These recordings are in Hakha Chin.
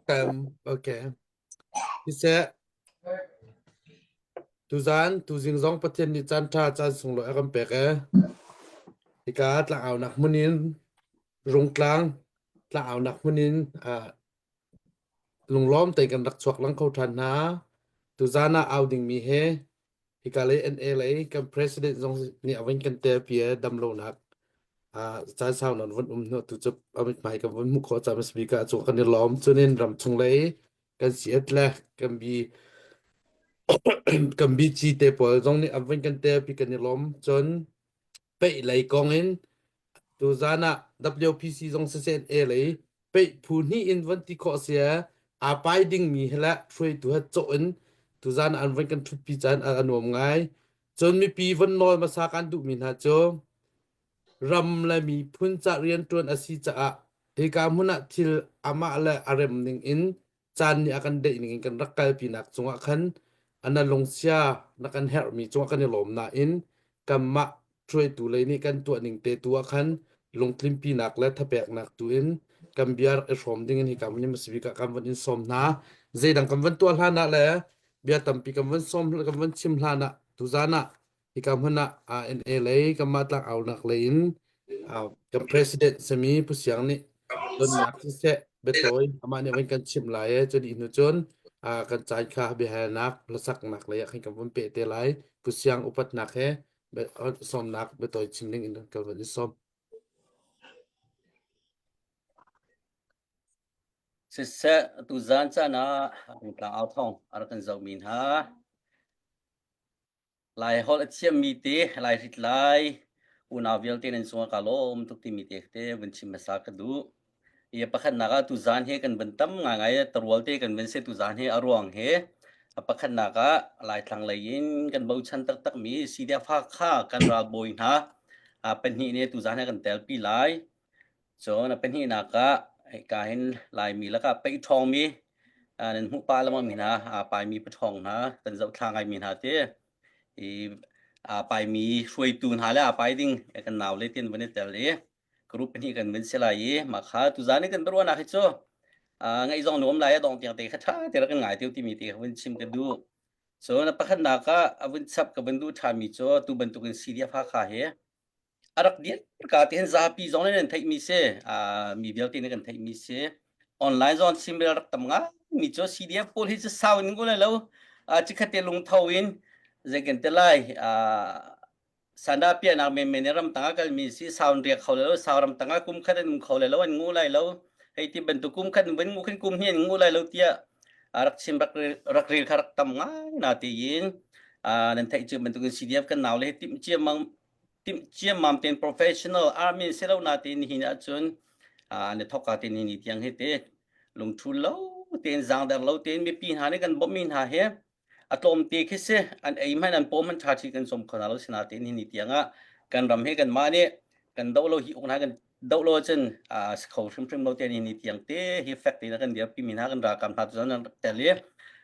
Um, okay. Siseh, tuzaan tuzing zong Pathian nih caan ṭha caan sunglawi a kan pek ee. Hika tlangaunak hmun in Rungtlang tlangaunak hmun in uh, lunglawm tein kan rak chuak lang kho ṭhan hna. Tuzaan ah au dingmi he hika lei NA lei kan president zong nih a vun kan telpi i damlonak caan sau nawn vun um hnu tu cu a mithmai kan vun hmuh khawh caan bik ah cu kan i lawm. Cunin ramchung lei kan siat le kan bi kan BG te pawl zong nih a vun kan telpi kan i lawm. Cun peih lei kong in tuzaan ah WPC zong siseh A lei peih phu hnih in von ti khawh si aa pai dingmi he le hruaitu he cawh in tuzaan ah an von kan ṭhutpi caan a nuam ngai. Cun mipi von nawl hmasa kan duhmi hna cu ram le miphun ca rianṭuan a si caah hika hmun ah thil amah le a rem ning in caan nih a kan deih ning in kan rak kalpinak cungah khan na lungsia na kan herhmi cungah kan i lawm nain kanmah hruaitu lei nih kan tuah ning te tu ah khan lungtlinpinak le thapeknak tu in kan bia i hrawm ding in hika hmun in hmasa bik ah kan von in sawm hna. Zeidang kan von tuah hlan ah le bia tampi kan von sawm kan von chim hlan ah tuzaan ah hika hmun ah ANA lei kanmah tlangaunak lei in kan president sami Pu Siang nih donnak siseh biatawi amah nih van kan chimh lai i cu dih hnu cun kan caan kha biahalnak hlasaknak lei ah khan kan vun peh te lai. Pu Siang upatnak he sawmnak biatawi chim ding in kan van i sawm. Siseh, tuzaan caan ah tlangau thawng a rak kan zohmi hna Lai holh a thiammi te, Lai hritlai unau vialte nan cungah kaa lawm tuk timi te te vun chim hmasa ka duh. I pakhatnak ah tuzaan hi kan vun tam ngaingai tarual te kan vun si tuzaan hi a ruang hi a pakhatnak ah Laitlang lei in kan bochan taktakmi CDF Hakha kan ralbawi hna pahnih nih tuzaan hi kan telpi lai. Cun a pahnihnak ah hika hin Laimi lakah paih ṭhawngmi nan hmuh pah lengmang mi hna, aa paimi paṭhawng hna, kan zohthla ngaimi hna ti i aa paimi hruaitu hna le aa pai ding kan naule ti an van i tel i group pahnih kan van si lai i mah kha tuzaan i kan biaruahnak hi cu ngaih zong nuam lai a dong tiang te kha ṭha te rak kan ngai teo timi te kha vun chim ka duh. Cun a pakhatnak ah a vun chap ka vun duh ṭhanmi cu tu bantukin CDF Hakha hi a rak dir ka ti hin zapi zong nih nan theihmi si mi vialte nih kan theihmi si online zong chimrel rak tam ngai mi cu CDF pawl hi cu sau in ngul lo cikhat te lungtho in zei kan te lai sanda piahnak menmen in ram tangah kalmi si sau in riak kho lo sau ram tangah kum khat an um kho lo an ngu lai lo hei ti bantuk kum khat vun ngu khin kum hi an ngu lai lo tiah rak chim rak rak rel kha rak tam ngai na tiin nan theih cu bantukin CDF kan nau le timh ciammam timh ciammam tein professional army si lo na tein nihin ahcun an i thawk ka te ni ni tiang hi te lungthu lo tein zangder lo tein mipi hna nih kan bawmhmi hna hi a tlawm te khi si an ei hmanh an pawm hmanh ṭha ṭhi kan som kho hna lo sina tein hi ni tiang ah kan ram hi kan mah nih kan doh lo hi uk hna kan doh lo cun a si kho hrimhrim lo te ni ni tiang te hi fek tein kan dirpi mi hna kan ralkap hna cu an rak tel i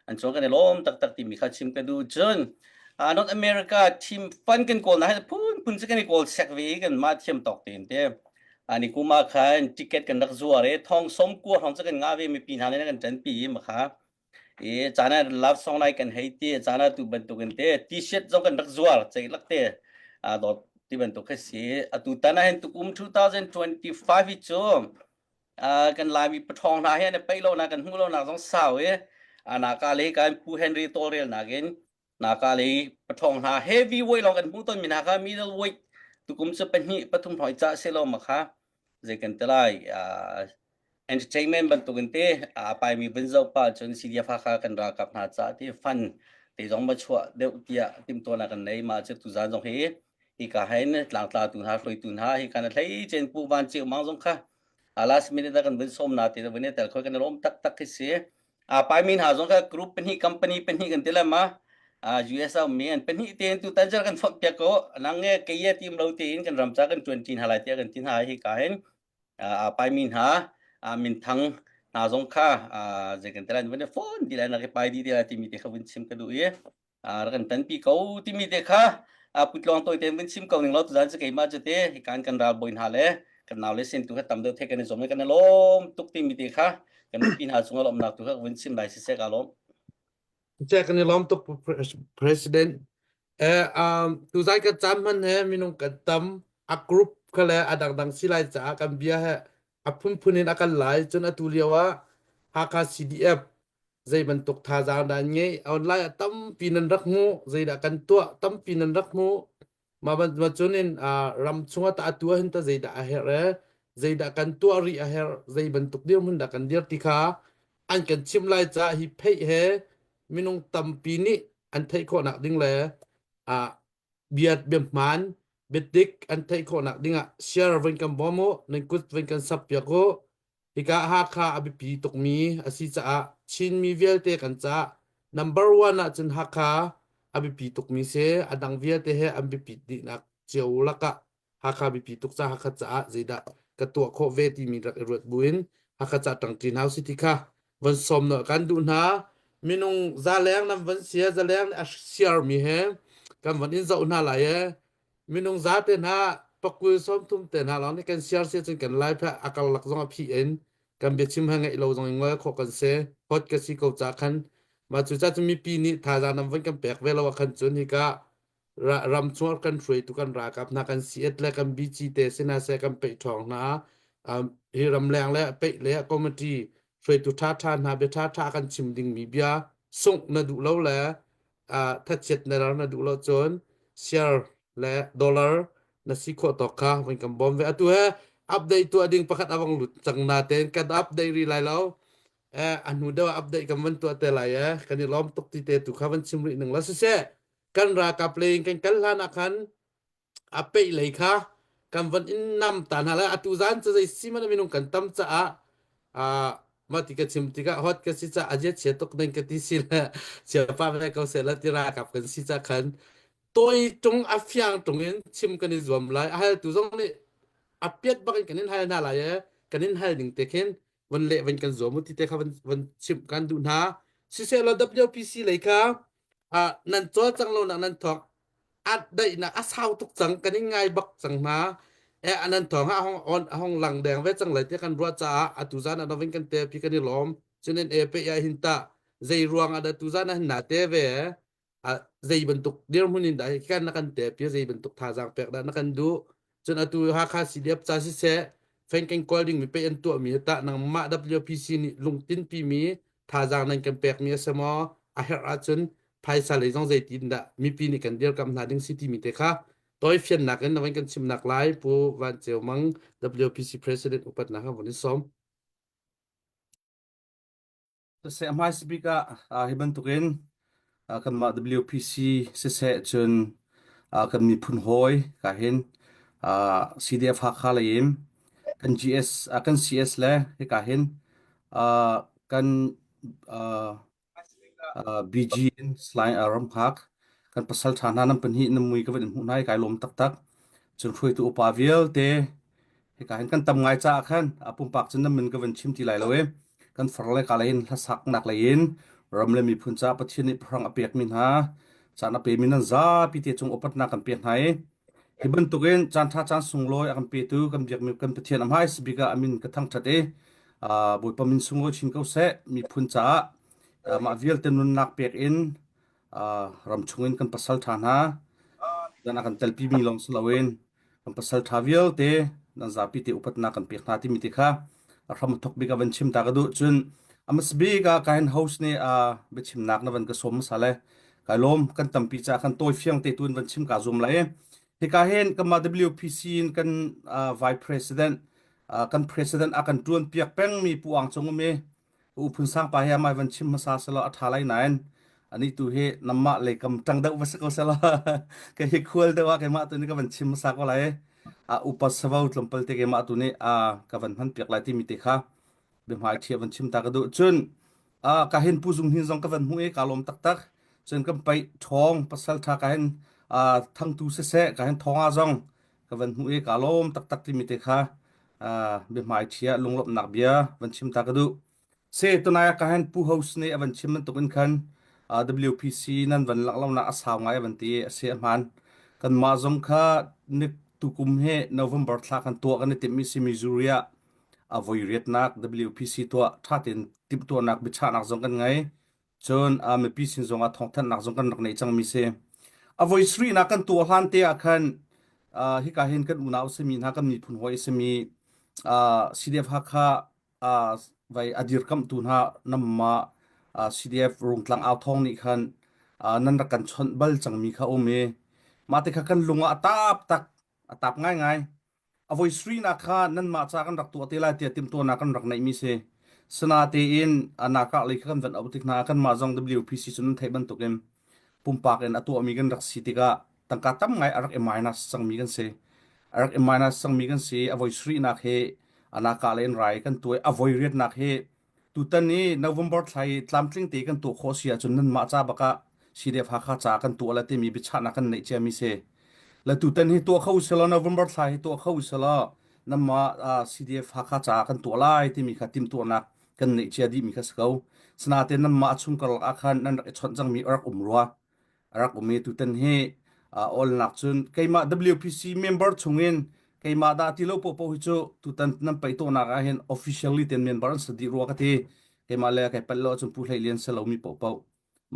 an cung kan i lawm taktak timi kha chim ka duh cun North America team fund kan kawl na hi phun phun cu kan i kawl sek ve kan mah thiam tawk tein te ani kuma khan ticket kan rak zuar i thong som kua hrawng cu kan nga ve mipi hna nih kan ṭanpi i makha i caan ah love song lai kan hei ti caan ah tu bantukin te t-shirt zong kan rak zuar cei lak te a dawt ti bantuk khi si atu tan ah hin tukum 2025 hi cu kan Laimi paṭhawng hna hi an i peih lo nak kan hmuh lo nak zong sau i naka le kan Pu Henry tawlrel nakin naka le paṭhawng hna heavy weight lawng kan hmuh ton mi hna kha middle weight tukum cu pahnih pathum hoi ca se lo ma kha zei kan ti lai entertainment bantukin te aa paimi vun zoh pah cun CDF Hakha kan ralkap hna caah ti fun te zong va chuah deuh tiah timhtuahnak kan nei mah cu tuzaan zong hi hika hin tlangtlatu hna hruaitu hna hika na hlei cen pu van ceu mang zong kha last minute ah kan vun sawm na ti vun i tel khoi kan lawm taktak khi si a paimi hna zong kha group pahnih company pahnih kan ti le ma US a ummi an pahnih tein tu tan kan fonh piak ko nang nge kei tim lo tein kan ram ca kan tuan ṭi hna lai tiah kan ti hna hi ka hin aa paimi hna minthang hna zong kha zei kan ti lai van i phone ti lai nak i pai dih ti lai timi te kha vun chim ka duh i rak kan tanpi ko timi te kha putlawng tawi tein vun chim ko ning law tuzan cu keimah cu te hikan kan ralbawi hna le. Kan nau le sin tu kha tam deuh the kan i zuam i kan i lawm tuk timi te kha kan mipi hna cungah lawmnak tu kha vun chim lai siseh ka lawm. Che kan i lawm tuk President. Eh um tuzai kan cam hman he minung kan tam a group kha le a dangdang si lai caah kan bia he a phunphun in a kan lai cun atu lio ah Hakha CDF zei bantuk thazaang dah an ngeih online ah tampi nan rak hmuh zeidah kan tuah tampi nan rak hmuh mah ma cun in ram chungah tah atu ahhin ta zeidah a herh e zeidah kan tuah rih a herh zei bantuk dirhmun dah kan dir ti kha an kan chimh lai caah hi pheih he minung tampi nih an theih khawhnak ding le bia bia hmaan biadik an theih khawhnak dingah share van kan bawm u nan kut van kan sap piak u Hika Hakha a biapi tukmi a si caah Chinmi vialte kan caah number one ahcun Hakha a biapi tukmi si. A dang vialte he an biapit dihnak cio lakah Hakha biapi tuk caah Hakha caah zeidah ka tuah khawh ve timi rak i ruat buin Hakha ca ṭangṭi hna usih ti kha von sawm nawl kan duh hna. Minung zaleng nan von sia zaleng nih a siarmi he kan von in zoh hna lai ee. Minung zate hna pakul 30 te hna lawng nih kan siar si cun kan lai phe a karlak zong a phih in kan biachim ha ngeih lo zong in ngol khawh kan si hot ka si ko ca khan mah cu ca cu mipi nih thazaang nam von kan pek ve lo ah khan cun hika ram chung kan hruaitu kan ralkap hna kan CAT le kan BG te sina se kan peih ṭhawng hna hi ramleng le peih le committee hruaitu ṭha ṭha hna bia ṭha ṭha kan chim dingmi bia sungh na duh lo le thachiat na rar na duh lo cun share le dollar na si khawh tawk kha van kan bawm ve atu he update tuah ding pakhat awang lut cang na ten kan update ri lai lo eh a hnu deuh update kan van tuah te lai eh kan i lawm tuk ti te tu kha van chim rih ning la siseh kan ralkap lei in kan kal hlan ah khan a peih lei kha kan van in nam ta hna lai atu zan cu zei si man minung kan tam caah ah mah ti ka chim tikah hot ka si ca azia chia tuk ning ka ti si le chia pa ve ko se la ti ralkap kan si ca khan toi tung a fiang tung in chim kan i zuam lai a hal tu zong nih a piat bak in kan in hal hna lai e kan in hal ning te khin van le van kan zuam u ti te kha van van chim kan duh hna siseh law WPC lei kha ah nan cawl cang lo nak nan thawk at daihnak a sau tuk cang kan in ngai bak cang hna e anan thawng ha hong on hong lang deng ve cang lai te kan ruah caah atu zan ah novin kan te pi kan i lawm cunin e pe ya hin ta zei ruang ah dah tu zan ah hin na te ve a zei bantuk dirhmun in dah kan na kan te pi zei bantuk thazaang pek dah na kan duh cun atu Hakha CDF ca siseh fengkeng kawl ding mi pe an tuah mi tah nangmah WPC nih lungtin pi mi thazaang nan kan pek mi a si maw a herh ahcun phaisa lei zong zeitin dah mipi nih kan dirkamh hna ding si timi te kha tawi fiannak in na van kan chimnak lai Pu Van Ceu Mang WPC President upatnak han von in sawm. Siseh hmaisa bik ah hi bantukin kanmah WPC siseh cun kan miphun hawi ka hin CDF Hakha lei in kan GS kan CS le hika hin kan BG in Salai Ramhngak kan pasal ṭha hna nan pahnih nan mui ka van in hmuh hna i kai lawm taktak. Cun hruaitu upa vialte hika hin kan tam ngai caah khan a pumpak cun nan min ka van chim ti lai lo i kan far le ka lei in hlasaknak lei in ram le miphun caah Pathian nih pahrang a pekmi hna caan a pemi nan zapi te cung upatnak kan pek hna i Hi bantukin caanṭha caan sunglawi a kan petu kan biakmi kan Pathian a hmaisa bik ah a min ka thangṭhat i Bawipa min sunglawi chin ko seh. Miphun caah mah vialte nunnak pek in ram chungin kan pasal ṭha hna dan a kan telpimi lawng si loin kan pasal ṭha vialte nan zapi te upatnak kan pek hna timi te kha a hram a thawk bik a van chim ta ka duh. Cun a hmasa bik ah kahin host nih biachimnak na van ka sawm hmasa le Kai lawm kan tampi caah kan tawi fiang te tu in van chim ka zum lai. Hika hin kanmah WPC in kan uh, Vice President uh, kan President a kan tuan piak pengmi Pu Ang Cung um i U Phun Sang pa hi amai van chim hmasa selo a tha lai nain ani tu hi namah lei kam tang deuh va si ko selo ka hi khual deuh ah keimah tu ni ka van chim hmasa ko lai a upa savo tlawmpal te keimah tu ni a ka van hman piak lai timi te kha biahmai ṭhia van chim ta ka duh cun ka hin Pu Zung Hnin zong ka van hmuh i ka lawm taktak cun kan paih ṭhawng pasal ṭha ka hin thangtu siseh ka hin thawng ah zong ka van hmuh i ka lawm taktak timi te kha biahmai ṭhia lunglawmhnak bia van chim ta ka duh se tunai ka hin Pu Host nih a van chim bantuk in khan WPC nan van lak lonak a sau ngai a van ti a si a hmaan kanmah zong kha nik Tukum hi November thla kan tuah kan i timhmi si Missouri ah a voi riatnak WPC tuah ṭha tein timhtuahnak biachahnak zong kan ngei. Cun uh, mipi sin zong ah thawngthanhnak zong kan rak neih cangmi si. A voi sarihnak kan tuah hlan te ah khan uh, hika hin kan unau simi hna kan miphun hawi simi uh, CDF Hakha uh, vai a dirkamhtu hna namma uh, CDF Rungtlang au thawng nih khan uh, nan rak kan chawnh bal cangmi kha um i mah te kha kan lung ah a tap tak a tap ngaingai. A voi sarihnak kha nanmah ca kan rak tuah te lai tiah timhtuahnak kan rak neihmi si. Sinatein nakah lei kha kan van auh tik hna ah kanmah zong WPC cu nan theih bantukin pumpak in a tuahmi kan rak si tikah tangka tam ngai a rak i minus cangmi kan si. A rak i minus cangmi kan si. A voi sarihnak hi anaka lei in rai kan tuai. A voi riatnak hi Tutan i November thla i tlamtling te kan tuah khawh si ahcun nanmah ca bak ah CDF Hakha ca kan tuah la timi biachahnak kan neih ciami si. Le tutan hi tuah kho usih November thla hi tuah kho usih nanmah CDF Hakha ca kan tuah lai timi kha timhtuahnak kan neih cia dihmi kha si ko. Sinain nanmah a chung karlak ah khan nan rak i chawnh cangmi a rak um rua. A rak um i tutan hi awlnak cun keimah WPC member chungin keimah dah ti lo popo hi cu tutan nan paih tawhnak ah hin officially ten member an si dih rua ka ti. Keimah le kai palh lo ahcun Pu Hlei Lian si lomi popo.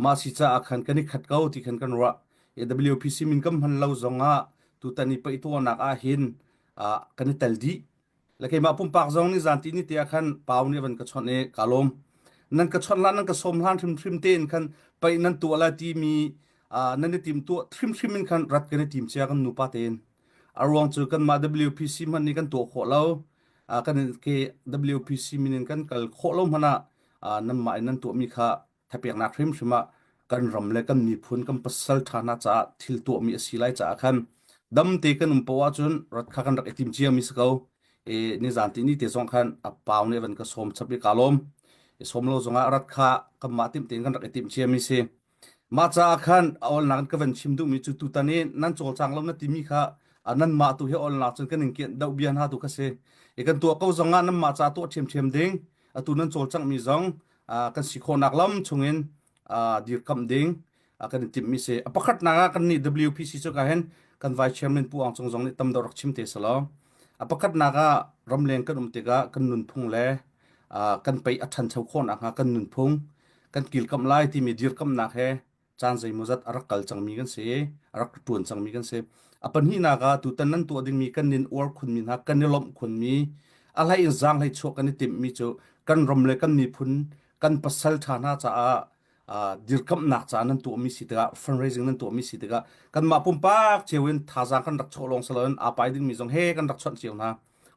Mah si caah khan kan i khat ko ti khan kan ruah. WPC min kan hman lo zongah tutan i paih tuahnak ah hin kan i tel dih. Le keimah pumpak zong nih zan ti ni te ah khan pau nih van ka chawnh i ka lawm. Nan ka chawnh hlan nan ka sawm hlan hrimhrim tein khan paih nan tuah lai timi nan i tim tuah hrimhrim in khan rat kan i tim cia kan nupa tein. A ruang cu kanmah WPC hmanh nih kan tuah khawh lo. Kan ke WPC min in kan kal khawh lo hmanh ah nanmah in nan tuahmi kha thapeknak hrimhrim ah kan ram le kan miphun kan pasal ṭha hna caah thil tuahmi a si lai caah khan damte kan um poah ahcun rat kha kan rak i tim ciami si ko. E nizan ti ni te zong khan a pau nih van ka sawm chap i ka lawm. I sawm lo zongah rat kha kanmah timh tein kan rak i timh ciami si. Mah caah khan a olnak in ka van chim duhmi cu tutan i nan cawlcang lo na timi kha nanmah tu hi olnak cun kan in kianh doh bia hna tu kha si. I kan tuah ko zongah nanmah ca tuah ṭhiamṭhiam ding atu nan cawlcanghmi zong kan si khawhnak lam chungin dirkamh ding kan i timhmi si. A pakhatnak ah kan nih WPC cu ka hin kan vice chairman Pu Aung Cung zong nih tam deuh rak chim te selaw. A pakhatnak ah ramleng kan um tikah kan nunphung le kan pei a ṭhancho khawhnak hnga kan nunphung kan kilkamh lai timi dirkamhnak he caan zeimawzat a rak kal cangmi kan si a rak ṭuan cangmi kan si. A pahnihnak ah tutan nan tuah dingmi kan nin uar khunmi hna kan i lawmh khunmi a hlei in zaanghlei chuah kan i timhmi cu kan ram le kan miphun kan pasal ṭha hna caah dirkamhnak caah nan tuahmi si tikah fundraising nan tuahmi si tikah kanmah pumpak cio in thazaang kan rak chuah lawng si loin aa pai dingmi zong he kan rak chawnh cio hna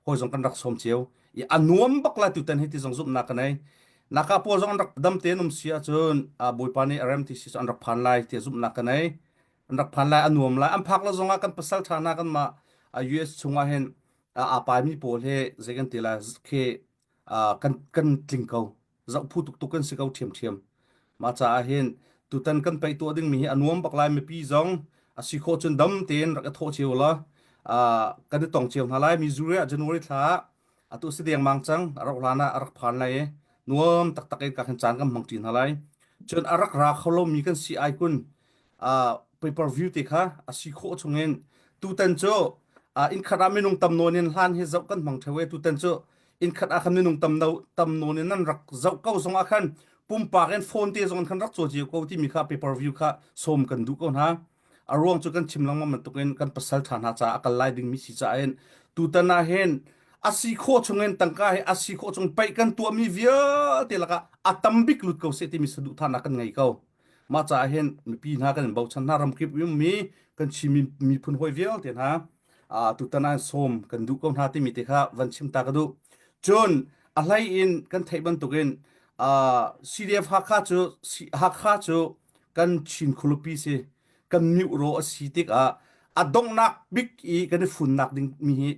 hawi zong kan rak sawm cio i a nuam bak lai tutan hi ti zong zumhnak ka nei naka pawl zong an rak dam tein um si ahcun bawipa nih a rem ti si cu an rak phan lai ti zumhnak ka nei an rak phan lai a nuam lai an phak lo zongah kan pasal ṭha hna kan mah US chungah hin aa paimi pawl he zei kan ti lai khi kan kan tling ko zoh phu tuk tuk kan si ko ṭhiamṭhiam mah caah hin tutan kan paih tuah dingmi hi a nuam bak lai mipi zong a si khawh cun dam tein rak i thawh cio la kan i tong cio hna lai Missouri ah January thla ah atu si dengmang cang a rak hlan ah a rak phan lai i nuam taktak in ka khan caan kan hmang ṭi hna lai cun a rak ra kho lomi kan si ai kun pay per view te kha a si khawh chungin tutan cu innkhat ah minung tam nawn in hlan hi zoh kan hmang theo e tutan cu innkhat ah khan minung tam no tam nawn in nan rak zoh ko zong ah khan pumpak in phone te zong khan rak caw cio ko timi kha pay per view kha sawm kan duh ko hna a ruang cu kan chim lengmang bantukin kan pasal ṭha hna caah a kal lai dingmi si caah hin tutan ah hin a si khawh chungin tangka hi a si khawh chung paih kan tuahmi vialte lakah a tam bik lut ko seh timi saduhthahnak kan ngei ko Mah caah hin mipi hna kan in bochan hna ramkip ummi kan Chin miphun hawi vialte hna tutan ah sawm kan duh ko hna timi te kha van chim ta ka duh. Cun a hlei in kan theih bantukin CDF Hakha cu Hakha cu kan Chin khualipi si kan miuro a si tikah a donghnak bik i kan i funnak ding mi hi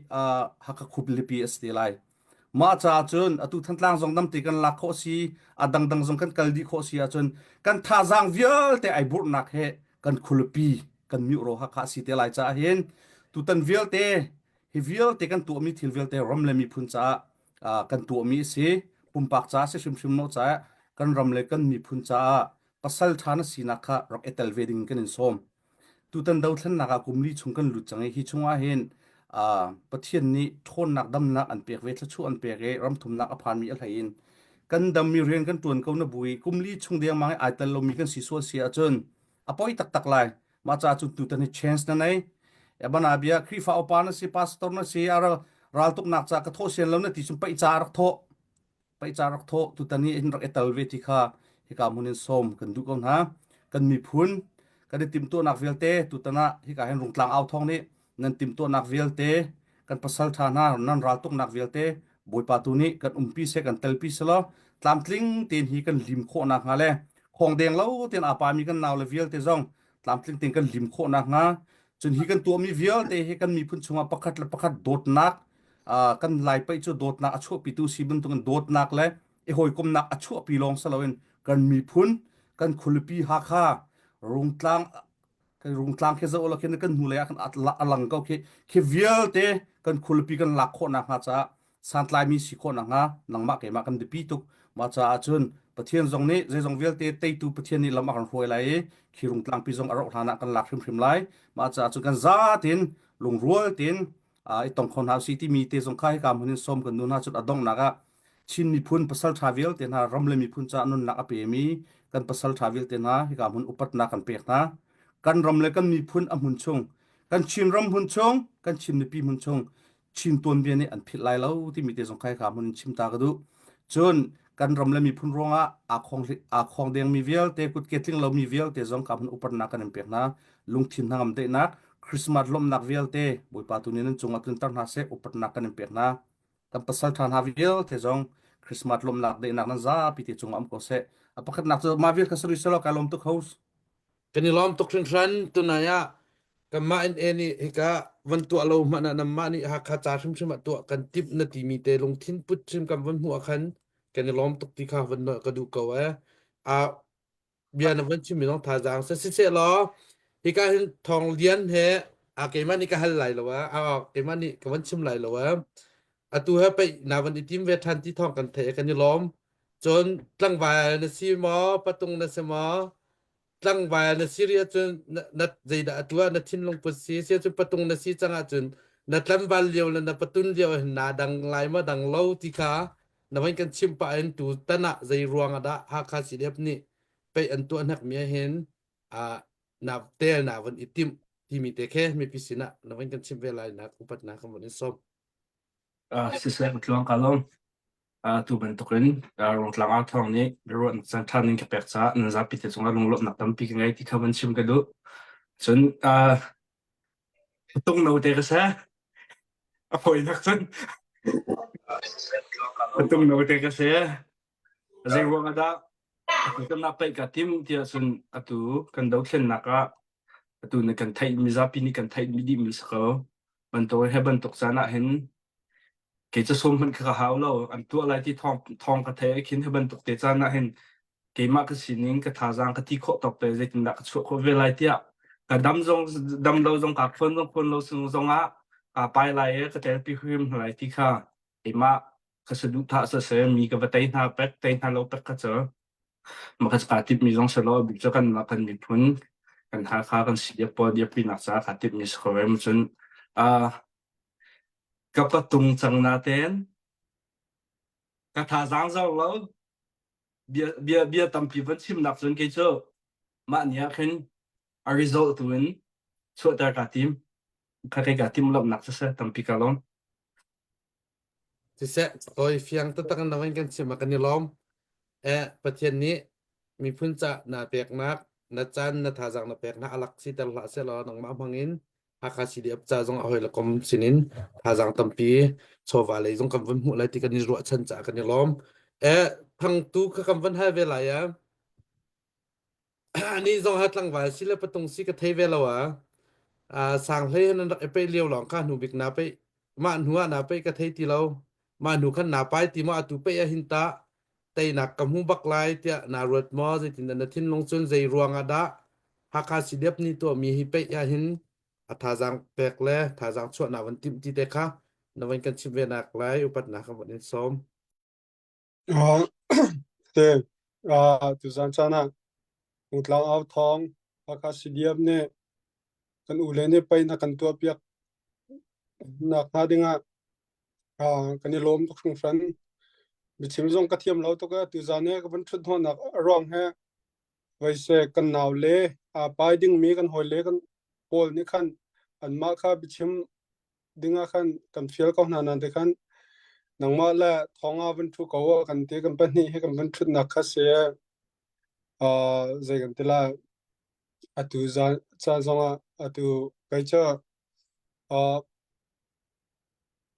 Hakha khualipi a si te lai. Mah caah cun atu Thantlang zong damte kan lak khawh si, a dangdang zong kan kal dih khawh si ahcun kan thazaang vialte ai burhnak he kan khualipi kan miuro Hakha si te lai caah hin tutan vialte hi vialte kan tuahmi thil vialte ram le miphun caah kan tuahmi a si. Pumpak caah si hrimhrim lo caah kan ram le kan miphun caah pasal ṭha na sinak kha rak i tel ve ding kan in sawm. Tutan dothlennak ah kum li chung kan lut cang i hi chungah hin. Pathian nih ṭhawnnak damnak an pek ve thluachuah an pek i ramthumnak a phanmi a hlei in kan dammi rian kan ṭuan ko na bui kumli chung dengmang i ai tel lomi kan si sual si ahcun a poi taktak lai. Mah caah cun tutan hi chance na nei. Bana bia Khrihfa upa na si, pastor na si, raltuknak ca ka thawh sian lo na ti cun paih ca rak thawh. Paih ca rak thawh tutan hi in rak i tal ve ti kha hika hmun in sawm kan duh ko hna. Kan miphun kan i timhtuahnak vialte tutan ah hika hin Rungtlang au thawng nih nan timhtuahnak vialte kan pasal ṭha hna nan raltuknak vialte Bawipa tu nih kan umpi seh kan telpi selaw tlamtling tein hi kan lim khawh nakhnga le khawngdeng lo tein aa pami kan naule vialte zong tlamtling tein kan lim khawh nakhnga cun hi kan tuahmi vialte hi kan miphun chungah pakhat le pakhat dawtnak kan Lai paih cu dawtnak a chuahpitu si bantukin dawtnak le i hawikomnak a chuahpi lawng si loin kan miphun kan khualipi Hakha Rungtlang kan Rungtlang khi zoh lo khin kan hnulei ah khan a lang ko khi khi vialte kan khualipi kan lak khawh nakhnga caah santlaimi si khawh nakhnga nangmah keimah kan biapi tuk mah caah cun Pathian zong nih zeizong vialte teitu Pathian nih lam a kan hruai lai i khi Rungtlangpi zong a rauh hlan ah kan lak hrimhrim lai mah caah cun kan zatin lungrual tein i tong kho hna usih timi te zong kha hika hmun in sawm kan nu hna cun a donghnak ah Chin miphun pasal ṭha vialte hna ram le miphun caah nunnak a pemi kan pasal ṭha vialte hna hika hmun upatnak kan pek hna. Kan ram le kan miphun a hmun chung, kan Chin ram hmun chung, kan Chin mipi hmun chung Chin tuanbia nih an philh lai lo timi te zong kha hika hmun in chim ta ka duh. Cun kan ram le miphun ruangah aa khong aa khong dengmi vialte kutke tling lomi vialte zong ka hmun upatnak kan in pek hna. Lungthin hnangam daihnak, Christmas lawmhnak vialte Bawipa tu nih nan cungah tlunter hna seh upatnak kan in pek hna. Kan pasal ṭha hna vialte zong Christmas lawmhnak daihnak nan zapi te cungah um ko seh. A pakhatnak cu mah vial kha sari selaw kai lawm tuk host. Kan i lawm tuk hringhran tunai ah kanmah in e nih hika van tuah lo hmanh ah nanmah nih Hakha ca hrimhrim ah tuah kan timh na timi te lungthin put hrim kan van hmuh ah khan kan i lawm tuk ti kha van ka duh ko eh. Ah bia na van chimmi zong thazaang seh siseh law hika hin Thawng Lian he a keimah nih ka hal lai lo a keimah nih ka van chim lai lo a atu he pei na van i tim ve ṭhan ti thawng kan theih kan i lawm cun tlangval na si maw patung na si maw tlangval na si rih ahcun na, na zeidah atu ah na thinlung put si si ahcun patung na si cang ahcun na tlanval lio le na patun lio hin naa dang lai maw dang lo ti kha na van kan chim pah in tu tan ah zei ruang ah dah Hakha CDF nih pei an tuah hnek mi hin ah na tel na van i timh timi te khe mipi sinah na van kan chim ve lai nak upatnak kan van in sawm. Siseh tluang ka lawm. Tu bantukin Rungtlang Au Thawng nih biaruahnak caan ṭha ning ka pek caah nan zapi te cungah lunglawmhnak tampi ka ngei ti kha van chim ka duh. Cun tung no te ka seh. A fawinak cun tung no te ka seh. Zei ruang ah dah atu kan nak paih ka tim tiah cun atu kan dothlennak ah atu na kan theih mizapi nih kan theih dih mi si ko. Bantuk he bantuk caan ah hin kei ca sawm hmanh kha ka hau lo an tuah lai ti thawng thawng ka theih ah khin hi bantuk te caan ah hin keimah ka sining ka thazaang ka ti khawh tawk te zeitindah ka chuah khawh ve lai tiah ka dam zong dam lo zong ka khuan zong khuan lo sung zong ah kaa pai lai i ka telpi hrim lai ti kha keimah ka saduhthah siseh mi ka va tei hna pek tei hna lo pek kha cu mah kha kaa timhmi zong si lo bik cu kan kan miphun kan Hakha kan CDF pawl dirpinak caah kaa timhmi si ko em cun uh, ka patung cang natein ka thazaang zor lo bia bia bia tampi van chimnak cun kei cu mah ni ah khin a result tu in chuahter kaa tim kha kei kaa tim lawmhnak siseh tampi ka lawm Siseh, tawi fiang taktak in na kan chim ah kan i lawm. Eh, Pathian nih miphun ca na peknak, na caan na thazaang na peknak alak siter hlah sehlaw nangmah hmang in Hakha CDF ca zong a hawi le kom sinin thazaang tampi chawva lei zong kan vun hmuh lai ti kan i ruahchan caah kan i lawm. Eh, thangtu kha kan van hal ve lai ah. Ni zong ha tlangval si le patung si ka thei ve lo ah. Ah, sang hlei han rak i pe lio lawng kha hnu bik na pe mah hnu ah na pe ka thei ti lo. Mah hnu khan na pai ti maw atu pe ah hin ta teinak ka hmu bak lai tiah na ruat maw zeitin na thinlung cun zei ruang ah dah Hakha CDF nih tuahmi hi peih ah hin a thazaang pek le thazaang chuah na van timh ti te kha na van kan chimh ve nak lai upatnak kan van in sawm. Te, tuzaan caan ah Rungtlang Au Thawng Hakha CDF nih kan ule nih pei na kan tuahpiak. nak hnga dingah kan i lawm tuk hringhran. Biachim zong ka thiam lo tuk e tuzan he ka van ṭhut hnawhnak a ruang he veise kan nau le aa pai dingmi kan hawile kan pawl nih khan anmah kha biachim dingah khan kan fial ko hna nain te khan nangmah le thawng ah van ṭhu ko ah kan ti kan pahnih he kan van ṭhutnak kha si zei kan ti lai atu zan ca zongah atu kei cu uh,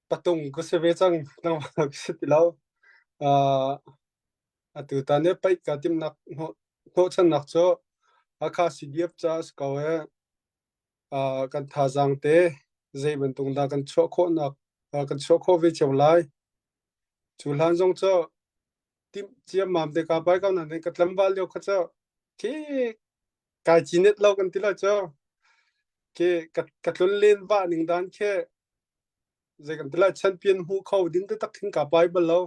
patung ka si ve cang nangmah ka si ti lo uh, atu tan i paih ka timnak hnawhchannak cu Hakha CDF ca a si ko i uh, kan thazaang te zei bantuk dah kan chuah khawhnak uh, kan chuah khawh ve cio lai. Cu hlan zong cu timh ciammam te ka pai ko nain ka tlangval lio kha cu khi kai cinet lo kan ti lo cu khi ka ka tlun len vah ning dan khi zei kan ti lai champion hmu kho ding te tak khin ka pai bal lo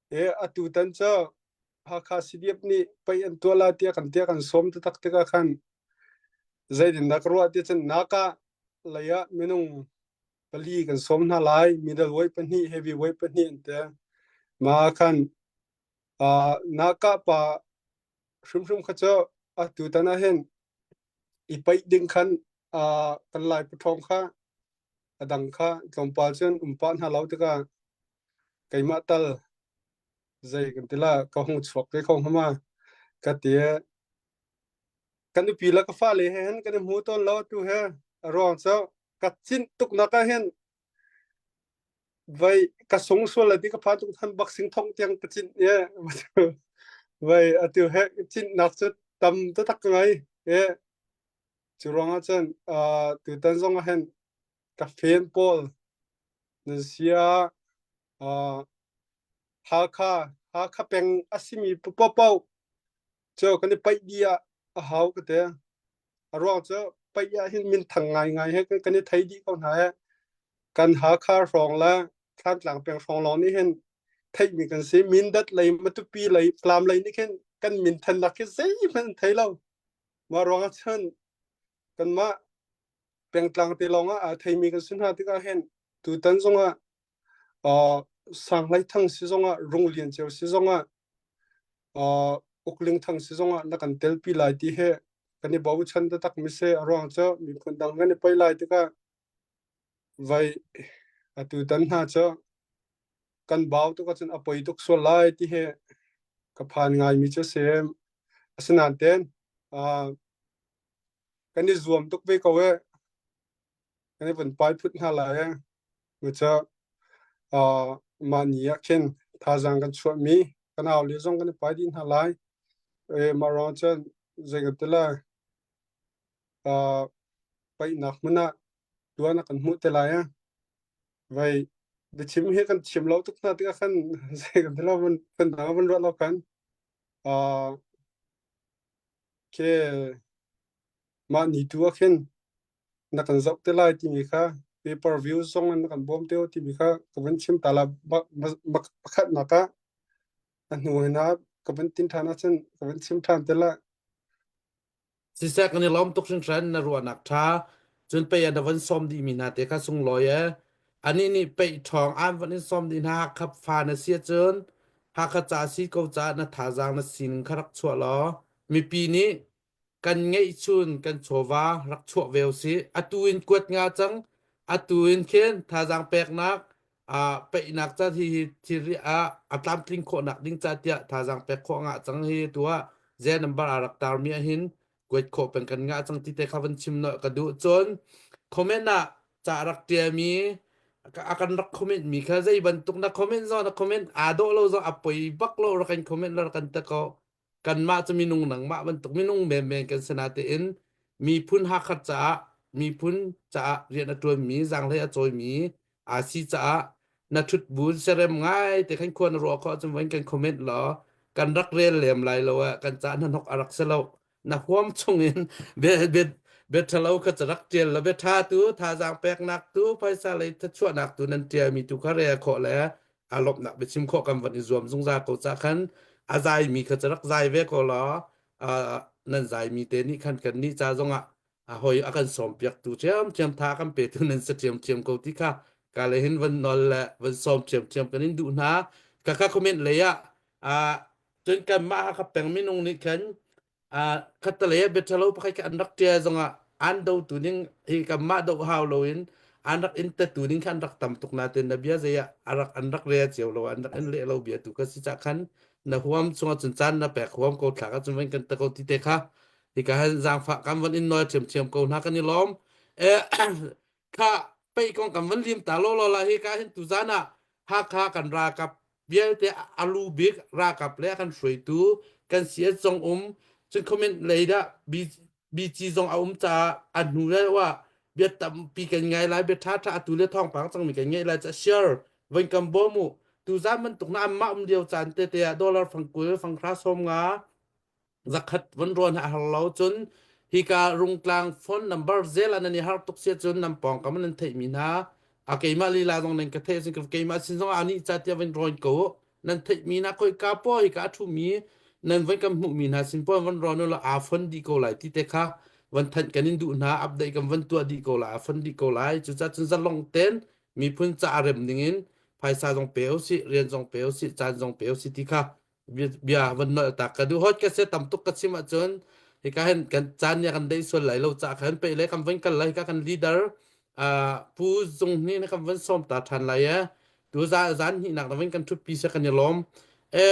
e atu tan cu Hakha CDF nih pei an tuah la tiah kan tiah kan sawm te tak tikah khan zeitin dah ka ruah ti cun naka lei ah minung pali kan sawm hna lai middle weight pahnih heavy weight pahnih an ti ma khan uh, naka pa hrimhrim kha cu atu tan ah hin i paih ding khan uh, kan lai pathawng kha a dang kha tlawmpal cun um pah hna lo tikah keimah tal zei kan ti la ka hung chuak ve kho hma ka ti kan nupi le ka fale he hin kan i hmu tawn lo tu he a ruang cu ka cinh tuk nak ah hin vai ka sung sual la ti ka pha tuk than boxing thong tiang ka cinh ye vai atu he cinh nak cu tam taktak ka ngai ye cu ruang ah cun tutan zong ah hin ka fen pawl nan sia Hakha Hakha peng a simi paohpaoh cu kan i paih dih ah a hau ka ti. A ruang cu paih ah hin minthang ngaingai he kan i thei dih ko hna he. Kan Hakha hrawng le Thlantlang peng hrawng lawng nih hin theihmi kan si. Mindat lei, Matupi lei, Falam lei nih khin kan minthannak hi zeihmanh an thei lo. Mah ruang ah cun kanmah pengtlang te lawng ah aa theimi kan si hna tikah hin tutan zongah uh, Sanghlei Thang si zongah Runglian Ceu si zongah uh, Ukling Thang si zongah na kan telpi lai ti he kan i bochan taktak mi si a ruang cu miphun dang kan i poi lai tikah vai atu tan hna cu kan bau tuk ahcun a poi tuk sual lai ti he ka phan ngai mi cu si asinain ten uh, kan i zuam tuk ve ko e kan i vun pai phut hna lai e Cucaah mah ni ah khin thazaang kan chuahmi kan aule zong kan i pai dih hna lai. Mah ruang cun zei kan ti lai paihnak hmun ah tuan a kan hmuh te lai. Vei biachim hi kan chim lo tuk hna tikah khan zei kan ti lo kan dang van ruah lo khan khi mah ni tu ah khin na kan zoh te lai timi kha pay per view zong in na kan bawm te timi kha ka van chim ta la pakhatnak ah a hnu hin ah ka van tin ṭhan ahcun ka van chim ṭhan te la. Siseh kan i lawm tuk hringhran na ruahnak ṭha cun pei na van sawm dihmi hna te kha sunglawi e anih nih peih ṭhawng an van in sawm dih hna Hakha fa na si ahcun Hakha ca si ko caah na thazaang na sining kha rak chuah law mipi nih kan ngeihchun kan chawva rak chuah ve usih. Atu in kuat nga cang. Atu in khin thazaang peknak peihnak ca hi hi thil ah a tlamtling khawhnak ding ca tiah thazaang pek khawh ngah cang hi tu ah ze number a rak tar mi ah hin kuat khawh peng kan ngah cang ti te kha van chim no ka duh cun comment ah ca rak ṭialmi a kan rak comment mi kha zei bantuk na comment zong na comment aa dawh lo zong a poi bak lo rak kan comment lo rak kan te ko Kanmah cu minung nangmah bantuk minung menmen kan si natein miphun Hakha caah miphun caah rian a ṭuanmi zaanghlei a cawimi aa si caah na ṭhut bu serem ngai te khan khua na ruah khawh ahcun van kan comment law kan rak rel lem lai lo ah kan ca hnahnok a rak si lo na huam chungin bia bia bia ṭhalo kha ca rak ṭial la bia ṭha tu thazaang peknak tu phaisa lei thachuahnak tu nan ṭialmi tu kha rel khawh le a lawmhnak biachim khawh kan van i zuam zungzal ko ca khan a zaimi kha cu rak zai ve ko law nan zaimi te nih khan kan nih ca zongah. A hoi a kan sawm piak tu ṭhiamṭhiam tha kan petu nan si ṭhiamṭhiam ko ti kha ka le hin van nol le van sawm ṭhiamṭhiam kan in duh hna. Ka ka comment lei ah ah cun kanmah Hakha peng minung nih khan ah khattelei ah bia ṭhalo pakhat kha an rak ṭial zongah an dotu ding hi kanmah doh hau loin an rak in tatu ding kha an rak tam tuk nain na bia zei ah a rak an rak rel cio lo an rak in leh lo bia tu ka si cah khan na huam chungah cun caan na pek huam ko thlak ahcun van kan ta ko ti te kha hika han zaangfah kan van in nawl ṭhiamṭhiam ko hna kan i lawm. Eh, kha pei kong kan van lim ta law law la hi ka hin tuzan ah Hakha kan ralkap vialte alu bik ralkap le kan hruaitu kan CS zong um cun comment lei dah BG zong a um caah a hnu deuh ah bia tampi kan ngai lai bia ṭha ṭha atu le thawngpang cangmi kan ngeih lai ca share van kan bawm u tuzan bantuk na anmah um lio caan te te ah dollar fang 20 fang hra sawm nga zakhat von rawn a har lo cun hika rungtlang phone number zel an i har tuk sia cun nan pawngkam nan theih mi hna a keimah lila zong nan ka theih cun keimah sin zong ani ca tia van rawn ko nan theih mi na koi ka po hi ka thu mi nan van kan hmuh mi hna sin po van rawn la a phone di ko lai ti te kha van thanh kan in duh hna update kan van tuah di ko lai a phone di ko lai cu ca cun zalong ten miphun ca rem ding in phaisa zong pe usih rian zong pe usih caan zong pe usih ti kha bia van nolh tak ka duh hot ka se tam tuk ka chim ahcun hika hin kan caan nih kan dei sual lai lo ca khan pe le kan van kal lai ka kan leader pu zung ni na kan van som ta than lai e tu za zan hi nak na van kan thut pi se kan i lawm e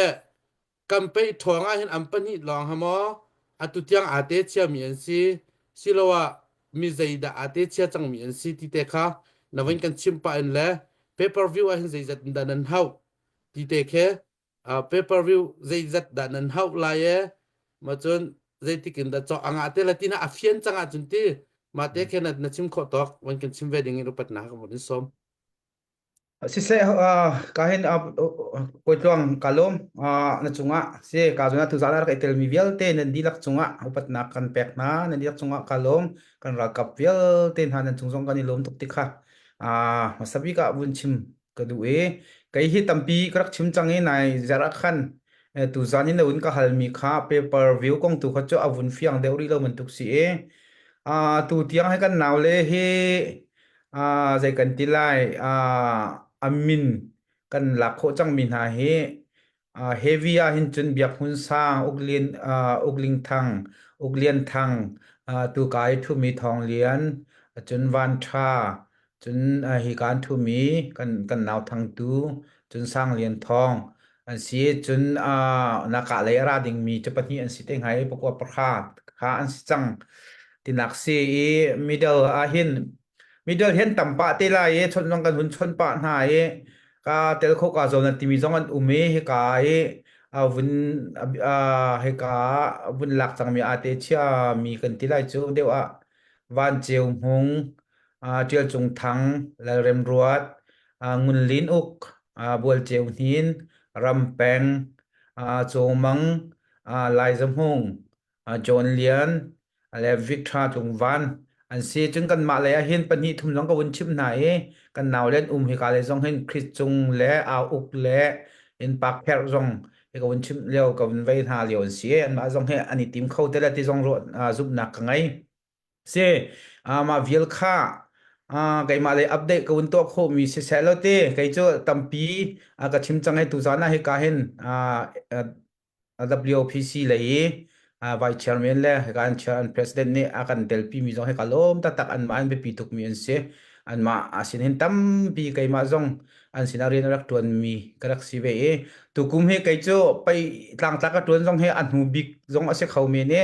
kan pe thong ah hin an pahnih lawng ha mo atu tiang aa te chia mi an si siloah mi zeidah aa te chia cang mi an si ti te kha na van kan chim pa in le pay per view ah hin zeizat in dah nan hau ti te khe pay per view zeizat dah nan hauh lai e ma cun zeitik in dah cawk anga te la tina a fian cang ahcun ti ma te khen na chim khawh tawk van kan chim ve ding in upat na ka von in sawm. Siseh ka hin kawi tluang ka lawm na cungah si ka zuna tu zan rak i telmi vialte nan dihlak cungah upatnak kan pek hna nan dihlak cungah ka lawm kan ralkap vialte hna nan cung zong kan i lawm tuk ti kha hmasa bik ah vun chim ka duh i kei hi tampi ka rak chim cang i nai zarh ah khan tuzan in na ka halmi kha paper view kong tu kha cu a vun fiang deuh rih lo bantuk si i tu tiang hi kan naule hi zei kan ti lai a min kan lak khawh cangmi hna hi Heavy ah hin cun Biak Hmun Sang, Uk Lian, Uk Ling Thang, Uk Lian Thang, tuka i ṭhumi Thawng Lian, cun Van Ṭha, cun hika an ṭhumi kan kan nau Thangtu, cun Sang Lian Thawng an si. Cun naka lei a ra dingmi cu pahnih an si te hnga i pakua pahra kha an si cang tinak si i middle ah hin Middle hin tam pah te lai i chawnh zong kan hun chawnh pah hna i ka tel kho ka zawn an timi zong an um i hika i a vun hika vun lak cangmi aa te chia mi kan ti lai cu deuh ah Van Ceu Hmung, Ṭial Cung Thang, Lalrem Ruat, Ngun Lin Uk, Bual Ceu Hnin, Ram Peng, Caw Mang, Lai Za Hmung, John Lian, le Victor Tlungvan an si. Cun kanmah lei ah hin pahnih thum zong ka vun chimh hna i kan nau le an um hika lei zong hin Christ cung le Au Uk le in Pak Pherh zong hi ka vun chimh lio ka vun vei hna lio an si. Anmah zong hi an i tim kho te le ti zong ruah zumhnak ka ngei. Si, mah vial kha keimah lei update ka vun tuah khawhmi siseh law ti kei cu tampi ka chim cang i tuzaan ah hika hin WPC lei i vice chairman le hika an chair an president nih a kan telpi mi zong hika lawm taktak anmah an biapi tukmi an si. Anmah a sin hin tampi keimah zong an sinah rian a rak ṭuanmi ka rak si ve i tukum hi kei cu pei tlangtlak ka ṭuan zong hi a hnu bik zong a si kho men i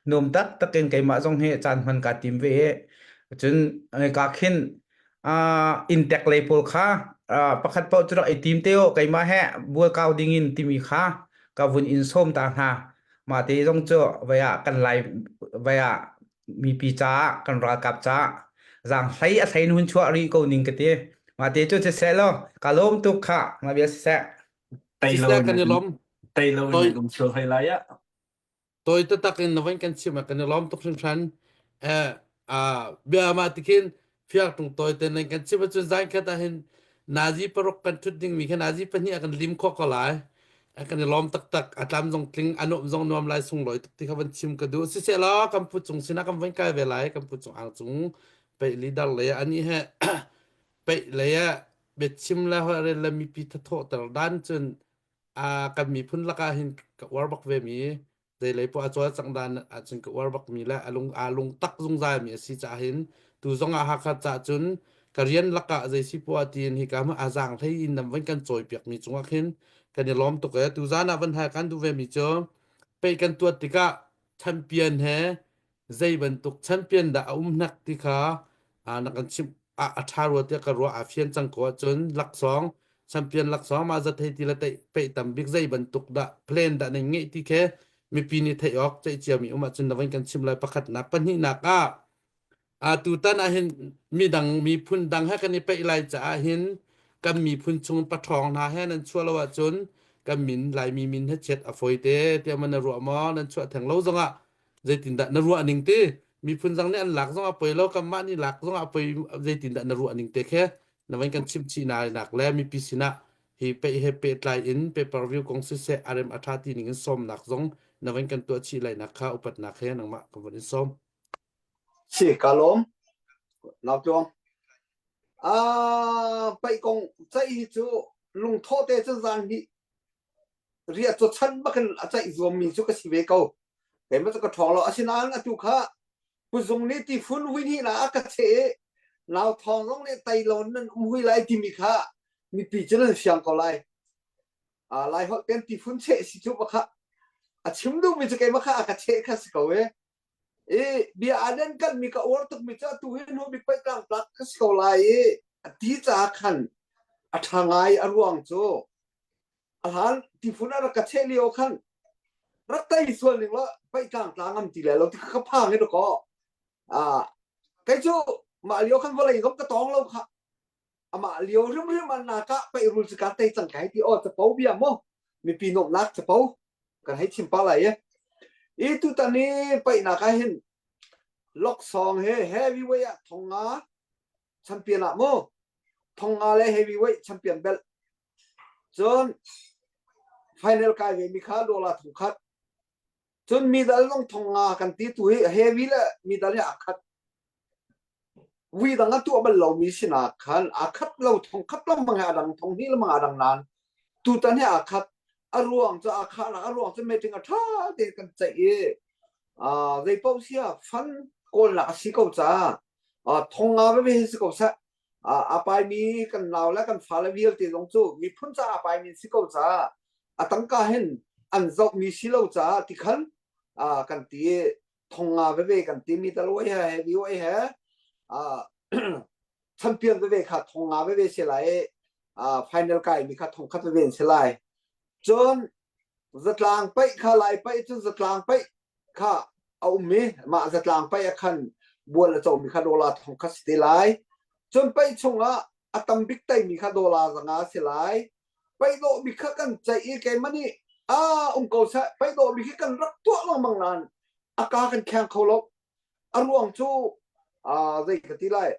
nuam taktak in keimah zong hi caan hman kaa tim ve i cun ka khin inntek lei pawl kha pakhat paoh cu rak i tim te u keimah he bual kau ding in timi kha ka vun in sawm ta hna mah te zong cu vai ah kan lai vai ah mipi caah kan ralkap caah zaang hlei a hlei hun chuah rih ko ning ka ti mah te cu siseh law ka lawm tuk kha ma bia siseh tei lo Siseh kan i lawm tei lo in um sual hlei lai ah Tawi taktak in na van kan chim ah kan i lawm tuk hringhran. Eh, ah, bia ma tikhin fiak tung tawi te nan kan chim ahcun zan khat ah hin nazi paruk kan thut ding mi kha nazi pahnih ah kan lim khawh ko lai. Kan i lawm taktak. A tlam zong tling, a nuam zong nuam lai sunglawi tuk ti kha van chim ka duh. Siseh law kan pu cung sinah kan van kai ve lai. Kan pu cung ang cung peih leader lei ah ani he peih lei ah biachim le holhrel le mipi thathawhter dan cun a kan miphun lakah hin ka uar bak ve mi zeilei poah a cawlcangh dan ahcun ka uar bakmi le a lung aa lungtak zungzal mi a si caah hin tu zong ah Hakha cah cun ka rian lakah zei si poah tiin hika hmun a zaang hlei in nam van kan cawipiak mi cungah khin kan i lawm tuk e tu zan ah van hal kan duh ve mi cu pei kan tuat tikah champion he zei bantuk champion dah a um hnak ti kha na kan chimh a ṭha rua tiah ka ruah a fian cang ko ahcun laksawng champion laksawng mah zat hei ti le peih tam bik zei bantuk dah plan dah nan ngeih ti khe mipi nih theih awk ceih ciami um ahcun na van kan chim lai pakhatnak pahnihnak ah a tutan ah hin midang miphun dang he kan i peih lai caah hin kan miphun chung paṭhawng hna he nan chuah lo ahcun kan min Laimi min he chiat a fawi te tiah man na ruah maw nan chuah theng lo zongah zeitindah na ruah ning ti miphun dang nih an lak zong a poi lo kanmah nih lak zong a poi zeitindah na ruah ning te khe na van kan chimh chih na nak le mipi sinah hi pe he pehtlai in paper view kong siseh arem a tha ti ning in sawmnak zong na van kan tuah chih lai nak kha upatnak he nangmah kan van in sawm Si ka lawm. Nau tluang. Ah, paih kong ceih hi cu lungthawh te cun zan hnih riah cu chan bakin a ceih zuammi cu ka si ve ko. Keimah cu ka ṭhawng lo. Asinain atu kha kuzung nih tifun vui hnih la a ka cheh i nau thawng zong nih tai lo nan um hui lai timi kha mipi cu nan fiang ko lai. Uh, lai holh ten tifun cheh si cu bakha a chim duhmi cu keimah kha a ka cheh kha si ko e. I bia aa den kalmi ka uar tukmi cu atu hi hnu bik pei tlangtlak ka si ko lai i a ti caah khan a ṭha ngai a ruang cu a hlan tifun a rak ka cheh lio khan rak tei sual ning law pei tlangtla ngam ti le lo ti ka phang hi dakaw ah kei cu mah lio khan vawlei zong ka tawng lo kha amah lio hrimhrim an naka pei rul cu kan tei cang kai ti aw capo bia mo mipi nuamhnak capo kan hei chim pa lai i i tutan i paihnak ah hin loksawng he heavyweight ah thonga champion ah mu thonga le heavyweight champion belt cun final kai ve mi kha dollar thongkhat cun midal zong thonga kan ti tu hi heavy le midal hi aa khat Vui dang a tuah bal lomi sinah khan aa khat lo thong khat lengmang he a dang thong hnih lengmang aa dang nain tutan he aa khat. A ruang cu aa khahnak a ruang cu meeting a ṭha tein kan ceih i uh, zei paoh sia fund kawlnak a si ko caah uh, thong nga veve hi si ko seh. Uh, a paimi kan nau le kan fale vialte zong cu miphun caah a paimi si ko caah a tangka hin an zohmi si lo caah tikhan uh, kan ti i thong nga veve kan timi tal oi he heavy oi he champion veve kha thong nga veve si lai final kai mi kha thong khat veve si lai cun zatlang paih kha lai paih cun zatlang paih kha a um i mah zatlang paih a khan bual a co mi kha dollar thong khat si te lai cun paih chungah a tam bik tai mi kha dollar zanga si lai paih dawh bik kha kan ceih i keimah nih a um ko seh paih dawh bik hi kan rak tuah lengmang nain a ka kan kheng kho lo a ruang cu zei ka ti lai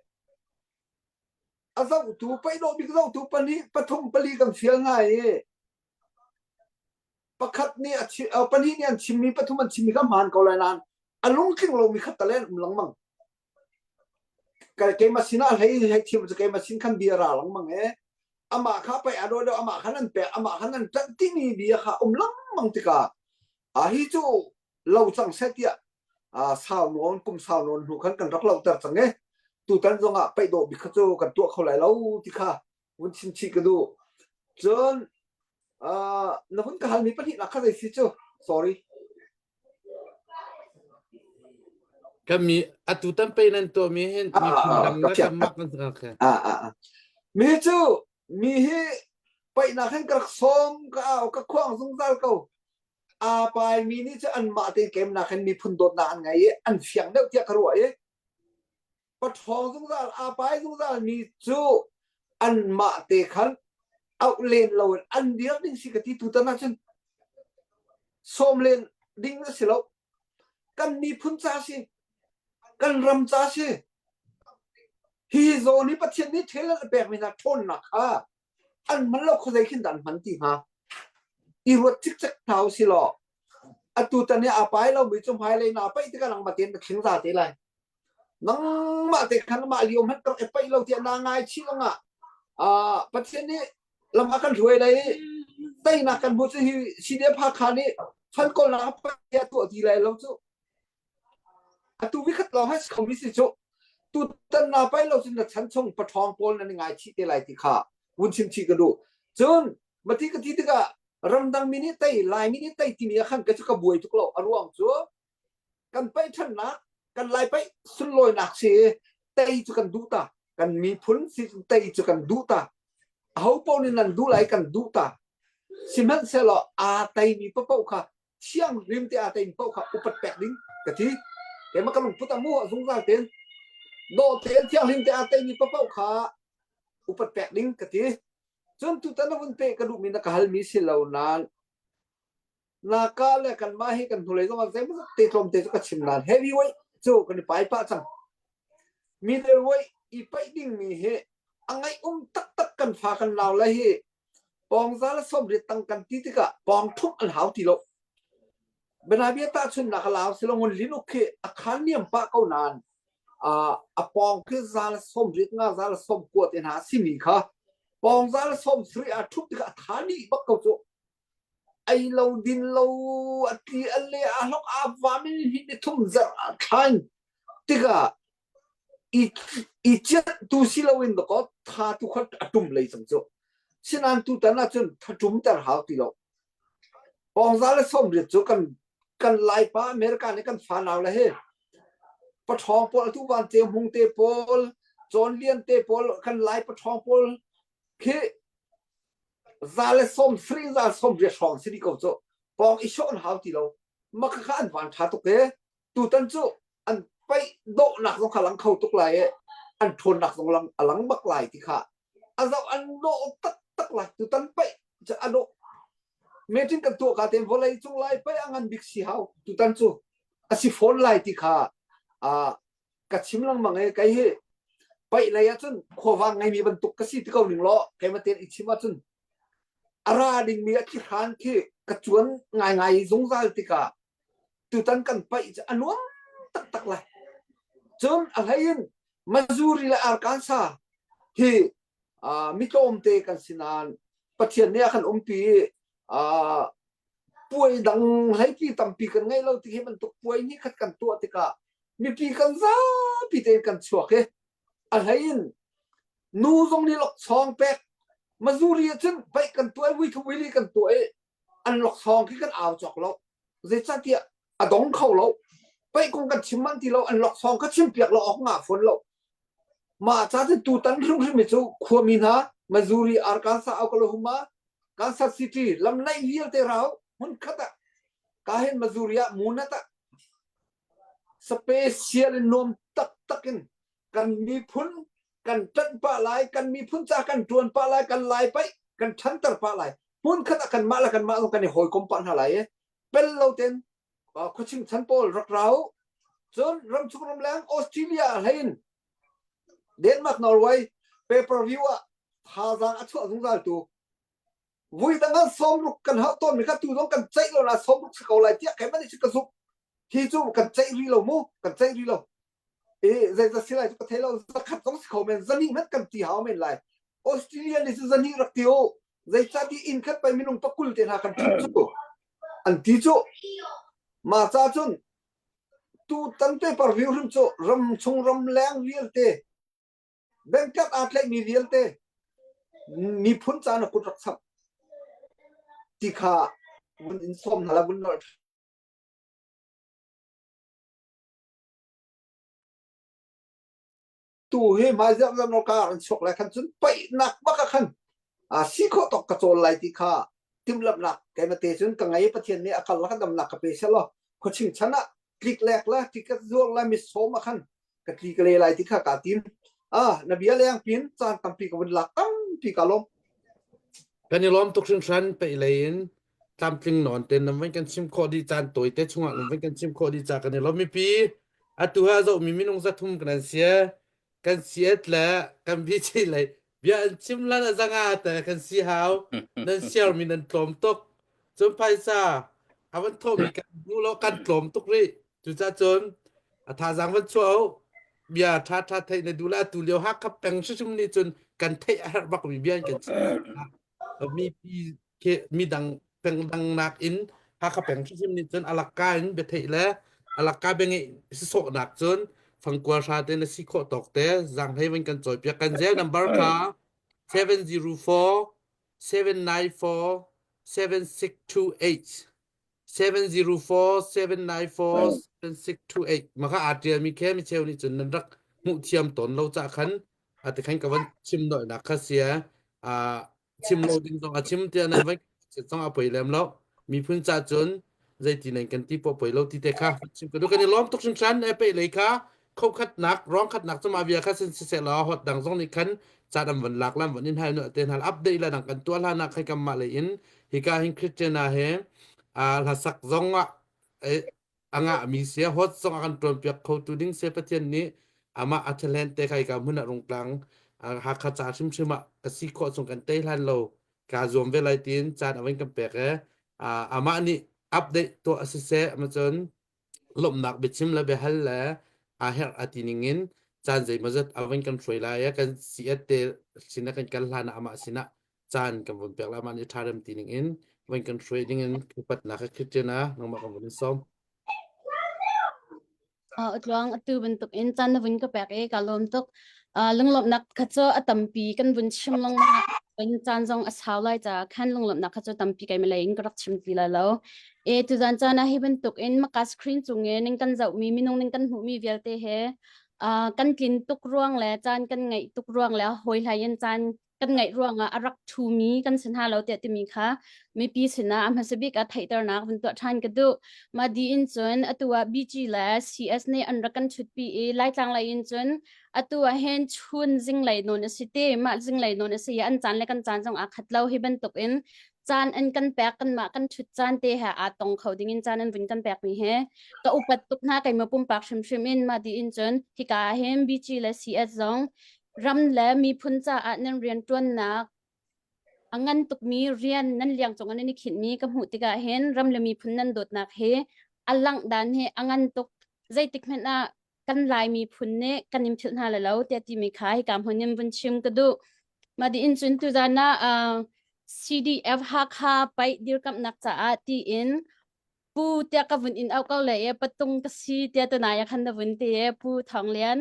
a zohtu paih dawh bik zohtu pahnih pathum pali kan fial hna i pakhat nih a chim pahnih nih an chimmi pathum an chimmi kha hmaan ko lai nain a lungtling lomi kha talen um lengmang keimah sinah hlei hei thiam cu keimah sin khan bia ra lengmang e amah kha pei a daw deuh amah khan an pek amah khan an ṭanh timi bia kha um lengmang tikah a hi cu lo cang seh tiah sau nawn kum sau nawn hnu khan kan rak lohter cang e tutan zongah paih dawh bik kha cu kan tuah kho lai lo ti kha vun chim chih ka duh cun na vun ka halmi pahnihnak kha zei si cu sorry Kan mi atu tan pe nan tuah mi hin miphun dang le kanmah kan okay. Ah ah ah. Mi cu mi hi paihnak hin ka rak sawm ka au ka khuang zungzal ko. Aa pai mi nih cu anmah te kemnak hin miphun dawtnak an ngei i an fiang deuh tiah ka ruah i paṭhawng zungzal aa pai zungzal mi cu anmah te khan auh len lo in an dir ding si ka ti tutan ahcun sawm len ding a si lo kan miphun ca si kan ram ca si hi zawn hi Pathian nih thil a pekmi hna ṭhawnnak kha an hman lo khuazei khin dah an hman ti hnga? I ruat cikcek hna usih law atu tan i aa pai lomi cu hmailei naa paih tikah nangmah tein na thling za te lai. Nangmah te khan mah lio hmanh ka rak i paih lo tiah naa ngaichih zongah uh, Pathian nih lam a kan hruai lai i teinak kan hmu cu hi CDF Hakha nih fan kawlnak a tuah ti lai lo cu. Atu vikhat lawng hai si khomi si cu. Tutan naa pai lo cun na chan chung paṭhawng pawl nan i ngaichih te lai ti kha vun chim chih ka duh. Cun mati ka ti tikah ramdang mi nih tei Laimi nih tei timi ah khan ka cu ka buai tuk lo. A ruang cu kan paih ṭhannak kan Lai paih sunlawinak si tei cu kan duh ta. Kan miphun si tei cu kan duh ta. Aho paoh nih nan duh lai kan duh ta. Sihmanhsehlaw aa teimi paohpaoh kha thianghlim te aa tein paoh kha upat pek ding ka ti. Keimah ka lungput a mu a zungzal tein dawh tein thianghlim te aa teimi paoh kha upat pek ding ka ti. Cun tutan a vun pe ka duhmi na ka halmi si lo nain naka le kanmah hi kan hnulei zong ah zeimawzat te tlawmte cu ka chim nain heavyweight cu kan i pai pah cang. Middleweight i paih dingmi hi a ngaih um taktak kan fa kan nau le hi Pawngza le sawmriat tang kan ti tikah pawng ṭhumh an hau ti lo. Bianabia tahchunhnak a lau silo ngun lin uk khi a khan niam pah ko nain a pawng khi za le sawmriat nga za le sawmkua te hna a simi kha pawng za le sawmsarih ah ṭhumh tikah a tha dih bak ko cu. Ei lo din lo a tli a le a hlok a vam in hi ni thum zarh ah thlain tikah i i tu si loin dakaw tha tu kha a ṭum lei cang cu. Sinain tutan ahcun tha ṭumter hau ti lo. Pawngza le sawmriat cu kan kan Laipa America nih kan fanau le hi paṭhawng pawl atu van te hmung te pawl cawn lian te pawl kan Lai paṭhawng pawl khi za le sawm sri za 80 hrawng si dih ko cu. Pawng i sawh an hau ti lo. Maka kha an van ṭha tuk e. Tutan cu an paih dawhnak zong kha lang kho tuk lai i an ṭhawnnak zong lang a lang bak lai ti kha a zoh an dawh taktak lai tutan paih cu a dawh meeting kan tuah ka tein vawlei cung lai paih a ngan bik si hau tutan cu a si fawn lai ti kha ka chim lengmang i kei hi paih lei ahcun khuavang ngeimi bantuk ka si ti ko ning law keimah tein i chim ahcun a ra dingmi a thihran khi ka cuan ngaingai zungzal tikah tutan kan paih cu a nuam taktak lai. Cun a hlei in Missouri le Arkansas hi uh, mi tlawmte kan si nain Pathian nih a kan umpi i uh, puai dang hleipi tampi kan ngei lo ti hi bantuk puai ni khat kan tuah tikah mipi kan zapi tein kan chuak i a hlei in nu zong nih laksawng pek Missouri ah cun paih kan tuah i vuithum vuili kan tuah i an laksawng khi kan au cawk lo zeicahtiah a dong kho lo paih kong kan chim manh ti lo an laksawng kha chim piak lo awk ngah fawn lo mah ca cu tutan hrimhrim hi cu khuami hna Missouri Arkansas Oklahoma Kansas City lam naih vialte rau hmun khat ah ka hin Missouri ah munat ah special in nuam taktak in kan miphun kan ṭanh pah lai kan miphun ca kan ṭuan pah lai kan lai paih kan ṭhanter pah lai hmun khat ah kanmah le kanmah zong kan i hawikom pah hna lai i pel lo ten khuaching chan pawl rak rau cun ramchung ramleng Australia hlein Denmark Norway pay per view ah thazaang a chuah zungzal tu vui dang ah sawmruk kan hauh tawn mi kha tu zong kan ceih lo na sawmruk si ko lai tiah keimah nih ka zumh hi cu kan ceih rih lo mu kan ceih rih lo i zeizat si lai cu ka thei lo zakhat zong si kho men zahnih hmanh kan ti hau men lai Australia nih cu zahnih rak ti u zeicah ti inn khat pei minung pakul te hna kan ṭhut cu an ti cu mah ca cun tu tan paper view hrim cu ram chung ram leng vialte Bangkok aa tlaihmi vialte miphun ca na kut rak chap ti kha vun in sawm hna la vun nolh tu hi hmaizarh zan ka an chuak lai khan cun paihnak bak ah khan a si khawh tawk ka cawl lai ti kha timhlamhnak keimah te cun ka ngei Pathian nih a kal la ka damnak ka pe selaw khuaching chan ah tlik lek la ticket zuar la mi sawm ah khan ka tli ka le lai ti kha kaa tim ah na bia leng pin caan tampi ka vun lak tampi ka lawm Kan i lawm tuk hringhran peih lei in tlamtling nawn ten nan van kan chim khawh dih caan tawi te chungah nan van kan chim khawh dih ca kan i lawm mipi atu ha zoh mi minung zathum kan an sia kan siat le kan bichi lei bia an chim lan a zanga te kan si hau nan share mi nan tlawm tuk. Cun phaisa a van thawhmi kan hmu lo kan tlawm tuk rih. Cucaah cun a thazaang van chuah u. Bia ṭha ṭha theih na duh le atu lio Hakha peng hrimhrim nih cun kan theih a herh bakmi bia in kan chim. Mipi khi midang peng dang nakin Hakha peng hrimhrim nih cun alakka in biatheih le alakka biangeih sisawhnak cun fangkua hra te na si khawh tawk te zaanghlei van kan cawipiak kan zel number kha 704 794 7628 704 794 7628 maka aa ṭialmi khe mi cheu nih cun nan rak hmuh thiam tawn lo cah khan ati khan ka van chim dolhnak kha sia a chim lo ding zong a chim tiah nan van zong a poi lem lo miphun ca cun zeiti nan kan ti po poi lo ti te kha chim ka du kan i lawm tuk hringhran e pe lei kha khokhatnak rong khatnak cu mah bia kha sin siseh law hot dang zong nih khan caan an van lak lam van in hai nu te hna update la dang kan tuah hlan ah khai kam mah lei in hika hin Christiana he a hlasak zong ah anga mi sia hot zong a kan tuan piak kho tu ding se Pathian nih amah a talent te kai ka hmun ah rungtlang Hakha ca hrimhrim ah ka si khawh chung kan tei hlan lo ka zuam ve lai tin caan a van kan pek e amah nih update tuah siseh macun lawmhnak biachim le biahal le aa herh a ti ning in caan zeimawzat a van kan hruai lai i kan CS te sinah kan kal hlan ah amah sinah caan kan vun pek lai amah nih ṭha rem ti ning in van kan hruai ding in upatnak he Christian ah nangmah kan vun in sawm. Tluang atu bantuk in caan na vun ka pek i ka lawm tuk. Lunglawmhnak kha cu a tampi kan vun chim lengmang in caan zong a sau lai caah khan lunglawmhnak kha cu tampi kai malay in ka rak chim ti lai lo. E tuzan caan ah hi bantuk in maka screen cung i ning kan zohmi minung ning kan hmuhmi vialte he kan tlin tuk ruang le caan kan ngeih tuk ruang le hawi hlai in caan kan ngaih ruangah a rak ṭhumi kan si hna lo tiah timi kha mipi sinah a hmasa bik ah theihternak vun tuah ṭhan ka duh. Mah di in cun atu ah BG le CS nih an rak kan ṭhutpi i Laitlang lei in cun atu ah hin chun zinglei nawn a si ti mah zinglei nawn a si i an caan le kan caan zong aa khat lo hi bantuk in caan an kan pek kanmah kan ṭhut caan te he aa tong kho ding in caan an vun kan pek mi he ka upat tuk hna keimah pumpak hrimhrim in mah di in cun hika ah hin BG le CS zong ram le miphun caah nan rianṭuannak a ngan tukmi rian nan liang cung nan i khinhmi ka hmuh tikah hin ram le miphun nan dawtnak hi a langh dan hi a ngan tuk zeitik hmanh ah kan Lai miphun nih kan in philh hna lai lo tiah timi kha hika hmun in vun chim ka duh. Mah di in cun tuzan ah CDF Hakha paih dirkamhnak caah tiin Pu tiah ka vun in auh ko le e patung ka si tiah tunai ah khan na vun ti e Pu Thawng Lian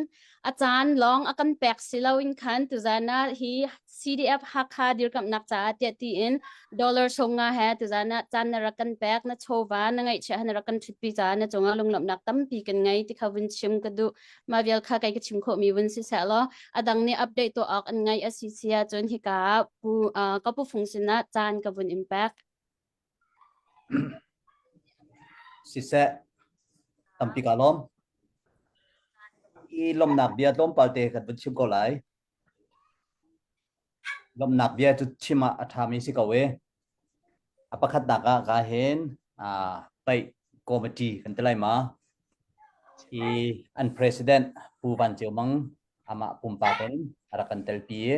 a caan lawng a kan pek si lo in khan tuzan ah hi CDF Hakha dirkamhnak caah tiah tiin dollar songa he tuzan ah caan na rak kan pek na chawva na ngaihchiah na rak kan ṭhutpi caah na cungah lunglawmhnak tampi kan ngei ti kha vun chim ka duh mah vial kha kei ka chim khawhmi vun si seh law a dang nih update tuah awk an ngaih a si si ahcun hika ah pu ka pu fung sinah caan ka vun in pek Siseh, tampi kaa lawm. I lawmhnak bia tlawmpal te kan vun chim ko lai. Lawmhnak bia cu chim ah a ṭhami si ko i a pakhatnak ah ka hin aa paih committee kan ti lai ma i an president Pu Van Ceu Mang amah pumpak in a rak kan telpi i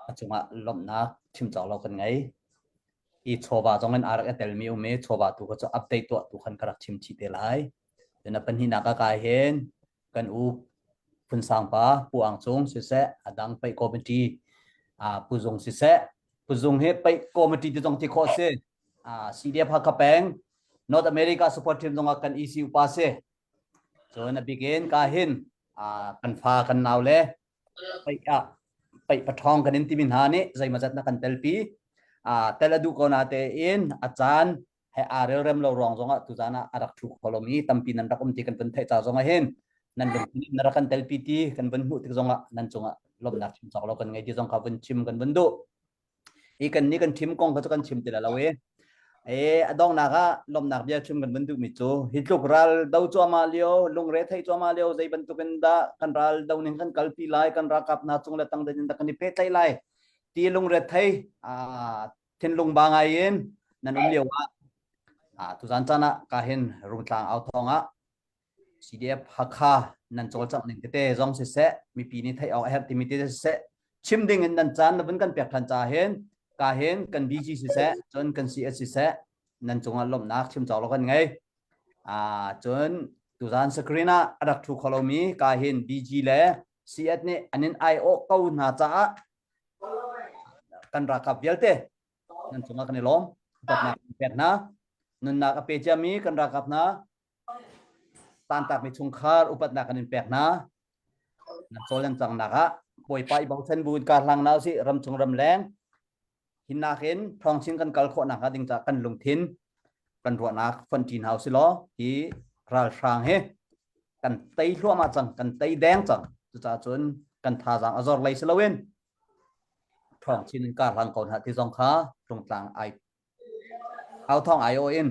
a cungah lawmhnak chim cawk lo kan ngei. I chawva zong in aa rak i telmi um i chawva tu kha cu update tuah tu khan ka rak chim chih te lai. Cun a pahnihnak ah kai hin kan u Phunsang pa Pu Ang Cung siseh a dang paih committee Pu Zung siseh Pu Zung hi paih committee ti zong ti khawh si. CDF Hakha peng North America support team zong ah kan EC upa si. Cun a bik in ka hin kan fa kan nau le paih ah paih paṭhawng kan in timi hna nih zeimawzat na kan telpi. Tel a duh ko na tein a caan he aa relrem lo ruang zongah tuzaan ah a rak ṭhu kho lomi tampi nan rak um ti kan vun theih ca zongah hin nan lungthin in na rak kan telpi ti kan vun hmuh tik zongah nan cungah lawmhnak chim cawk lo kan ngei ti zong kha vun chim kan vun duh. Hi kan nih kan thim kong kha cu kan chim ti lo i e a donghnak ah lawmhnak bia chim kan vun duhmi cu hi tluk ral do cuahmah lio lungre thei cuahmah lio zei bantukin dah kan ral do ning kan kalpi lai kan ralkap hna cung le tang in dah kan i pehtlaih lai ti lungre thei thinlung ba ngai in nan um lio ah tuzan caan ah ka hin rungtlang au thawng ah CDF Hakha nan cawlcangh ning tete zong siseh mipi nih theih awk a herh timi tete siseh chim ding in nan caan na vun kan pek than ca hin Ka hin kan BG siseh, cun kan CS siseh, nan cungah lawmhnak chim cawk lo kan ngei. Ah, cun tuzan screen ah a rak thu kho lomi ka hin BG le CS nih an in aiawh ko hna caah kan ralkap vialte nan cungah kan i lawm. Upatnak kan pek hna. Nunnak a pe ciami kan ralkap hna tantakmi chungkhar upatnak kan in pek hna. Nan cawl nan cangnak ah Bawipa i bochan bu in kar hlang na usih ramchung ramleng hinnak in thawngchin kan kal khawh nakhnga ding caah kan lungthin kan ruahnak fonhṭi hna usih law hi ralhrang hi kan tei hluahmah cang kan tei deng cang cucaah cun kan thazaang a zor lei si loin thawngchin in kar hlang ko hna ti zong kha rungtlang ai au thawng ai aw in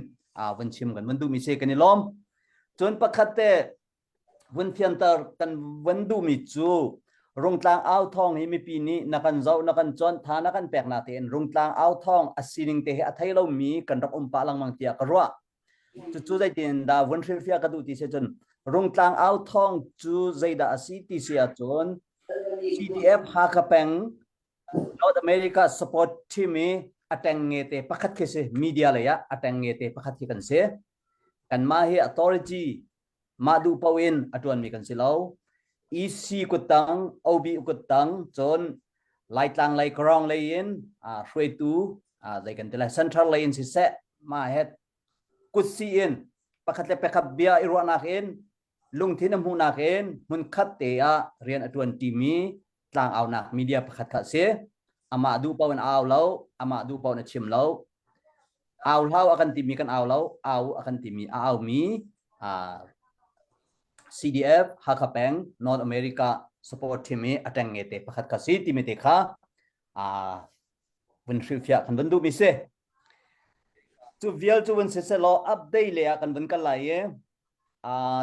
vun chim kan vun duhmi si kan i lawm cun pakhat te vun fianter kan vun duhmi cu Rungtlang au thawng hi mipi nih na kan zoh na kan chawnh tha na kan pek na tein Rungtlang au thawng a sining te hi a thei lomi kan rak um pah lengmang tiah ka ruah. Cucu zeitin dah vun hrilhfiah ka duh ti si cun Rungtlang au thawng cu zeidah a si ti si ahcun CDF Hakha peng North America support team i a teng nge te pakhat khi si media lei ah a teng nge te pakhat khi kan si. Kanmah hi authority mah duh paoh in a ṭuanmi kan si lo. EC kuttang, OB kuttang, cun Laitlang lei Karong lei in hruaitu zei kan ti lai central lei in siseh mah he kutsi in pakhat le pakhat bia i ruahnak in lungthin a hmuhnak in hmunkhat te ah rian a ṭuan ṭimi tlangaunak media pakhat kha a si. Amah duh paoh in a au lo, amah duh paoh in a chim lo. Au hlau a kan timi kan au lo, au a kan timi a aumi CDF Hakha Peng North America support team i a ṭeng nge te pakhat kha si timi te kha vun hrilhfiah kan vun duhmi si. Cu vial cu vun si selaw update le ah kan vun kal lai i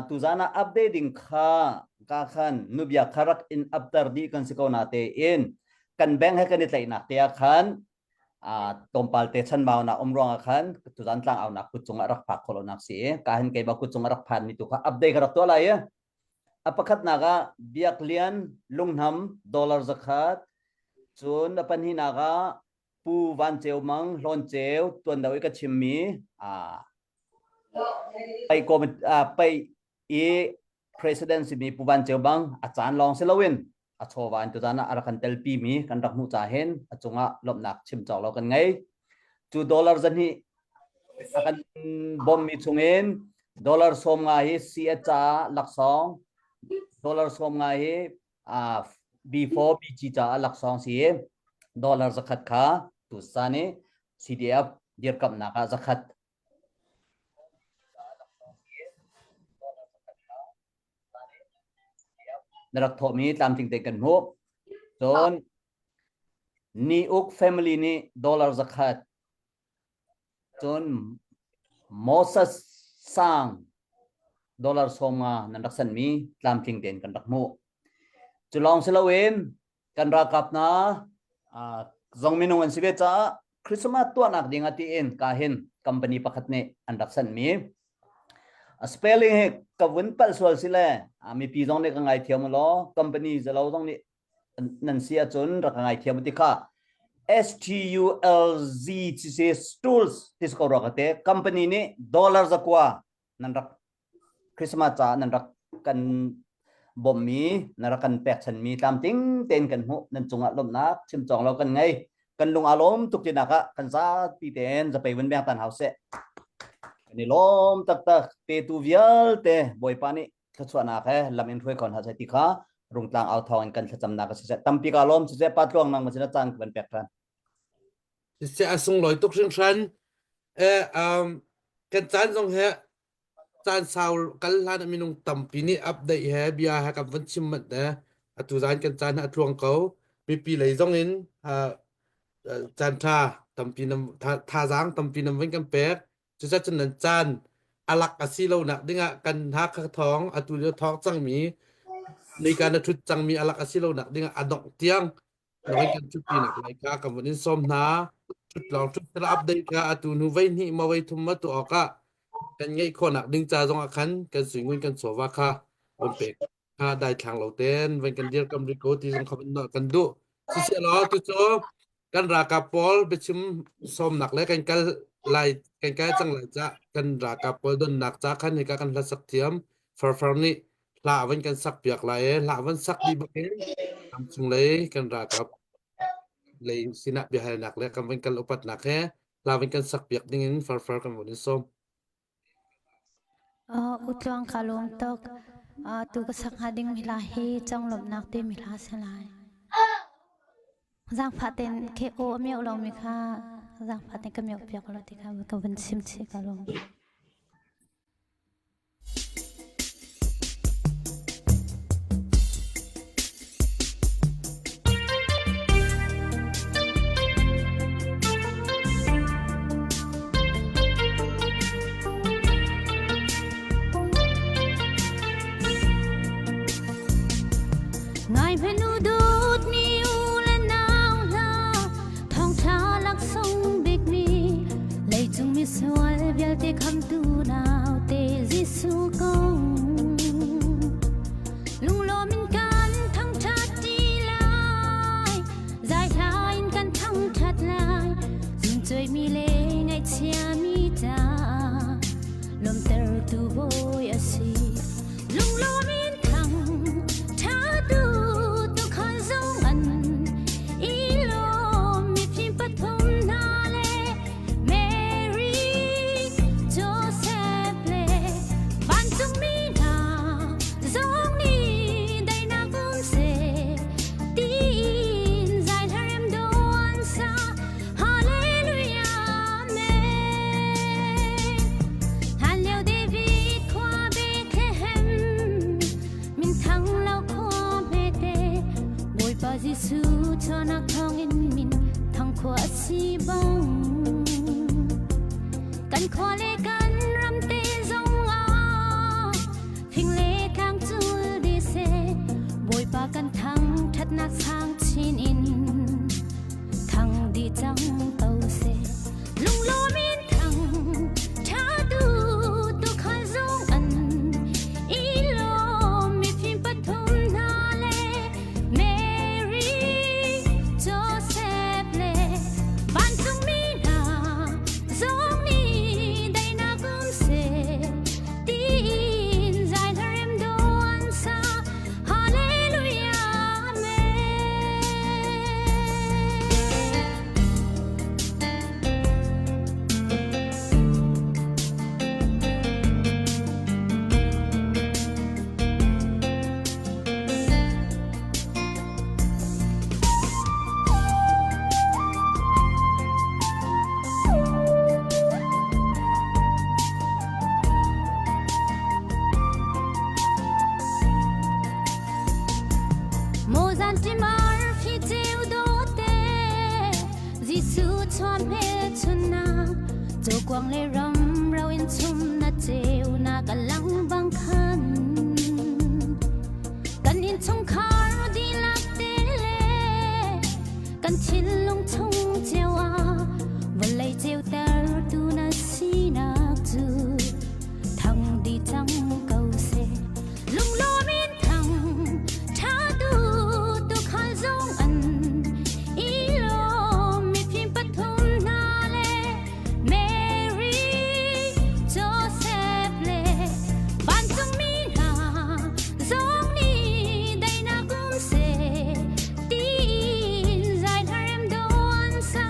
tuzan ah update ding kha ka khan nubia kha rak in upter dih kan si ko na tein kan bank he kan i tlaihnak te ah khan tlawmpal te chanbaunak um ruangah khan tuzan tlang aunak kut cungah rak phak khawh lonak si i ka hin kei ba kut cungah rak phan mi tu kha update ka rak tuah lai i a pakhatnak ah Biak Lian Lunghnam dollar zakhat cun a pahnihnak ah Pu Van Ceu Mang Hlawn Ceu tuan do i ka chimmi pai ko pai i president simi Pu Van Ceu Mang a caan lawng si loin a chawva in tuzan ah a rak kan telpi mi kan rak hmuh ca hin a cungah lawmhnak chim cawk lo kan ngei. Cu dollar zahnih a kan bawmmi chungin dollar 50 hi CS caah laksawng dollar 50 hi B4 BG caah laksawng si i dollar zakhat kha tusan i CDF dirkamhnak ah zakhat na rak thawhmi tlamtling tein kan hmuh. Cun Ni Uk family nih dollar zakhat cun Moses Sang dollar 50 nan rak sanmi tlamtling tein kan rak hmuh. Cu lawng si loin kan ralkap hna zong minung an si ve caah Christmas tuahnak ding ah tiin ka hin company pakhat nih an rak sanmi a spelling hi ka vun palh sual si le mipi zong nih ka ngaithiam law company zalo zong nih nan si ahcun rak ka ngaithiam ti kha STULZ si stools ti ko ro ka te company nih dollar zakua nan rak Christmas caah nan rak kan bawmhmi na rak kan pekchanmi tlamtling tein kan hmuh nan cungah lawmhnak chim cawng lo kan ngei kan lung aa lawm tuk tinak ah kan zapi tein zapei vun beng tan hau seh kan i lawm taktak petu vialte Bawipa nih thluachuahnak he lam in hruai ko hna seh ti kha rungtlang au thawng in kan thlacamnak a si seh tampi ka lawm siseh pa tluang nang ma sin a caan ka van pek ṭhan Siseh a sunglawi tuk hringhran eh um kan caan zong he caan sau kal hlan ah minung tampi nih update he bia he kan van chim manh te atu zan kan caan a tluang ko mipi lei zong in caan tha tampi nam thazaang tampi nam van kan pek cucaah cun nan caan alak a si lo nak dingah kan Hakha thawng atu lio thawng cangmi nika na thut cangmi alak a si lo nak dingah a dongh tiang na van kan ṭhutpi nak lai kha kan vun in sawm hna ṭhut lawng ṭhut sila update kha atu hnu vei hnih ma vei thum ma tu awk ah kan ngeih khawhnak ding ca zong ah khan kan suingun kan chawva kha vun pek kha daithlang lo ten van kan dirkam rih ko ti zong kha van kan duh siseh law tu cu. Kan ralkap pawl biachim sawmnak le kan kal lai kan kal cang lai ca kan ralkap pawl donnak ca khan hika kan hlasak thiam farfar nih hla van kan sak piak lai e hla van sak dih bak in ram chung lei kan ralkap lei sinah biahalnak le kan van kal upatnak he hla van kan sak piak ding in farfar kan von in sawm. Utluang ka lawm tuk. Tu ka sak hnga ding mi hla hi conglawmhnak timi hla a si lai. Zaangfah tein khi aw a mioh lomi kha zaangfah tein ka mioh piak law ti kha ka vun chim chih ka lawm. Ngai hmanh u dawtmi u le nau hna thawngṭha laksawng bikmi leicung misual vialte khamtu naute Jesuh kong Lunglawm in kan thangṭhat ṭi lai, zaihla in kan thangṭhat lai. Zuncuaimi le ngaihchiami caah lawmhtertu Bawi a si. Lunglawm in thangṭhat u, tuukhal zong an i lawm. Mifim pathum hna le Mary, Joseph le vancungmi hna zong nih daihnak um seh tiin zai hlarem dawn sa Hallelujah Amen. Hlanlio David khua Bethlehem minthang lo khua hmete Bawipa Jesuh chuahnak thawngin min thang khua a si bang kan khua le kan ram te zong ah fing le tlang cul dih seh Bawipa kan thang ṭhatnak sang chin in thang dih cang ko seh lunglawm in thang ṭha tu tuukhal zong an i lawm mifim pathum hna le Mary Joseph le vancungmi hna zong nih daihnak um seh tiin zai hlarem dawn sa Hallelujah Amen. Mozan timar fi ceu do te Jesuh chuan hmelchunnak Cawkuang le ram ro in chum na ceunak a lang bang khan Kan innchungkhar dihlak te le kan thinlung chung cio ah vawlei ceutertu na sinak cu thang dih cang ko seh. Lunglawm in thang ṭha tu tuukhal zong an i lawm mifim pathum hna le Mary, Joseph le vancungmi hna zong nih daihnak um seh tiin zai hlarem dawn sa.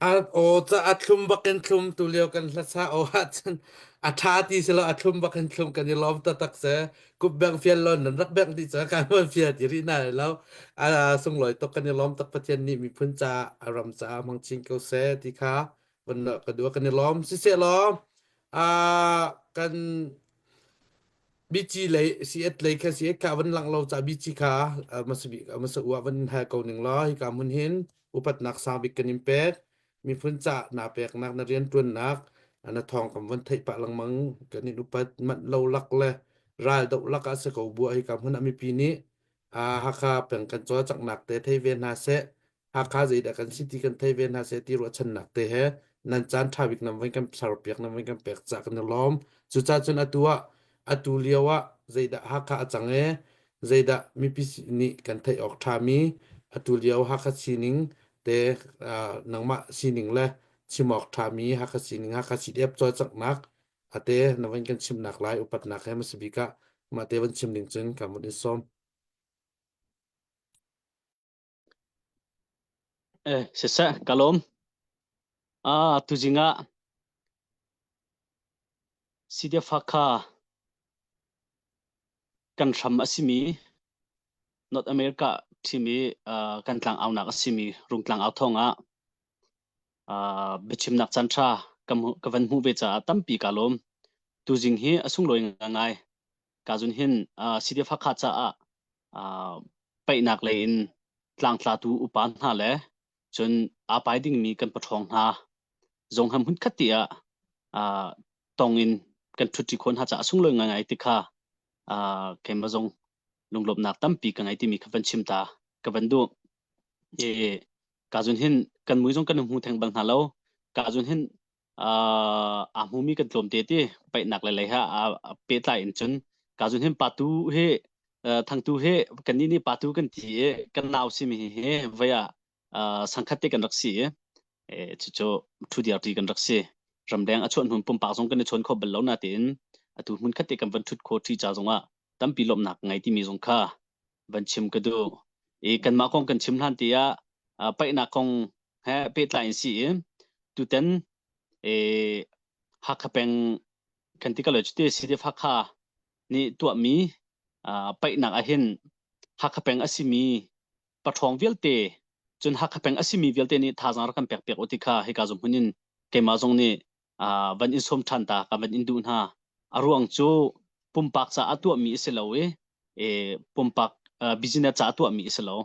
A aw ca a thlum bak in thlum tu lio kan hlasa aw ahcun a ṭha ti si lo a thlum bak in thlum kan i lawm taktak se kup beng fial lo nan rak bengh dih cang kan van fial ti rih na lo a sunglawi tuk kan i lawm tak Pathian nih miphun ca a ram ca hmang chin ko seh ti kha van ka duh kan i lawm siseh law a kan Bici lei siat lei kha siat kha van lang lo ca bici kha masa masa ua van hal ko ning law hika hmun hin upatnak sang bik kan in pek miphun ca na peknak na rianṭuannak na thawng kan van theih pah lengmang kan in upat manh lo lak le ral doh lak ah si ko bua hika hmun ah mipi nih Hakha peng kan cawlcanghnak te thei ve hna seh Hakha zeidah kan si ti kan thei ve hna seh ti ruahchannak te he nan caan ṭha bik nan van kan serpiak nan van kan pek cah kan i lawm. Cucaah cun atu ah atu lio ah zeidah Hakha a cang e zeidah mipi nih kan theih awk ṭhami atu lio Hakha sining te nangmah sining le chim awk ṭhami Hakha sining Hakha CDF cawlcanghnak ate na van kan chimnak lai upatnak he hmasa bik ah mah te van chim ding cun kan vun in sawm. Eh, siseh, ka lawm. Ah, tuzing ah CDF Hakha kan hram a simi North America thimi uh, kan tlang aunak a simi Rungtlang au thawng ah uh, biachimnak caan ṭha ka, ka van hmuh ve caah tampi ka lawm. Tuzing hi a sunglawi ngai. Ka zun hin uh, CDF Hakha caah uh, paihnak lei in tlangtlatu upa hna le cun aa pai dingmi kan paṭhawng hna zong ham hmun khat ti ah uh, tong in kan ṭhutṭi khawh hna caah sunglawi ngaingai ti kha uh, keimah zong lunglawmhnak tampi ka ngei timi kha van chim ta ka van duh. E, ka zun hin kan mui zong kan hmu theng bal hna lo. Ka zun hin aa hmumi kan tlawm te ti paihnak le lei ha a pehtlai in cun ka zun hin patu hi thangtu hi kan nih nih patu kan ti i kan nau simi hi voi ah sangkhat te kan rak si i cucu thu diar ti kan rak si ramleng a chuan hmun pumpak zong kan i chawn kho bal lo na tiin atu hmun khat te kan van thut kho thi ca zong ah tampi lawmhnak ngei timi zong kha van chim ka duh i kanmah kong kan chim hlan ti ah paihnak kong he pehtlai in si i tutan e Hakha peng kan ti ko lo cuti CDF Hakha nih tuahmi paihnak ahhin Hakha peng a simi paṭhawng vialte cun Hakha peng a simi vialte nih thazaang rak kan pek piak u ti kha hika zung hmun in keimah zong nih van in sawm ṭhan ta ka van in duh hna. A ruang cu pumpak caah tuahmi a si lo i pumpak business caah tuahmi a si lo.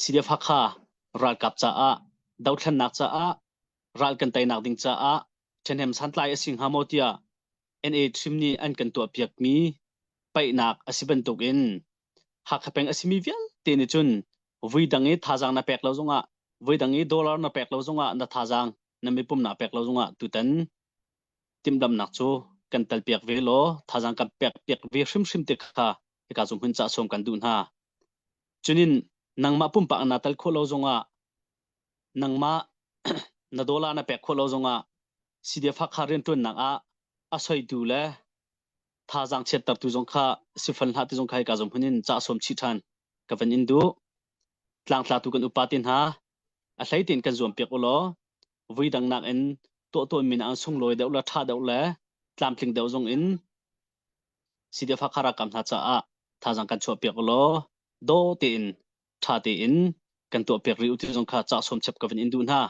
CDF Hakha ralkap caah dothlennak caah ral kan teinak ding caah ṭhahnem santlai a si hnga maw tiah NA Trim nih an kan tuahpiakmi paihnak a si bantukin Hakha peng a simi vialte nih cun vui dang i thazaang na pek lo zongah vui dang i dollar na pek lo zongah na thazaang na mipum na pek lo zongah tutan timhlamhnak cu kan telpiak ve law thazaang kan pek piak ve hrimhrim te kha hika zung hun ca sawm kan duh hna. Cunin nangmah pumpak na tal khawh lo zongah nangmah na dollar na pek khawh lo zongah CDF Hakha rianṭuannak ah a soitu le thazaang chiattertu zong kha sifan hlah ti zong kha hika zong hmun in ca sawm chih ṭhan ka van in duh. Tlangtlatu kan upa te hna a hlei tein kan zuam piak u law vui dang nakin tuah tawnmi na an sunglawi deuh le ṭha deuh le tlamtling deuh zong in CDF Hakha ralkap hna caah thazaang kan chuahpiak u law daw tein ṭha tein kan tuahpiak rih u ti zong kha ca sawm chap ka van in duh hna.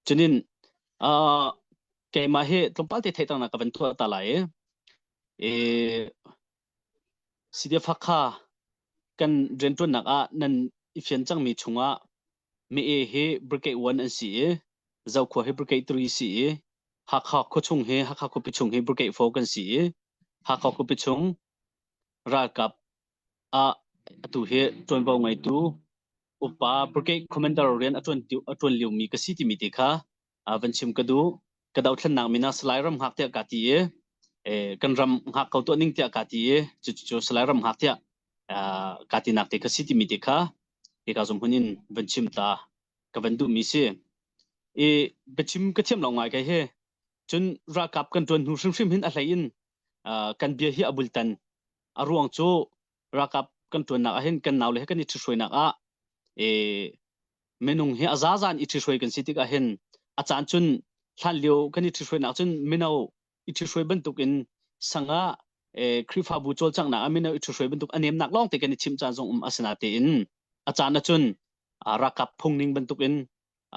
Cunin uh, keimah hi tlawmpal te theihternak ka van tuah ta lai i e, CDF Hakha kan rianṭuannak ah nan i fian cangmi chungah Mi-e hi Brigade 1 an si i Zokhua hi Brigade 3 si i Hakha khuachung hi Hakha khuapi chung hi Brigade 4 kan si i Hakha khuapi chung ralkap ah atu hi ṭuanvo ngeitu upa Brigade Commander rian a ṭuan a ṭuan liomi ka si timi te kha van chim ka duh. Ka dothlennak min ah Salai Ram Hngak tiah kaa ti i kan ram hngak ko tuah ning tiah kaa ti i cucu Salai Ram Hngak tiah kaa tinak te kha si timi te kha hika zung hmun in van chim ta ka van duhmi si. I biachim ka thiam lo ngai kai he. Cun ralkap kan ṭuan hnu hrimhrim hin a hlei in kan bia hi a bultan. A ruang cu ralkap kan ṭuannak ah hin kan naule he kan i ṭhithruainak ah e, Minung hi a zazan i ṭhihruai kan si tikah hin a caan cun hlan lio kan i ṭhihruainak cun mino i ṭhihruai bantukin sangah eh, Khrihfabu cawlcanghnak ah mino i ṭhihruai bantuk a nemnak lawng te kan i chimh caan zong um asinatein a caan ahcun ralkap phungning bantukin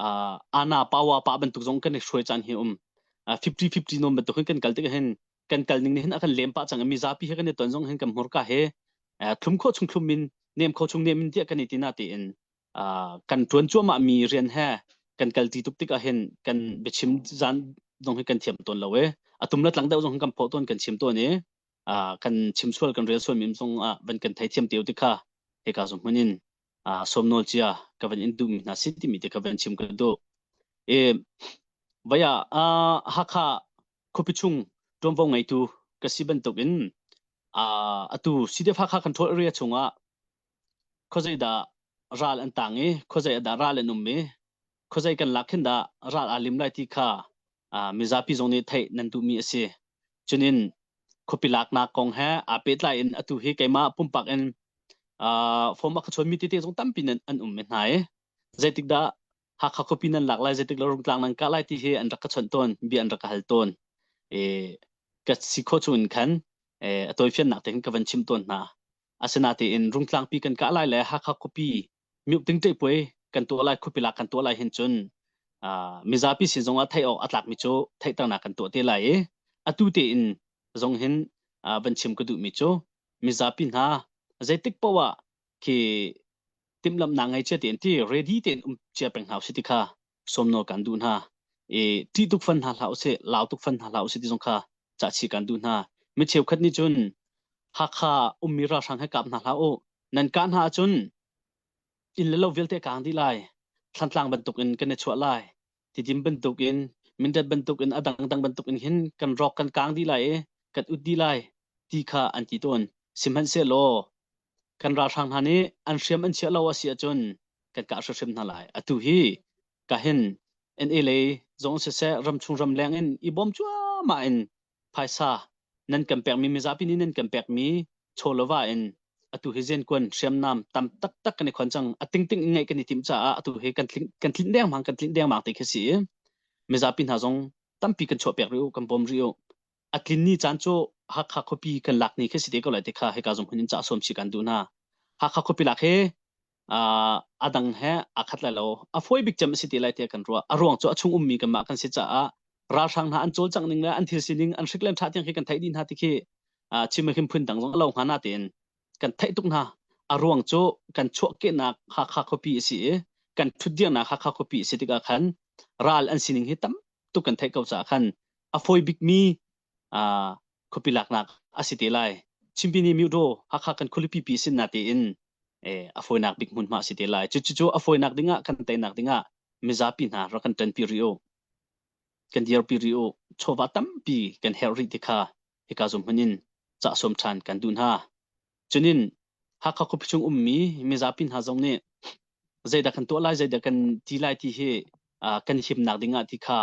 uh, ana pawa pa bantuk zong kan i hruai caan hi um 50-50 nom bantuk hin kan kal tik hin kan kal ning nih hin a kan lem pah cang mi zapi he kan i ton zong hin kan hmurka he thlum kho chung thlum in nem kho chung nem in tiah kan i tina tiin kan tuan cuahmah mi rian he kan kal ti tuk tik ah hin kan biachim zan zong hi kan thiam tawn lo e atum la tlang deuh zong kan pho tawn kan chim tawn i kan chim sual kan rel sual mi zong ah van kan thei thiam teu ti kha heka zong hmun in sawmnawl cia ka van in duhmi hna si timi te ka van chim ka duh. E, vaya Hakha khuapi chung ṭuanvo ngeitu ka si bantukin atu CDF Hakha Control Area chungah khuazei dah ral an tang i khuazei dah ral an um i khuazei kan lak khin dah ral aa lim lai ti kha mizapi zong nih theih nan duhmi a si. Cunin khuapi laknak kong he aa pehtlai in atu hi keimah pumpak in form a ka chawnmi tete zong tampi nan an um me hna i zeitik dah Hakha khuapi nan lak lai zeitik la Rungtlang nan kah lai ti hi an rak ka chawnh tawn bia an rak ka hal tawn e ka si khawh chung in khan e a tawifiannak te hin ka van chim tawn hna asinatein Rungtlangpi kan kah lai le Hakha khuapi miuk ting ṭe puai kan tuah lai khuapi lak kan tuah lai hin cun mizapi sin zongah theih awk a tlakmi cu theihternak kan tuah te lai i atu tein zong hin van chim ka duhmi cu mizapi hna zeitik paoh ah khi timhlamhnak ngei cia tein ti ready tein um cia peng hna usih ti kha sawmnawl kan duh hna. I ṭih tuk fan hna hlah usih, lau tuk fan hna hlah usih ti zong kha cahchih kan duh hna. Mi cheukhat nih cun Hakha ummi ralhrang he kap hna hlah u. Nan kah hna ahcun inn le lo vialte kaang dih lai. Thlantlang bantukin kan i chuah lai. Tidim bantukin, Mindat bantukin, a dangdang bantukin hin kan rawk kan kaang dih lai i kan ut dih lai ti kha an ti tawn. Sihmanhsehlaw kan ralhrang hna nih an hriam an chiah lo a si ahcun kan kah hrimhrim hna lai. Atu hi ka hin NA lei zong siseh ramchung ramleng in i bawm cuahmah in phaisa nan kan pekmi mizapi nih nan kan pekmi chawlova in atu hi zenkuan hriamnam tam taktak kan i khon cang a tingting in ngeih kan i timh caah atu hi kan tlinh kan tlinh dengmang kan tlinh dengmang ti khi si i mizapi hna zong tampi kan chuah piak rih u kan bawm rih u a tlin ni caan cu Hakha khuapi kan lak ni khi si te ko lai ti kha hika zong hun in ca sawm si kan duh hna Hakha khuapi lak hi a dang he aa khat lai lo. A fawi bik cem a si te lai tiah kan ruah. A ruang cu a chung ummi kanmah kan si caah ralhrang hna an cawlcangh ning le an thil sining an hrik le an ṭha tiang khi kan theih dih hna ti khi chim him phun dang zong a lo hnga na tein kan theih tuk hna. A ruang cu kan chuahkehnak Hakha khuapi a si i kan ṭhutdirnak Hakha khuapi a si tikah khan ral an sining hi tam tuk kan theih ko caah khan a fawi bikmi khuapi laknak a si te lai. Chimpi nih Myodaw Hakha kan khualipi pi sin na tein a fawinak bik hmunhma a si te lai. Cucu a fawinak dingah kan teinak dingah mizapi hna rak kan ṭanpi rih u. Kan dirpi rih u. Chawva tampi kan herh rih ti kha hika zum hmun in cah sawm ṭhan kan duh hna. Cunin Hakha khuapi chung ummi mizapi hna zong nih zeidah kan tuah lai, zeidah kan ti lai ti hi kan himnak dingah ti kha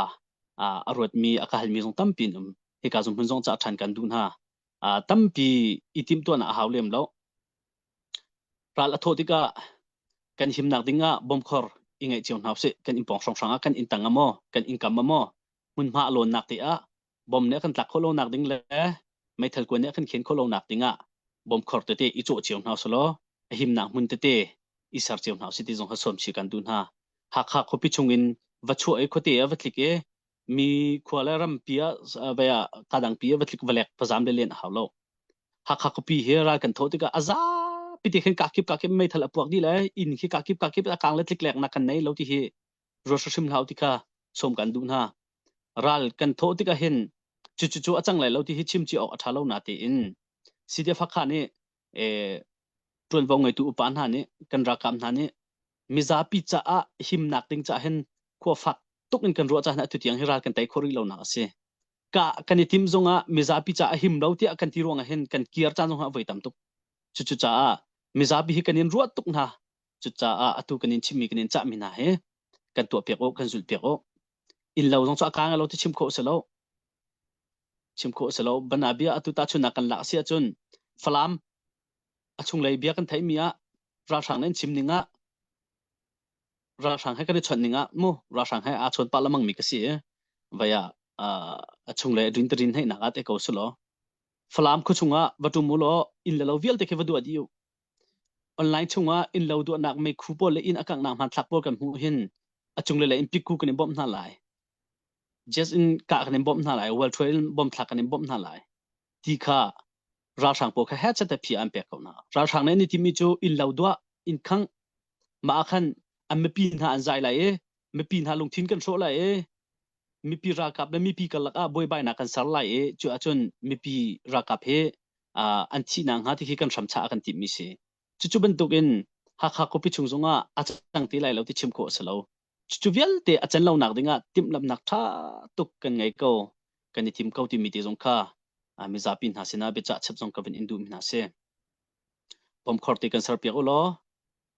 a ruatmi, a ka halmi zong tampi an um. Hika zum hmun zong cah ṭhan kan duh hna. Tampi i timhtuahnak a hau lem lo. Ral a thawh tikah kan himnak dingah bomkhor i ngeih cio hna usih. Kan inn pawng hrawnghrang ah kan inn tang ah maw, kan inn kam ah maw, hmunhma a lawnnak te ah bom nih a kan tlak khawh lonak ding le meithal kuan nih a kan khen khawh lonak ding ah bomkhor tete i cawh cio hna usih a himnak hmun tete i ser cio hna usih ti zong kha sawm chih kan duh hna. Hakha khuapi chungin va chuah i khuate ah va tlik i mi khua le rampi ah vai ah kadangpi ah va tlik va lek va zam le len a hau lo. Hakha khuapi hi ral kan thawh tikah a zapi te khin kakip kakip meithal a puak dih le inn khi kakip kakip a kang le tlik lek nak kan nei lo ti hi ruat hrim hlah ti kha sawm kan duh hna. Ral kan thawh tikah hin cucu cu a cang lai lo ti hi chim ci awk a ṭha lo na tiin CDF Hakha nih ṭuanvo ngeitu upa hna nih kan ralkap hna nih mizapi caah himnak ding caah hin khua fak tuk in kan ruah caah atu tiang hi ral kan tei khawh rih lonak a si. Ka kan i tim zongah mizapi caah him lo tiah kan ti ruangah hin kan kir caan zongah voi tam tuk. Cucu caah mizapi hi kan in ruat tuk hna. Cucaah atu kan in chimmi kan in cahmi hna hi kan tuah piak u, kan zulh piak u. Inn lo zong cu a kaang lo ti chim khawh si lo. Chim khawh si lo. Bana bia atu tahchunnak kan lak si ahcun Falam a chunglei bia kan theihmi ah ralhrang nih an chim ning ah. Ralhrang he kan i chawnh ning ah mu ralhrang he aa chawn pah lengmang mi ka si i vai ah a chung le rin tarin hei nak ah te ko su law Falam khu chungah va tum u law inn le lo vialte khi va duah dih u. Online chungah inn lo duahnak meikhu pawl le inn a kanghnak hmanthlak pawl kan hmuh hin a cung le le in pikku kan in bawmh hna lai. Just in kah kan in bawmh hna lai, World Trade in bom thlak kan in bawmh hna lai. Ti kha ralhrang pawl kha het chat phi an pek ko hna. Ralhrang nih an i timi cu inn lo duah, inn khangh, mah ah khan an mipi hna an zai lai i mipi hna lungthin kan hrawh lai i mipi ralkap le mipi karlak ah buaibainak kan ser lai i cu ahcun mipi ralkap hi an thihnak hnga ti khi kan hramchah kan timhmi si. Cucu bantukin Hakha khuapi chung zongah a cang ti lai lo ti chim khawh a si lo. Cucu vialte a can lonak dingah timhlamhnak ṭha tuk kan ngei ko, kan i tim ko timi te zong kha mizapi hna sinah biacah chap zong ka van in duhmi hna si. Pomkhor te kan serpiak u law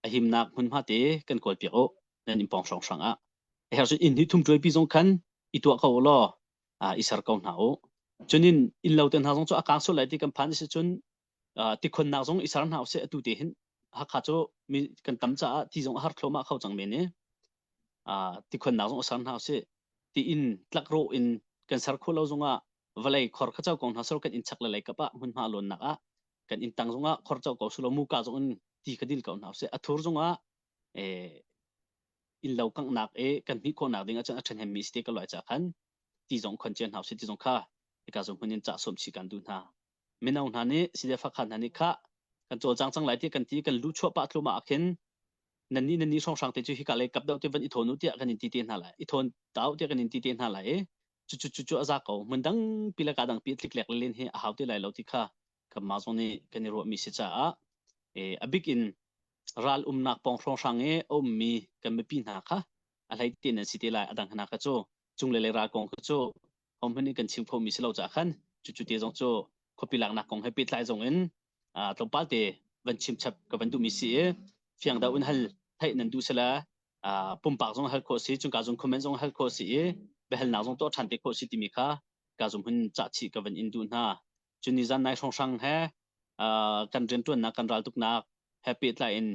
a himnak hmunhma te kan kawlpiak u nan inn pawng hrawnghrang ah. A herh cun inn hi thum ṭuaipi zong khan i tuah ko u law i ser ko hna u. Cun in inn lo te hna zong cu a kang sual lai ti kan phan si cun tikhonnak zong i ser hna usih atu te hin Hakha cu mi kan tam caah ti zong a har thluahmah kho cang men i tikhonnak zong i ser hna usih ti in tlakrawh in kan ser khawh lo zongah vawlei khor kha co ko hna sor kan inn chak le lei kap ah hmunhma lawnnak ah kan inn tang zongah khor co ko sulo muka zong in ti kha dil ko hna usih a thur zongah inn lo kanghnak i kan hmih khawhnak ding ahcun a ṭhahnem mi si te ka loi ca khan ti zong khon cia hna usih ti zong kha hika zong hmun in cah sawm chih kan duh hna mino hna nih sidefak hna nih kha kan cawlcang cang lai ti kan ti kan lu chuah pah thluahmah ah khin nan nih nan nih hrawnghrang te cu hika lei kap deuh te van i thawn u tiah kan in ti te hna lai i thawn tau tiah kan in ti te hna lai i cu cu cu cu a za ko mun dang pi le ka dang pi tlik lek len hi a hau te lai lo ti kha kan mah zong nih kan i ruahmi si caah a bik in ral umnak pawng hrawnghrang i a ummi kan mipi hna kha a hlei te nan si te lai a dang hna kha cu cung le le ral kong kha cu hohmanh nih kan chim khomi si lo caah khan cucu te zong cu khuapi laknak kong he pehtlai zong in tlawmpal te van chim chap ka van duhmi si i fiang deuh in hal theih nan duh sila pumpak zong hal khawh si cungka zong comment zong hal khawh si i biahalnak zong tuah ṭhan te khawh si timi kha ka zum hun cah chih ka van in duh hna cun ni zan nai hrawnghrang he kan rianṭuannak kan raltuknak he pehtlai in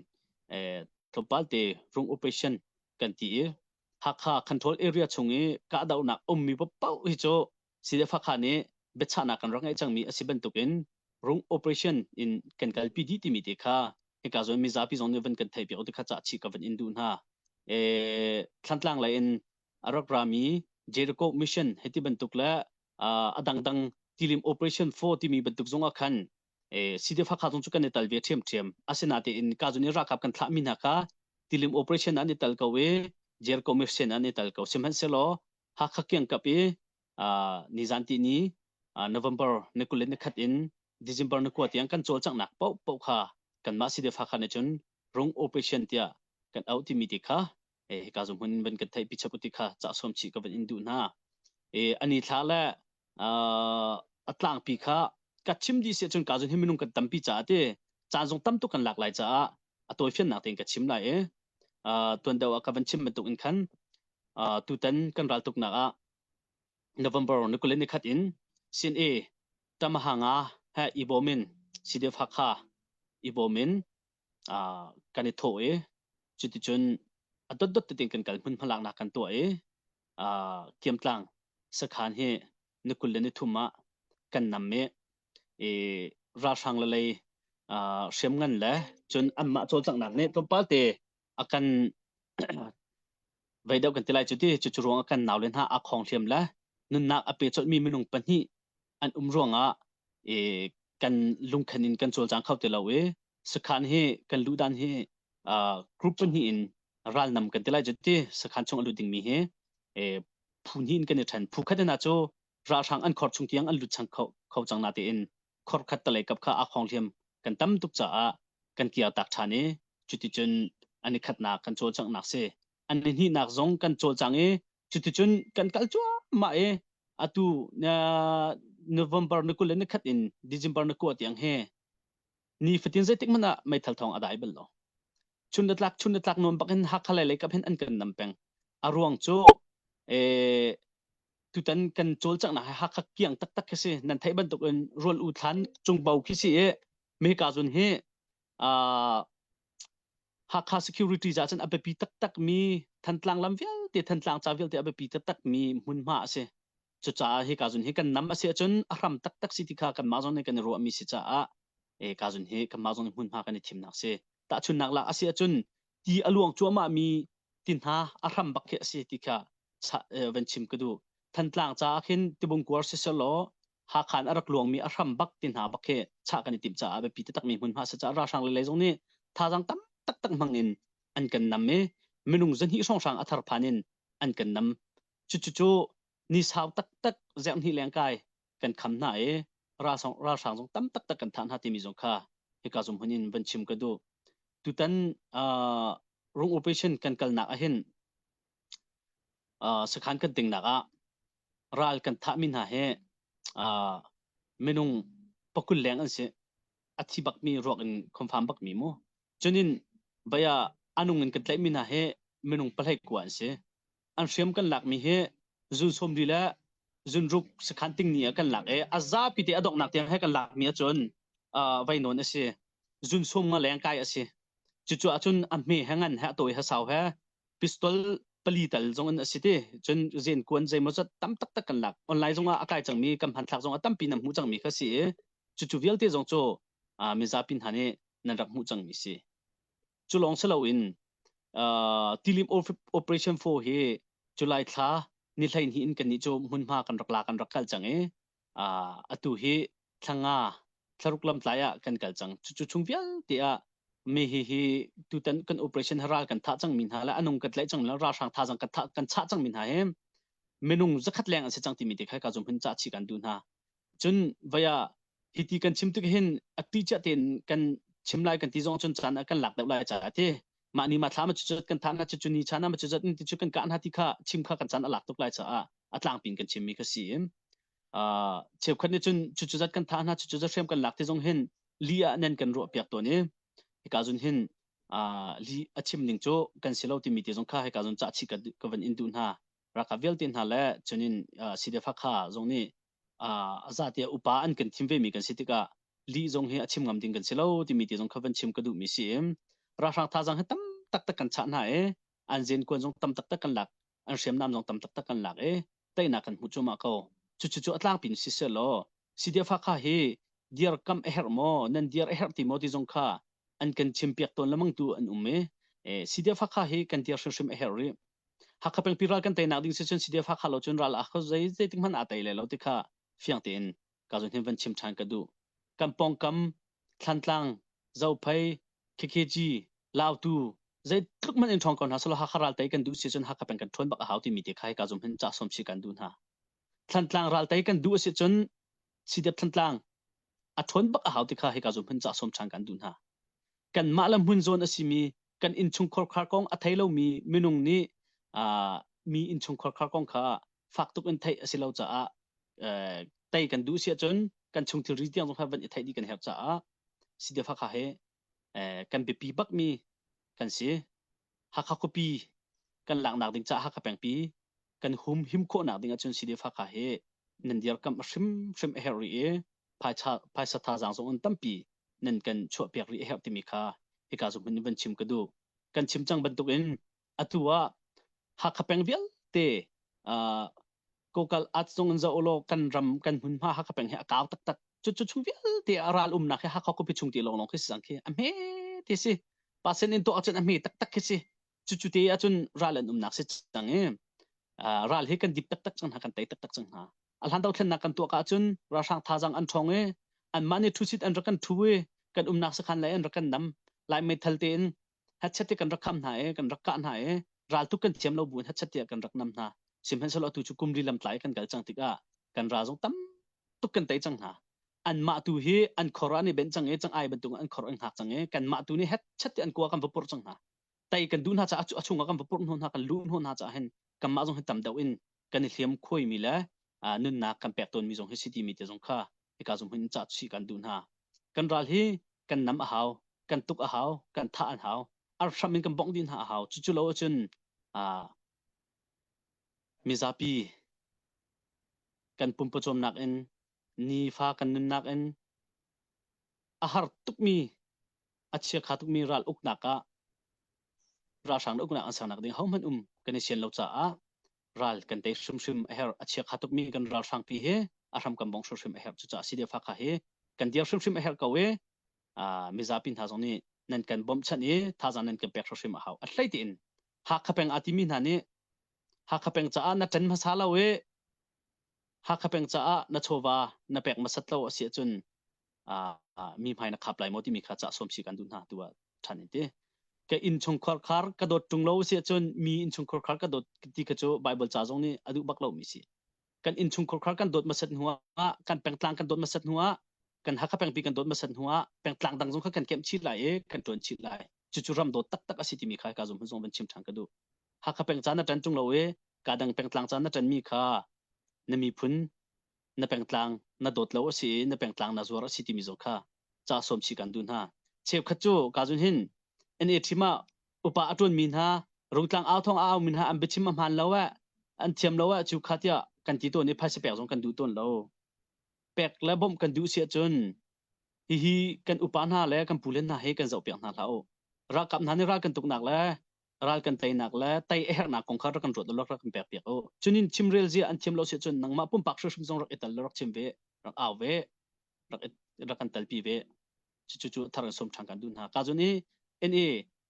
tlawmpal te rung operation kan ti i Hakha control area chung i kahdohnak ummi paoh hi cu CDF Hakha nih biachahnak kan rak ngeih cangmi a si bantukin rung operation in kan kalpi dih timi te kha hika zawn mizapi zong nih van kan theih piak ti kha cah chih ka van in duh hna. E, Thlantlang lei in a rak rami Jericho mission heti bantuk le a dangdang tilim operation 4 timi bantuk zong ah khan CDF Hakha zong cu kan i tal ve ṭhiamṭhiam. Asinain ka zun i ralkap kan thlahmi hna kha tilim operation an i tal ko i Jericho mission an i tal ko. Sihmanhsehlaw Hakha kiangkap i nizan ti ni November ni 20 ni khat in December ni kua tiang kan cawlcanghnak paoh paoh kha kanmah CDF Hakha nih cun rung operation tiah kan auh timi ti kha hika zung hmun van kan theih pi chap ti kha cah sawm chih ka van in duh hna. Ani thla le a tlangpi kha ka chim dih si ahcun ka zun hi minung kan tampi caah ti caan zong tam tuk kan lak lai caah a tawifiannak tein ka chim lai i tuan deuh ah ka van chim bantuk in khan tutan kan raltuknak ah November ni 20 ni khat in CNA Tamahanga he i bawm in CDF Hakha i bawm in kan i thawh i cuticun a dotdot tein kan kal hmun hmalaknak kan tuah i Kiamtlang sakhan hi ni 20 le ni thum ah kan nam i i ralhrang le lei hriamngan le cun anmah cawlcanghnak nih tlawmpal te a kan vei deuh kan ti lai cu ti cucu ruang ah kan naule hna a khong hliam le nunnak a pe colhmi minung pahnih an um ruangah i kan lungkhan in kan cawlcang kho ti lo i sakhan hi kan luh dan hi group pahnih in ralnam kan ti lai cu ti sakhan chung a lut dingmi hi phu hnih in kan i ṭhen. Phu khat in ah cu ralhrang an khor chung tiang an lut chang kho, kho cang natein khor khat talei kap kha a khong hliam kan tam tuk caah kan kiar tak ṭhan i cuticun an i khatnak kan cawlcanghnak si. An i hnihnak zong kan cawlcang i cuticun kan kal cuahmah i atu November ni 20 le ni khat in December ni kua tiang hi ni fatin zeitik hmanh ah meithal thawng a dai bal lo. Chun le tlak chun le tlak nuam bak in Hakha lei lei kap hin an kan nam peng. A ruang cu eh tutan kan cawlcanghnak hi Hakha kiang taktak khi si. Nan theih bantuk in rual u thlan cungbo khi si i meka zun hi uh, Hakha security ca cun a biapi taktak mi Thantlang lam vialte Thantlang ca vialte a biapi taktak mi hmunhma a si. Cucaah hika zun hi kan nam a si ahcun a hram taktak si ti kha kanmah zong nih kan i ruahmi si caah e ka zun hi kanmah zong nih hmunhma kan i thimnak si. Tahchunnak lak a si ahcun ti a luang cuahmah mi ti hna a hram bak khi a si ti kha van chim ka duh. Thantlang caah khin tibung kuar siselaw Hakha in a rak luangmi a hram bak ti hna bak khi chah kan i timh caah biapi taktakmi hmunhma si caah ralhrang le lei zong nih thazaang tam taktak hmang in an kan nam i minung zahnih hrawnghrang a thar phan in an kan nam. Cucu ni sau taktak zerhnih lengkai kan kham hna i ralhrang ralhrang zong tam taktak kan thah hna timi zong kha hika zum hun in van chim ka duh. Tutan uh, rung operation kan kalnak ahhin uh, sakhan kan tingnak ah ral kan thahmi hna hi uh, minung pakul leng an si. A thi bakmi ruak in confirm bakmi mu. Cunin baya anung in kan tlaihmi hna hi minung pahlei kua an si. An hriam kan lakmi hi zun sawmli le zunruk sakhan tingni ah kan lak i a zapi te a donghnak tiang he kan lakmi ahcun uh, vainawn a si. Zun sawm nga leng kai a si. Cucu ahcun a hme he ngan he a tawi he sau he pistol pali tal zong in a si ti. Cun zen kuan zeimaw zat tam taktak kan lak. Online zong ah a kai cangmi kan hmanthlak zong ah tampi nan hmuh cangmi kha si i cucu vialte zong cu uh, mizapi hna nih nan rak hmuh cangmi si. Cu lawng si loin uh, Tilim Operation 4 hi July thla ni 12 in kannih cu hmunhma kan rak la kan rak kal cang i uh, atu hi thla nga thlaruk lamtlai ah kan kal cang. Cucu chung vialte ah mi hi hi tutan kan operation ral kan thah cangmi hna le anung kan tlaih cang le ralhrang thazang kan thah kan chah cangmi hna hi minung zakhat leng an si cang timi te kha ka zum hin cah chi kan duh hna. Cun vaya hiti kan chim tik hin a ti chia tein kan chim lai kan ti zong cun caan kan lak deuh lai caah ti mah ni ma thla ma cucut kan thah na cucu ni chan ma cucut ti cu kan kah hna ti kha chim kha kan caan a lak tuk lai caah a tlangpin kan chimmi kha si uh, cheukhat nih cun cucu zat kan thah hna cucu zat hriam kan lak ti zong hin li ah nan kan ruah piak tawn i hika zun hin uh, li a chim ning cu kan si lo timi te zong kha hika zun cah chi ka, ka van in duh hna ralkap vialte hna le cunin uh, CDF Hakha zong nih uh, a za tiah upa an kan thim vemi kan si tikah li zong hi a chim ngam ding kan si lo timi te zong kha van chim ka duhmi si ralhrang thazang hi tam taktak kan chah hna i an zen kuan zong tam taktak kan lak an hriamnam zong tam taktak kan lak i teinak kan hmu cuahmah ko cucu cu a tlangpin si selaw CDF Hakha hi diar kam a herh maw nan diar a herh ti maw ti zong kha an kan chim piak tawn lemang tu an um i CDF Hakha hi kan diar hrimhrim a herh rih Hakha pengpi ral kan teinak ding si cun CDF Hakha lo cun ral a kho zei zeitik hmanh aa tei lai lo ti kha fiang tein ka zun hin van chim ṭhan ka duh. Kan pawngkam Thlantlang, Zophei, KKG, Lautu zeitluk hmanh in ṭhawng ko hna selaw Hakha ral tei kan duh si cun Hakha peng kan ṭhawn bak a hau timi te kha hika zum hin cah sawm si kan duh hna. Thlantlang ral tei kan duh a si cun CDF Thlantlang a ṭhawn bak a hau ti kha hika zum hin cah sawm ṭhan kan duh hna. Kanmah le hmun zawn a simi kan innchungkhar khar kong a thei lomi minung nih uh, mi innchungkhar khar kong kha fak tuk in theih a si lo caah uh, tei kan duh si ahcun kan chung thilri tiang zong kha van i theih dih kan herh caah CDF Hakha he eh, kan biapi bakmi kan si. Hakha khuapi kan laknak ding caah Hakha pengpi kan hum him khawhnak ding ahcun CDF Hakha he nan dirkamh hrimhrim a herh rih i phaisa phaisa thazaang zong in tampi nan kan chuahpiak rih a herh timi kha hika zong in van chim ka duh. Kan chim cang bantukin atu ah Hakha peng vialte uh, kokal at zong in zoh law kan ram kan hmunhma Hakha peng hi a kau taktak. Cu cu chung vialte a ral umnak hi Hakha khuapi chung ti lawnglawng khi si cang khi a hme ti si. Pasen in tuah ahcun a hme taktak khi si. Cu cu te ahcun ral an umnak si cang i uh, ral hi kan dip taktak cang hna kan tei taktak cang hna. A hlan dothlennak kan tuah ka ahcun ralhrang thazaang an ṭhawng i anmah nih ṭhusit an rak kan ṭhu i kan umnak sakhan lei an rak kan nam. Lai meithal tein headset te kan rak kham hna i kan rak kah hna i raltuk kan thiam lo buin headset tiah kan rak nam hna. Sihmanhsehlaw atu cu kum li lamtlai kan kal cang tikah kan ral zong tam tuk kan tei cang hna. Anmah tu hi an khor an i benh cang i cang ai bantuk an khor an hngak cang i kanmah tu nih headset te an kua kan va purh cang hna. Tei kan duh hna caah a chungah kan va purh hna kan luh hna caah hin kanmah zong hi tam deuh in kan i hliam khuaimi le nunnak kan pek tawnmi zong hi si timi te zong kha hika zong hin cah chih kan duh hna. Kan ral hi kan nam a hau, kan tuk a hau, kan thah an hau, ar hram in kan bongh dih hna a hau. Cucu lo ahcun mizapi kan pumpawcawmnak in nifa kan nunnak in a har tukmi a chiakha tukmi ral uknak ah. Ralhrang le uknak an sernak ding hohmanh um kan i sian lo caah ral kan tei hrimhrim a herh. A chiakha tukmi kan ralhrang pi hi a hram kan bongh hrimhrim a herh. Cucaah CDF Hakha hi kan dir hrimhrim a herh ko i mizapi hna zong nih nan kan bawmhchanh i thazaang nan kan pek hrimhrim a hau. A hlei tein Hakha peng aa timi hna nih Hakha peng caah na ṭan hmasa lo i Hakha peng caah na chawva na pek hmasat lo a si ahcun mi hmai na khap lai maw timi kha cah sawm si kan duh hna tu ah ṭhan in ti. Ka innchung khar ka dawt ṭung lo si ahcun mi innchung khar ka dawt ti kha cu Bible ca zong nih a duh bak lomi si. Kan innchung khar kan dawt hmasat hnu ah kan pengtlang kan dawt hmasat hnu ah kan Hakha pengpi kan dawt hmasat hnu ah pengtlang dang zong kha kan kemh chih lai i kan ṭuan chih lai. Cucu ram dawt taktak a si timi kha ka zum zong van chim ṭhan ka duh. Hakha peng ca na ṭan ṭung lo i ka dang pengtlang ca na ṭanmi kha na miphun na pengtlang na dawt lo a si i na pengtlang na zuar a si timi zong kha ca sawm chih kan duh hna. Cheukhat cu ka zun hin NA team ah upa a ṭuanmi hna rungtlang au thawng a aumi hna an biachim a hmaan lo eh an thiam lo eh cu kha tiah kan ti tawn i phaisa pek zong kan duh tawn lo. Pek le bawmh kan duh si ahcun hihi kan upa hna le kan pule hna hi kan zohpiak hna hlah u. Ralkap hna nih ral kan tuknak le ral kan teinak le tei a herhnak kong kha rak kan ruat rak rak kan pek piak u. Cunin chimrel zia an thiam lo si cun nangmah pumpak hrimhrim zong rak i tel rak chim ve, rak au ve, rak rak kan telpi ve. Cucu cu thar in som ṭhan kan duh hna. Ka zun i NA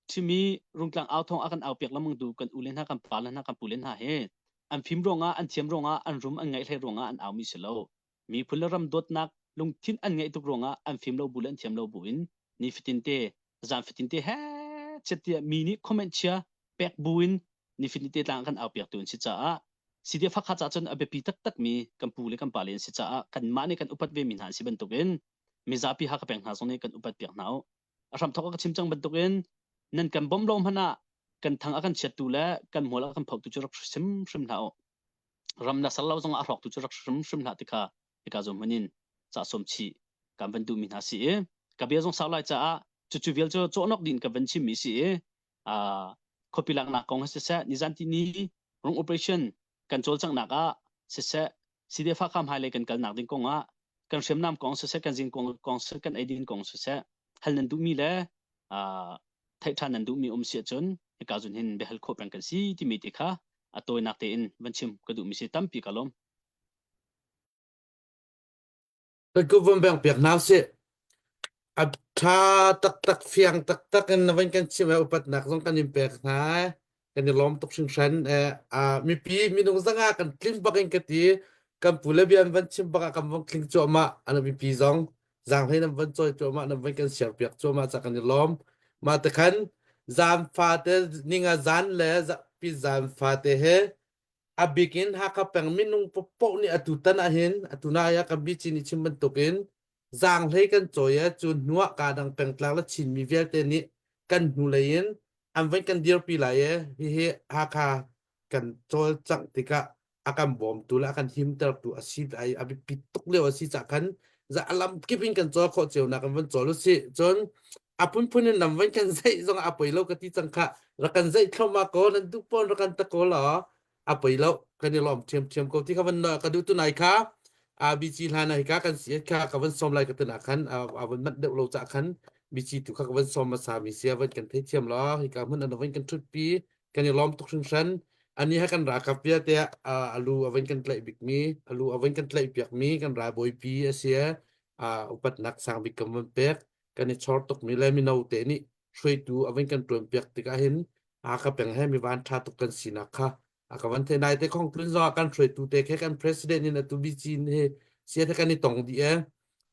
thimi rungtlang au thong a kan au piak lamang du kan u le hna kan pa le hna kan pu le hna he an fim ruangah an thiam ruangah an rum an ngaih hlei ruangah an au mi si lo. Miphun le ram dawtnak lungthin an ngeih tuk ruangah an fim lo bu le an thiam lo bu in nifatin te zan fatin te he chet tiah mi nih comment chia pek bu in nifatin te tlang kan au piak tu an si caah CDF Hakha ca cun a biapi taktak mi kan pu le kan pa le an si caah kanmah nih kan upat ve mi hna an si bantukin mizapi Hakha peng hna zong nih kan upat piak hna u. A hramthok a ka chim cang bantukin nan kan bawmh lo hmanh ah kan thang a kan chiattu le kan hmual a kan photu cu rak hrim hrim hlah u. Ram na sal lo zong ah a hrawktu cu rak hrim hrim hlah ti kha hika zum hmun in ca sawm chih kan van duhmi hna si i ka bia zong sau lai caah cucu vial cu cawhnok din ka van chimmi si i khuapi laknak kong siseh nizan ti ni rung operation kan cawlcanghnak ah siseh CDF Hakha hmailei kan kalnak ding kong ah kan hriamnam kong siseh kan zin kong kong siseh kan eidin kong siseh hal nan duhmi le theih ṭhan nan duhmi um si ahcun hika zun hin biahal khawh peng kan si timi te kha a tawinak tein van chim ka duhmi si tampi ka lawm. Kan ku von beng piak hna usih. A ṭha taktak fiang taktak in na van kan chim i upatnak zong kan in pek hna. Kan i lawm tuk hringhran. Eh, ah, mipi minung zanga kan tling bak in ka ti. Kan pu le bia an van chim bak ah kan vong tling cuahmah. An mipi zong zaanghlei nan van cawi cuahmah nan van kan share piak cuahmah ca kan i lawm. Mah te khan zan fate ninga zan le pi zan fate he A bik in Hakha peng minung paohpaoh nih atu tan ahhin atu nai ah kan bici nih chim bantukin zaanghlei kan cawi i cu hnu ah kaa dang pengtlang le Chinmi vialte nih kan hnulei in an van kan dirpi lai i hihi Hakha kan cawlcangh tikah a kan bawmtu le a kan himtertu a si ai a biapi tuk lio a si cah khan za a lam kip in kan cawl khawh cio nak in van cawl usih cun a phunphun in lam van kan zeih zong a poi lo ka ti cang kha rak kan zeih thluahmah ko nan duh pawn rak kan ta ko law a poi lo kan i lawm ṭhiamṭhiam ko ti kha van ka duh tu nai kha ABC hlan ah hika kan si kha ka van sawm lai ka tina khan a van mat deuh lo ca khan BC tu kha ka van sawm hmasa mi sia van kan thei thiam lo hika hmun an van kan ṭhut pi kan i lawm tuk hringhran ani ha kan ralkap vialte alu a van kan tlaih bik mi alu a van kan tlaih piak mi kan ralbawipi a si upatnak sang bik kan van pek kan i chor tuk mi le mino te nih hruaitu a van kan tuan piak tikah hin a ka peng he mi van tha tuk kan sinak kha a ka van the nai te khong tlun zong kan hruaitu te khe kan president in atu bi chin he sia te kan i tong di e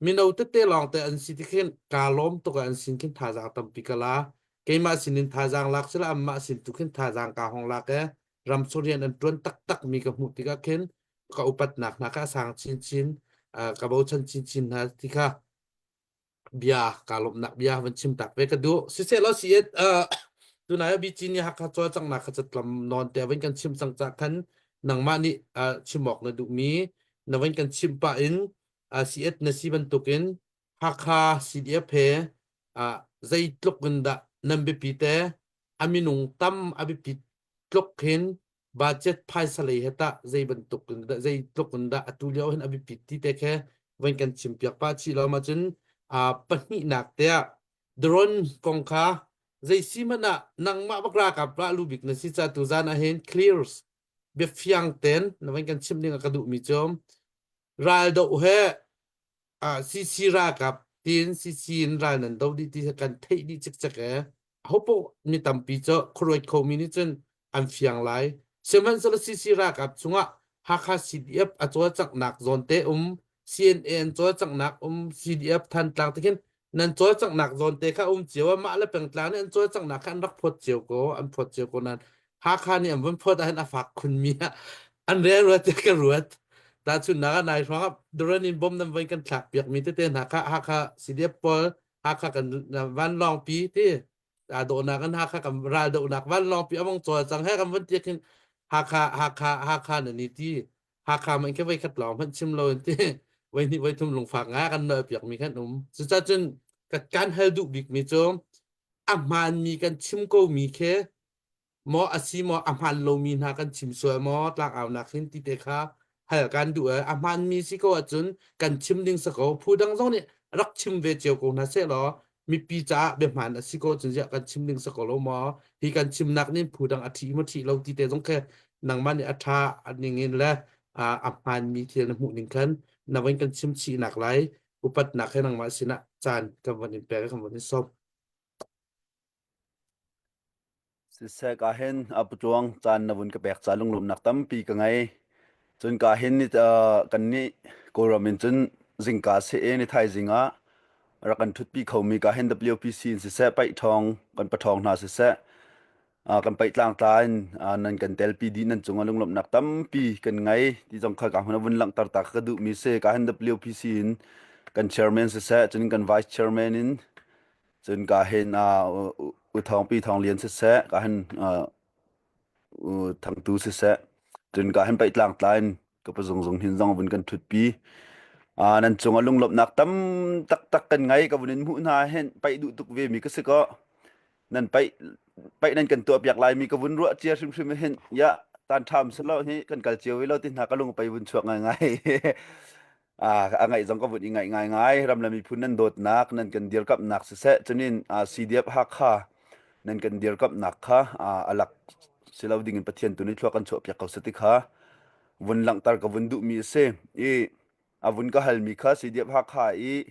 mino tete lawng te an si ti khin ka lawm tuk an sin khin thazaang tampi ka la keimah sinin thazaang lak sila anmah sin tu khin thazaang ka hong lak e ram rian an tuan taktak mi ka hmuh tikah khin ka upatnak hna kha a sang chinchin ka bochan chinchin hna ti kha bia ka lawmhnak bia van chim tak ve ka duh siseh law si it tunai ah BC nih Hakha cawlcanghnak kha catlam nawn te van kan chim cang cah khan nangmah nih chim awk na duhmi na van kan chim pah in CS na si bantukin Hakha CDF he zeitluk in dah nan biapi te a minung tam a biapi tluk hin budget phaisa lei he tah zei bantuk in dah zeitluk in dah atu lio hin a biapit ti te khe van kan chim piak pa chih lo ma cun pahnihnak te ah drone kong kha. Zei si hmanh ah nangmah bak ralkap rah lu bik na si ca tu zan ah hin clears biafiang ten na van kan chimh ding ah ka duhmi cu raldoh he ah CC ralkap tiin CC in ral nan do dih ti kan theih dih cikcek e hopo mi tampi cu khuaruat khomi nih cun an fiang lai sihmanhsehlaw CC ralkap chungah Hakha CDF a cawlcanghnak zawn te um CNA an cawlcanghnak um CDF Thantlang te khin nan cawlcanghnak zawn te kha um cio mah le pengtlang nih an cawlcanghnak kha an rak phawt cio ko an phawt cio ko nan Hakha nih an vun phawt ahhin a fak khunmi ah an rel ruat tiah ka ruat. Tahchunhnak ah nai hrawng ah drone in bom nan voi kan thlak piakmi tete hna kha Hakha CDF pawl Hakha kan vanlawngpi ti aa dawhnak in Hakha kan ral dohnak vanlawngpi among cawlcang he kan vun ti khin Hakha Hakha Hakha na ni ti Hakha man ke voi khat lawng hmanh chim lo in ti voi hnih voi thum lungfak ngai kan noi piakmi khan um. Cucaah cun kan hal duh bikmi cu a hmaanmi kan chim ko mi khi maw a si maw a hmaan lomi hna kan chim sual maw tlangaunak hin ti te kha hal kan duh a hmaanmi si ko ahcun kan chim ding si ko phu dang zong nih rak chim ve cio ko hna seh law mipi caah biahmaan a si ko cun ziah kan chim ding si ko lo maw hi kan chimnak nih phu dang a ṭhi maw ṭhi lo ti te zong khi nangmah nih a ṭha a ning in le a hmaanmi thil na hmuh ning khan na van kan chim chihnak lai upatnak he nangmah sinah caan kan van in pek kan van in sawm. Siseh ka hin a putuang caan na vun ka pek ca lunglawmhnak tampi ka ngei. Cun ka hin ni kannih Kawlram in cun zingka si i ni thaizing ah rak kan ṭhutpi khomi ka hin WPC in siseh paih ṭhawng kan paṭhawng hna siseh kan paih tlangtla in nan kan telpi dih nan cungah lunglawmhnak tampi kan ngei ti zong kha ka hmun a vun langhter ta ka duhmi si ka hin WPC in kan chairman siseh cun kan vice chairman in Cun ka hin u Thawngpi Thawng Lian siseh, ka hin u Thangtu siseh, cun ka hin Peihtlang tla in ka pazung zung hin zong vun kan ṭhutpi. Nan cungah lunglawmhnak tam taktak kan ngei ka vun in hmuh hna hin paih duh tuk ve mi ka si ko. Nan paih paih nan kan tuah piak lai mi ka vun ruah cia hrimhrim hin ya tan ṭham selo hi kan kal cio ve lo ti hna ka lung pei vun chuak ngaingai. A ngaih zong ka vun i ngaih ngaingai. Ram le miphun nan dawtnak nan kan dirkamhnak siseh cunin CDF Hakha nan kan dirkamhnak kha a lak si lo ding in Pathian tu nih thlua kan chuah piak ko sati kha vun langhter ka vun duhmi a si. I a vun ka halmi kha CDF Hakha i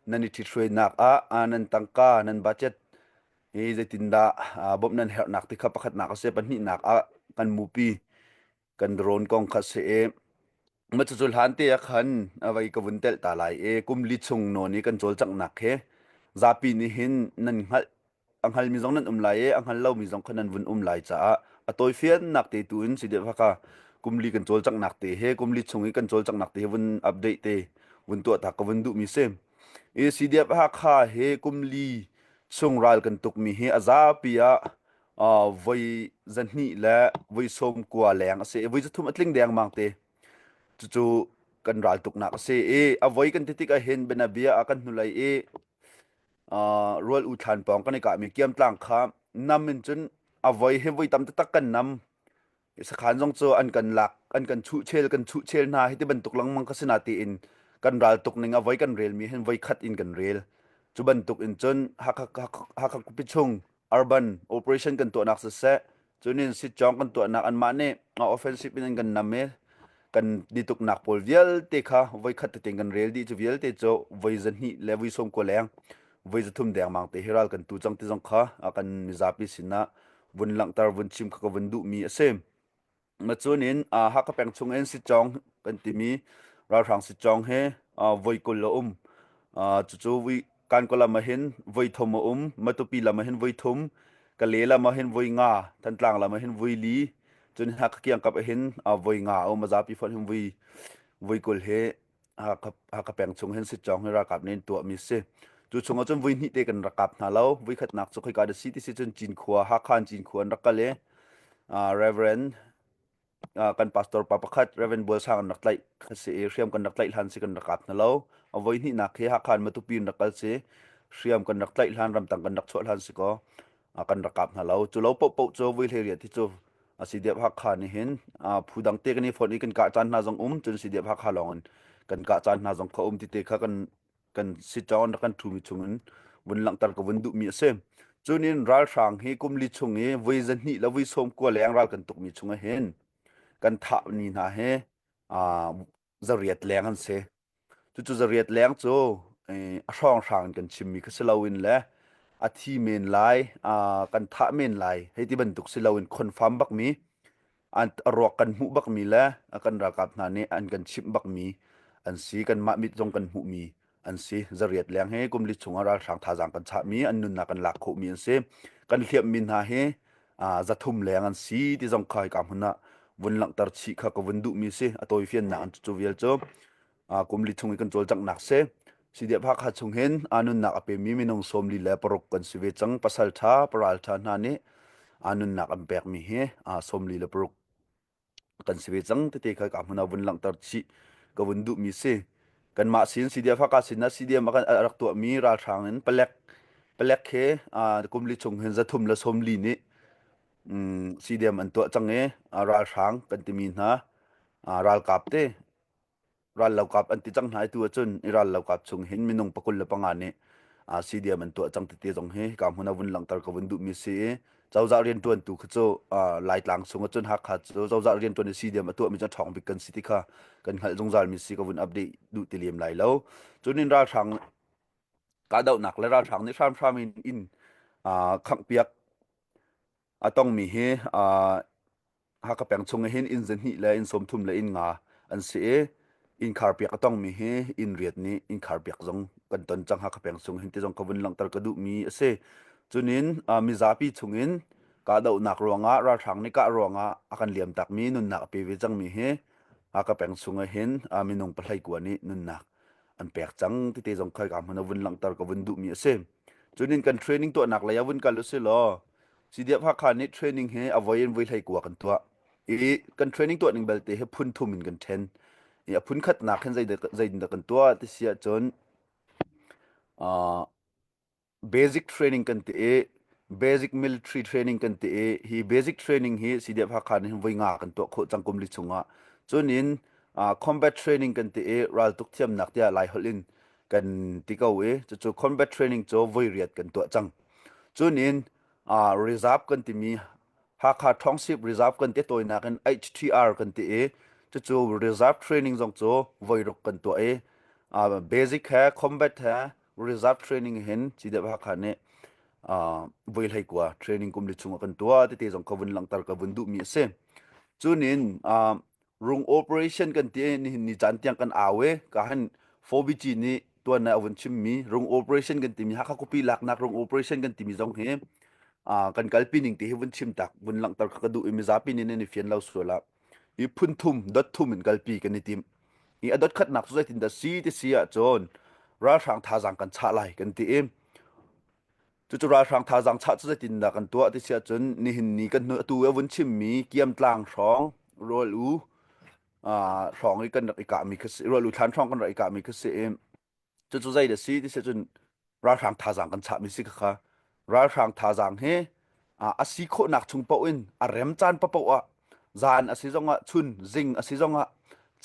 nan i ṭhithruainak ah nan tangka nan budget hi zeitindah bawmh nan herhnak ti kha pakhatnak a si. Pahnihnak ah kan mupi kan drone kong kha si i ma cucu hlan te ah khan a vai ka vun telh ta lai i kum li chung nawn i kan cawlcanghnak hi zapi nih hin nan hngalh a hngalmi zong nan um lai i a hngal lomi zong kha nan vun um lai caah a tawifiannak te tu in si deuh haka kum li kan cawlcanghnak te he kum li chung i kan cawlcanghnak te he vun update te vun tuah ta ka vun duhmi si i CDF Hakha he kum li chung ral kan tukmi hi a zapi ah voi 200 le voi 90 leng a si i voi 300 a tling dengmang te. Cucu kan ral tuknak a si i a voi kan ti tik ahhin bianabia ah kan hnulei i rual u thlan pawng kan i kahmi kiamtlang kha nam in cun a voi hi voi tam taktak kan nam. Sakhan zong cu an kan lak an kan chuh chel kan chuh chel hna hi ti bantuk lengmang kha si na tiin kan ral tuk ning a voi kan relmi hin voi khat in kan rel. Cu bantuk in cun Hakha Hakha khuapi chung urban operation kan tuahnak siseh cunin sitcawng kan tuahnak anmah nih offensive in an kan nam i kan nituknak pawl vialte kha voi khat tete kan rel dih cu vialte cu voi 200 le voi 90 leng voi 300 dengmang te hi ral kan tu cang ti zong kha kan mizapi sinah vun langhter vun chim kha ka vun duhmi a si. Macunin Hakha peng chung in sitcawng kan timi ralhrang sitcawng hi voi 20 a um. Cucu Kankaw lam ah hin voi thum a um, Matupi lam ah hin voi thum, Kale lam ah hin voi nga, Thantlang lam ah hin voi li, cun Hakha kiangkap ah hin voi nga a um, a zapi fonh hin voi voi 20 hi Hakha, Hakha peng chung hin sitcawng hi ralkap nih an tuahmi si. Cu chung ah cun voi hnih te kan rak kap hna lo. Voi khatnak cu khoika dah si ti si cun Cinkhua, Hakha in Cinkhua an rak kal i Reverend kan pastor pa pakhat Reverend Bual Sang an rak tlaih kha si i hriam kan rak tlaih hlan si kan rak kap hna lo. A voi hnihnak hi Hakha in Matupi in rak kal si hriam kan rak tlaih hlan ramtang kan rak chuah hlan si kaw kan rak kap hna lo. Cu lo paohpaoh cu vui hlei riat hi cu a CDF Hakha nih hin phu dang te kan i fonh i kan kah caan hna zong um cun CDF Hakha lawng in kan kah caan hna zong kha um ti te kha kan kan si cawng kan ṭhumi chung in vun langhter ka vun duhmi a si. Cunin ralhrang hi kum li chung i voi 200 le voi 90 leng ral kan tukmi chung ah hin kan thah ni hna hi 800 leng an si. Cucu 800 leng cu a hrawnghrang in kan chimmi kha si loin le a thi men lai, kan thah men lai hei ti bantuk si loin confirm bakmi an a ruak kan hmuh bakmi le kan ralkap hna nih an kan chimh bakmi an si. Kanmah mit zong kan hmuhmi an si. 800 leng hi kum li chungah ralhrang thazaang kan chahmi an nunnak kan lak khawhmi an si. Kan hliammi hna hi 300 leng an si ti zong kha hika hmun ah vun langhter chih kha ka vun duhmi si. A tawifiannak an cu vial cu kum li chung i kan cawlcanghnak si. CDF Hakha chung hin aa nunnak a pemi minung 46 kan si ve cang. Pasal ṭha, paral ṭha hna nih aa nunnak an pekmi hi 46 kan si ve cang tete kha ka hmun ah vun langhter chih ka vun duhmi si. Kanmah sin CDF Hakha sin ah CDM a kan a rak tuahmi ralhrang in palek palek he kum li chung hin 340 nih CDM an tuah cang i ralhrang kan timi hna ralkap te rallokap an ti cang hna i tu ahcun i rallokap chung hin minung 25 nih CDM an tuah cang tete zong hi ka hmun ah vun langhter ka vun duhmi si i cozah rianṭuantu kha cu Laitlang chung ahcun Hakha cu cozah rianṭuan i CDM a tuahmi cu ṭhawng bik kan si ti kha kan hngalh zungzalmi si ka vun update duh ti lem lai lo. Cun in ralhrang kahdohnak le ralhrang nih hramhram in inn khanghpiak a tongmi hi Hakha peng chung hin inn 200 le inn 30 le inn nga an si i inn kharpiak a tongmi hi inn riat nih inn kharpiak zong kan ton cang Hakha peng chung hin ti zong ka vun langhter ka duhmi a si. Cunin mizapi chungin kahdohnak ruangah ralhrang nih kah ruangah a kan liam takmi nunnak a pe ve cangmi hi Hakha peng chung ah hin minung 19 nih nunnak an pek cang tete zong khoi ka hmun a vun langhter ka vun duhmi a si. Cunin kan training tuahnak lei ah vun kal usih law CDF Hakha nih training hi a voi in voi 19 kan tuah. I kan training tuah ning belte hi phun thum in kan then. I a phun khatnak hin zeitindah kan tuah ti si ahcun uh, basic training kan ti i basic military training kan ti i hi basic training hi CDF Hakha nih voi nga kan tuah khawh cang kum li chungah. Cun in uh, combat training kan ti i raltuk thiamnak tiah Lai holh in kan ti ko i cucu combat training cu voi riat kan tuah cang. Cun in uh, reserve kan timi Hakha Township Reserve kan ti tawinak in HTR kan ti i cucu reserve training zong cu voi ruk kan tuah i uh, basic he combat he reserve training hin CDF Hakha nih uh, voi 19 training kum li chung ah kan tuah tete zong ka vun langhter ka vun duhmi a si. Cunin uh, rung operation kan ti nihin ni caan tiang kan au i ka han 4BG nih tuan a vun chimmi rung operation kan timi Hakha khuapi laknak rung operation kan timi zong hi kan kalpi ning ti hi vun chim tak vun langhter ka duh i mizapi nih nan i fian lo sual ah hi phun thum dot thum in kalpi kan i tim i a dot khatnak cu zeitin dah si ti si ahcun ralhrang thazaang kan chah lai kan ti i Cucu ralhrang thazaang chah cu zeitindah kan tuah ti si ahcun nihin ni kan hnu atu a vun chimmi Kiamtlang hrawng rual u hrawng i kan rak i kahmi kha si rual u thlan hrawng kan rak i kahmi kha si i cucu zei dah si ti si ahcun ralhrang thazaang kan chahmi si khakha ralhrang thazaang hi a si khawhnak chung paoh in a rem caan paoh ah Zan a si zongah chun zing a si zongah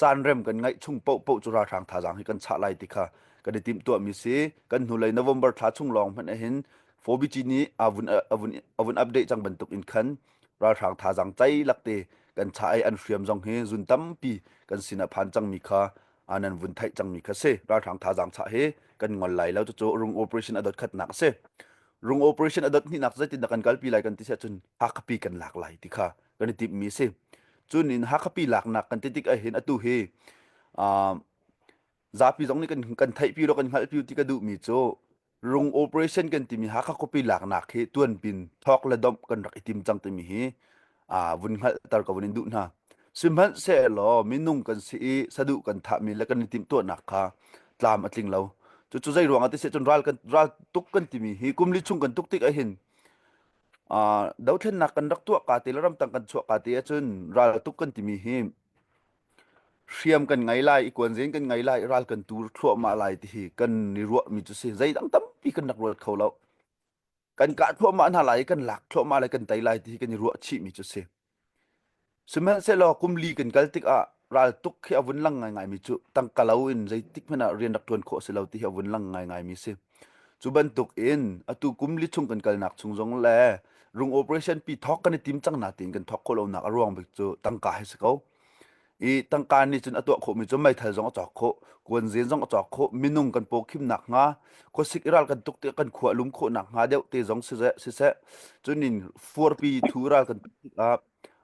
caan rem kan ngaih chung paohpaoh cu ralhrang thazaang hi kan chah lai ti kha kan i timhtuahmi si. Kan hnulei November thla chung lawng hmanh ahhin 4BG nih a vun a vun a vun update cang bantuk in khan ralhrang thazaang ceilak te kan chah i an hriam zong hi zun tampi kan sinah phan cangmi kha nan vun theih cangmi kha si. Ralhrang thazaang chah hi kan ngol lai lo cucu rung operation a dot khatnak a si. Rung operation a dot hnihnak zeitindah kan kalpi lai kan ti si ahcun Hakhapi kan lak lai ti kha kan i timhmi a si. Cun in Hakhapi laknak kan ti tik ahhin atu hi uh, zapi zong nih kan kan theihpi lo kan hngalhpi ti ka duhmi cu rung operation kan timi Hakha khuapi laknak hi tuanpin thawk le domh kan rak i tim cang timi hi uh, vun hngalhter ka vun in duh hna. Sihmanhsehlaw minung kan si i saduh kan thahmi le kan i timhtuahnak kha tlam a tling lo. Cucu zei ruangah ti si cun ral kan ral tuk kan timi hi kum li chung kan tuk tik ahhin uh, dothlennak kan rak tuah ka te le ramtang kan chuah ka te ahcun ral tuk kan timi hi hriam kan ngei lai i kuanzen kan ngei lai ral kan tur thluahmah lai ti hi kan i ruahmi cu si zeidang tampi kan rak ruat kho lo kan kah thluahmah hna lai kan lak thluahmah lai kan tei lai ti hi kan i ruah chihmi cu si Sihmanhsehlaw kum li kan kal tikah raltuk khi a vun lang ngaingaimi cu tangka lo in zeitik hmanh ah rian rak ṭuan khawh a si lo ti hi a vun lang ngaingaimi a si. Cu bantuk in atu kum li chung kan kalnak chung zong le rung operation pi thawk kan i tim cang na tiin kan thawk khawh lonak a ruang bik cu tangka hi si ko. I tangka nih cun a tuah khawhmi cu meithal zong a cawk khawh, kuanzen zong a cawk khawh, minung kan pawkhimnak hnga, khuasik i ral kan tuk tikah kan khua a lum khawhnak hnga deuh te zong siseh, siseh. Cunin fuarpi thu ral kan tuk tikah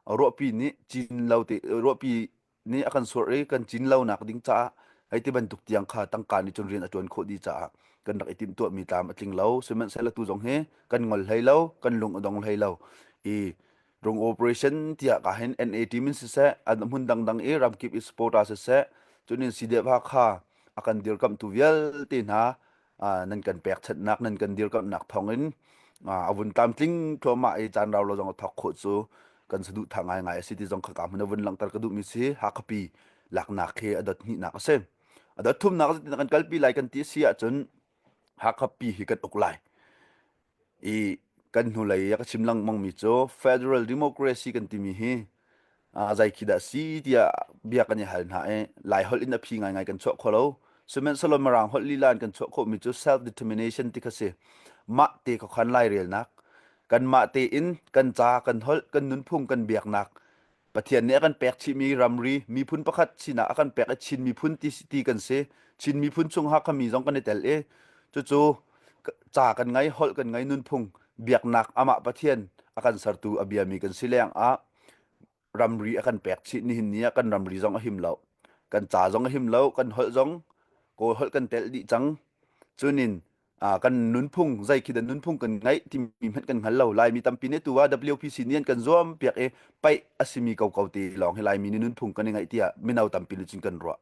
ruahpi nih cin lo te ruahpi nih a kan surh i kan cin lonak ding caah hei ti bantuk tiang kha tangka nih cun rian a ṭuan khawh dih caah kan rak i timhtuahmi tlam a tling lo. Sihmanhsehlaw tu zong hi kan ngol hlei lo, kan lung a dong hlei lo. I rung operation tiah ka hin NA team in siseh, an hmun dangdang i ramkip i supporter siseh, cunin CDF Hakha a kan dirkamhtu vialte hna nan kan pekchanhnak nan kan dirkamhnak thawngin a vun tlamtling thluahmah i caan rau lo zong a thawk khawh cu kan saduhthah ngaingai a si ti zong kha ka hmun a vun langhter ka duhmi si Hakhapi laknak hi a dot hnihnak a si. A dot thumnak zeitin kan kalpi lai kan ti si ahcun Hakhapi hi kan uk lai. I kan hnulei a ka chim lengmangmi cu Federal Democracy kan timi hi zei khi dah si tiah bia kan i hal hna i Lai holh in a phi ngaingai kan chuah kho lo. Sihmanhsehlaw Mirang holh lila in kan chuah khawhmi cu self determination ti kha si. Mah te khuakhan lairelnak, kanmah tein kan ca, kan holh, kan nunphung, kan biaknak Pathian nih a kan pek chihmi ramri miphun pakhat sinak a kan pek i Chin miphun ti, ti kan si. Chin miphun chung Hakha mi zong kan i tel i cucu ca kan ngei, holh kan ngei, nunphung, biaknak amah Pathian a kan sertu a biami kan si leng ah ramri a kan pek chih nihin ni ah kan ramri zong a him lo. Kan ca zong a him lo, kan holh zong Kawl holh kan telh dih cang. Cunin kan nunphung zei khi dah nunphung kan ngeih timi hmanh kan hngal lo Laimi tampi nih tu ah WPC nih an kan zuam piak i paih a simi ko ko ti lawng hi Laimi nih nunphung kan i ngeih tiah mino tampi nih cun kan ruah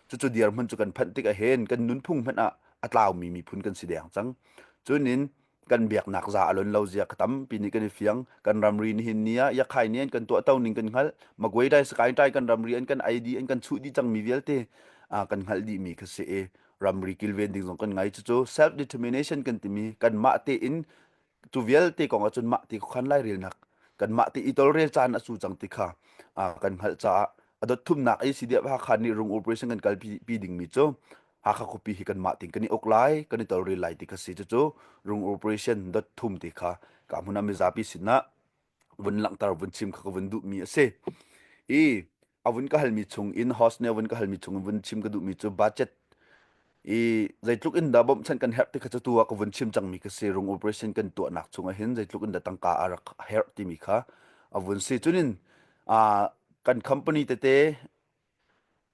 cucu dirhmun cu kan phanh tik ahhin kan nunphung hmanh ah a tlaumi miphun kan si deng cang cunin kan biaknak za a lon lo zia ka tampi nih kan i fiang kan ramri nihin ni ah yakhai nih an kan tuahto ning kan hngalh Magway dai Sakaing tai kan ramri an kan ID an kan chuh dih cangmi vialte kan hngalh dihmi kha si i ramri kilven ding zong kan ngai cucu self determination kan timi kanmah tein cu vialte kong ahcun mah ti khan lairelnak kanmah te i tolrel caan a su cang ti kha kan hngalh caah a dot thumnak i CDF Hakha nih rung operation kan kalpi pi dingmi cu Hakha khuapi hi kanmah tin kan i uk lai kan i tolrel lai ti kha si cucu rung operation dot thum ti kha ka hmun ah mizapi sinah vun langhter vun chim kha ka vun duhmi a si i a vun ka halmi chung in host nih a vun ka halmi chung in vun chim ka duhmi cu budget i zeitluk in dah bawmhchanh kan herh ti kha cu tu ah ka vun chim cangmi ka si rung operation kan tuahnak chung ah hin zeitluk in dah tangka a rak herh timi kha a vun si cunin kan company tete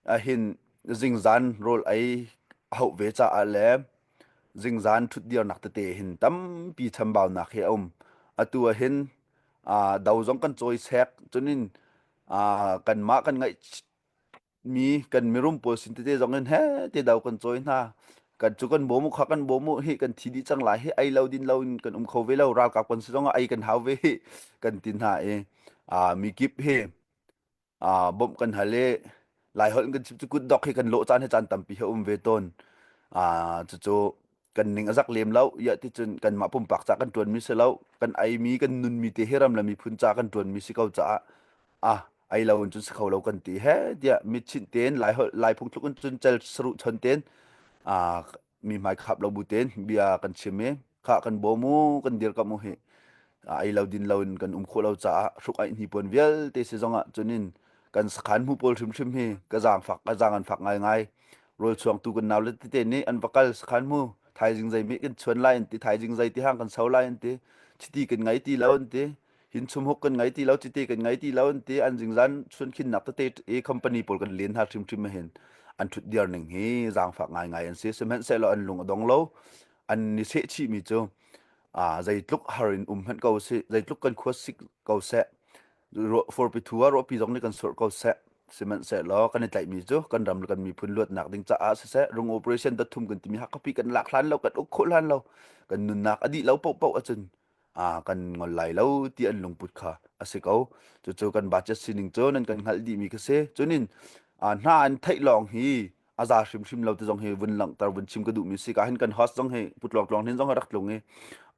Ahhin zingzan rawl ei a hauh ve caah le zingzan ṭhutdirnak tete hin tampi chambaunak hi a um. Atu ahhin do zong kan cawi sek, cunin kanmah kan ngeihmi kan mirum pawl sin tete zong in heh ti do kan cawi hna. Kan cu kan bawm u kha kan bawm u hi kan thi dih cang lai hi ei lo din lo in kan um kho ve lo ralkap kan si zong ah ei kan hau ve hi kan ti hna i mikip hi bawmh kan hal i Laiholh in kan chim cu kutdok hi kan lawh caan hi caan tampi hi a um ve tawn. Cucu kan ning a zak lem lo iah ti cun kanmah pumpak ca kan ṭuanmi si lo kan eimi kan nunmi te hi ram le miphun ca kan ṭuanmi si ko caah ah ei lo in cun si kho lo kan ti he tiah mitchinh tein Laiholh Lai phungthluk in cun cel saruh chon tein mi hmai khap lo bu tein bia kan chim i khah kan bawm u kan dirkamh u hi ei lo din lo in kan um khawh lo caah hruk aih hnipuan vialte si zongah cunin kan sakhan hmu pawl hrimhrim hi ka zaangfak ka zaang an fak ngaingai rawl chuangtu kan nau le tete nih an va kal sakhan hmu thaizing zei meh kan chuan lai an ti thaizing zei ti hang kan so lai an ti chiti kan ngai ti lo an ti hin chumhuk kan ngai ti lo cite kan ngai ti lo an ti an zingzan chun khinnak tete i company pawl kan len hna hrimhrim hin an thut dir ning hi zaangfak ngaingai an si sihmanhsehlaw an lung a dong lo an ni seh chih mi cu a zeitluk har in um hmanh ko si zeitluk kan khua sik ko seh forpi thu ah rawpi zong nih kan surh ko seh sihmanhsehlaw kan i tlaihmi cu kan ram le kan miphun luatnak ding caah siseh rung operation dathum kan timi hakkapi kan lak hlan lo kan uk khawh hlan lo kan nunnak a dih lo paohpaoh ahcun kan ngol lai lo ti an lungput kha a si ko. Cucu kan budget sining cu nan kan hngalh dihmi kha si. Cunin hna an theih lawng hi a za hrimhrim lo ti zong hi vun langhter vun chim ka duhmi si ka hin kan host zong hi putlawng tlawng hin zong hi rak tlung i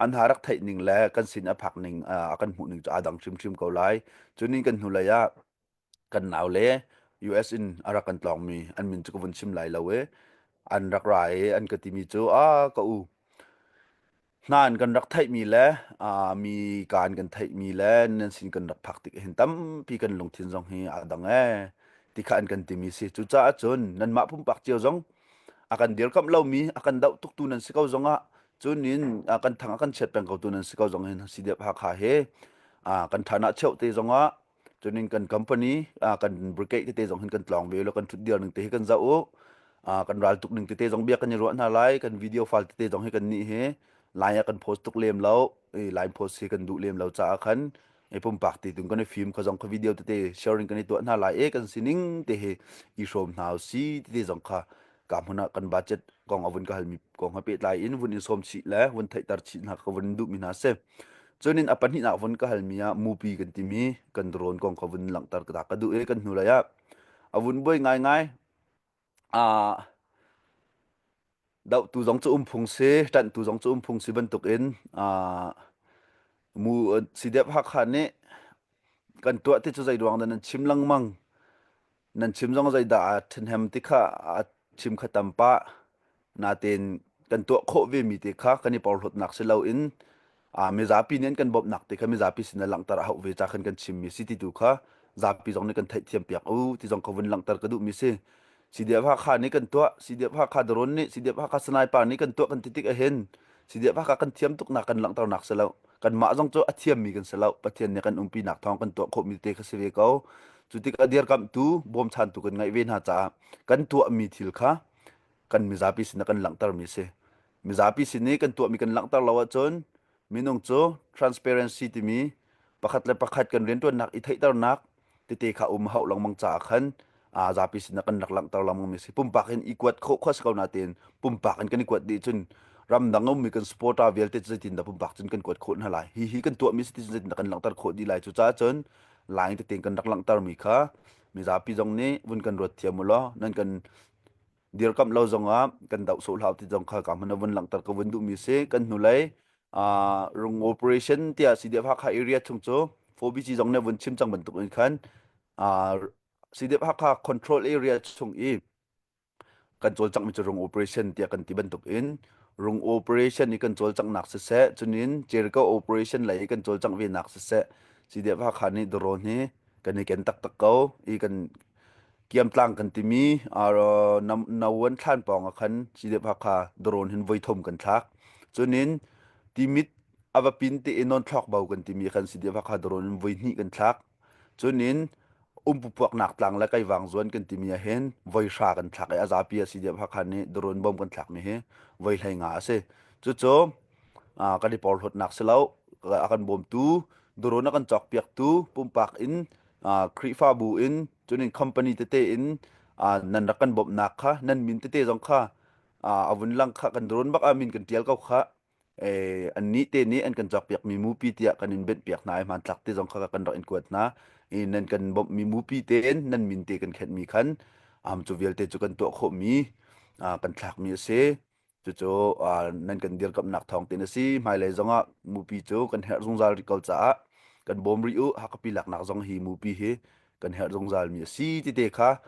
an ha rak theih ning le kan sin a phak ning a kan hmuh ning cu aa dang hrimhrim ko lai. Cunin kan hnulei ah kan nau le US in a rak kan tlawngmi an min cu ka vun chim lai lo i an rak ra i an ka timi cu a ka u. Hna in kan rak theihmi le mi kaan kan theihmi le nan sin kan rak phak tik hin tampi kan lungthin zong hi aa dang ee ti kha an kan timi si. Cucaah cun nanmah pumpak cio zong a kan dirkamh lomi a kan doh tuktu nan si ko zongah cun in kan thang a kan chiat peng ko tu nan si ko zong hin CDF Hakha he kan ṭhan ah cheuh te zongah cun in kan company kan brigade tete zong hin kan tlawng ve lo kan ṭhut dir ning te hi kan zoh u kan ral tuk ning tete zong bia kan i ruah hna lai kan video file tete zong hi kan nih hi line ah kan post tuk lem lo i line post hi kan duh lem lo caah khan i pumpak ti tung kan i film kha zong kha video tete sharing kan i tuah hna lai e kan sining te hi i hrawm hna si tete zong kha ka hmun ah kan budget kong a vun ka halmi kong ha pehtlai in vun in sawm chih le vun theihter chih hna ka vun duhmi hna si. Cun in a pahnihnak vun ka halmi ah mupi kan timi kan drone kong ka vun langhter ka ka duh i kan hnulei ah a vun buai ngaingai. Ah dohtu zong cu um phung si, ṭanhtu zong cu um phung si bantukin ah mu CDF Hakha nih kan tuah ti cu zei ruang dah nan chim lengmang Nan chim zong zeidah aa ṭhahnem ti kha a chim kha tam pah. Natein kan tuah khawh vemi te kha kan i porhlawtnak si loin aa mizapi nih an kan bawmhnak te kha mizapi sin ah langhter a hauh ve ca khan kan chimmi si ti tu kha zapi zong nih kan theihthiam piak u ti zong kha vun langhter ka duhmi si. CDF Hakha nih kan tuah, CDF Hakha Daron nih, CDF Hakha Sniper nih kan tuah kan ti tik ahhin CDF Hakha kan thiam tuknak kan langhternak si lo. Kanmah zong cu a thiammi kan si lo. Pathian nih kan umpinak thawng kan tuah khawhmi te kha si ve ko. Cu tikah dirkamhtu, bawmchantu kan ngeih ve hna caah kan tuahmi thil kha kan mizapi sinah kan langhtermi a si. Mizapi sin i kan tuahmi kan langhter lo ahcun minung cu transparency timi pakhat le pakhat kan rianṭuannak i theihternak tete kha um hauh lengmang caah khan aa zapi sinah kan rak langhter lengmang mi si pumpak in i kuat khawh khua si ko natein pumpak in kan i kuat dih cun ramdang ummi kan supporter vialte cu zeitin dah pumpak cun kan kuat khawh hna lai hi hi kan tuahmi si ti cun zeitin dah kan langhter khawh dih lai cu caah cun line tete kan rak langhter mi kha mizapi zong nih vun kan ruat thiam u law nan kan dirkamh lo zongah kan doh sawh hlah ti zong kha ka hmun a vun langhter ka vun duhmi si kan hnulei uh, rung operation tiah CDF Hakha area chung cu 4BC zong nih vun chim cang bantuk in khan uh, CDF Hakha control area chung i kan cawlcangmi cu rung operation tiah kan ti bantuk in rung operation i kan cawlcanghnak siseh cunin Jericho operation lei i kan cawlcangh ve nak siseh CDF Hakha nih drone hi kan i ken taktak ko i kan Kiamtlang kan timi Nawan thlan pawng ah khan CDF Hakha drone hin voi thum kan thlak. Cunin Timit a va pin te i non thlok bo kan timi khan CDF Hakha drone in voi hnih kan thlak. Cunin umpupuaknak tlang le kaivang zuan kan timi ah hin voi hra kan thlak i a zapi a CDF Hakha nih drone bom kan thlak mi hi voi hlei nga a si. Cucu kan i porhlawtnak si lo a kan bawmtu drone a kan cawkpiaktu pumpak in Khrihfabu in cunin company tete in nan rak kan bawmhnak kha nan min tete zong kha a vun lang kha kan drone bak ah min kan tial ko kha an nih te nih an kan cawkpiak mi mupi tiah kan in benh piak hna i hmanthlak te zong kha kan rak in kuat hna i nan kan bawmh mi mupi tein nan min te kan khenh mi khan am cu vialte cu kan tuah khawh mi kan thlak mi a si Cucu nan kan dirkamhnak thawng tin a si. Hmailei zongah mupi cu kan herh zungzal rih ko caah kan bawm rih u. Hakapi laknak zong hi mupi hi kan herh zungzal mi a si ti te kha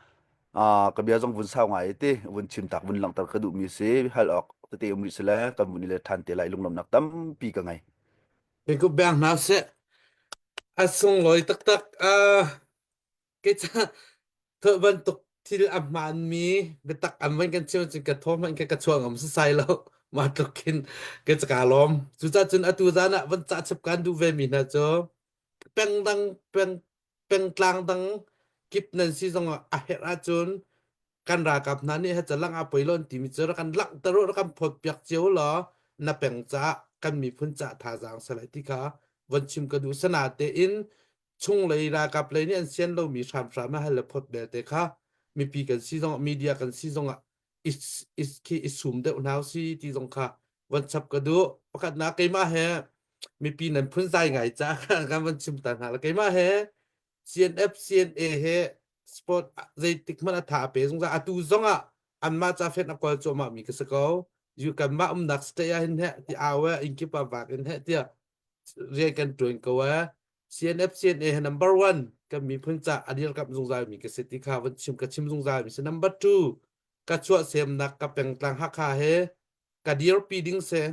ka bia zong vun sau ngai te vun chim tak vun langhter ka duh mi si hal awk tete um rih sile kan vun i le than te lai lunglawmhnak tampi ka ngei. Kei bang hna seh a sunglawi taktak uh, Kei ca thawh bantuk thil a hmaanmi biatak an van kan chim cun ka thaw hmanh kha ka chuah ngam sasai lo. Mah tluk khin ka ca kaa lawm. Cucaah cun atu zan ah van cah chap kaan duh ve mi hna cu peng dang peng pengtlang dang kip nan si zong ah a herh ahcun kan ralkap hna nih ha calang a poi lo an timi cu rak kan langhter u rak kan phawt piak cio law na peng caah kan miphun caah thazaang salai ti kha von chim ka duh sana tein chunglei ralkap lei nih an sian lomi hramhram a hal le phot belte kha mipi kan si zongah media kan si zongah is is khi i sum deuh hna si ti zong kha von chap ka duh pakhatnak keimah he mipi nan phunzai ngai ca kan von chim ta hna la keimah he CNF CNA he sport zeitik hmanh a tha a pe zungzal atu zongah anmah ca fen a kawl cuahmah mi ka si ko yu kanmah umnak state ah hin heh ti au eh in kip ah vak in heh tiah rian kan ṭuan ko eh CNF CNA he number one kan miphun ca a dirkamh zungzal mi ka si ti kha van chim ka chim zungzal mi si number two ka chuah semnak ka pengtlang Hakha he ka dirpi ding si.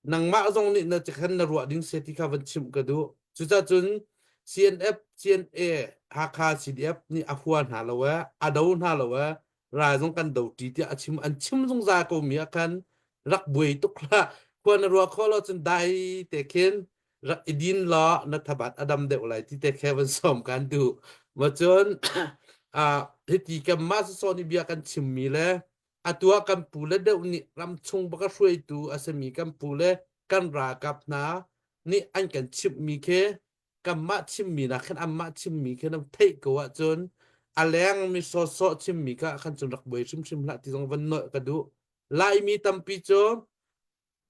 Nangmah zong nih na khan na ruah ding se ti kha van chimh ka duh. Cucacun CNF, CNA, Hakha CDF nih a hua hna lo e, a do hna lo e, ral zong kan do ṭi tiah a chim an chim zungzal ko mi ah khan rak buai tuk hlah. Khua na ruah khawh lo cun dai te khin rak i din law na thabat a dam deuh lai ti te khe van sawm kan duh. Ma cun hiti kan mah sawsawh nih bia kan chimmi le atu ah kan pu le deuh nih ramchung baka hruaitu a simi kan pu le kan ralkap hna nih an kan chimhmi khi kanmah chimmi nak khan anmah chimmi khi nan theih ko ahcun a leng mi sawsawh chimmi kha khan cun rak buai hrimhrim hlah ti zong van nolh ka duh. Laimi tampi cu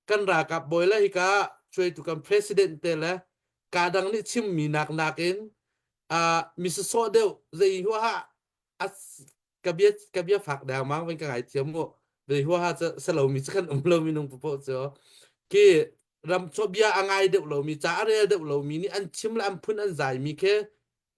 kan ralkap bawi le hika hruaitu kan president te le ka dang nih chimmi nak nakin uh, mi sawsawh deuh zei huaha ka bia ka bia fak dengmang vei ka ngai thiam mu zei huaha cu salomi cu kan um lo minung popoh cu khi ram chaw bia a ngai deuh lomi ca a rel deuh lomi nih an chim le an phun an zai mi khi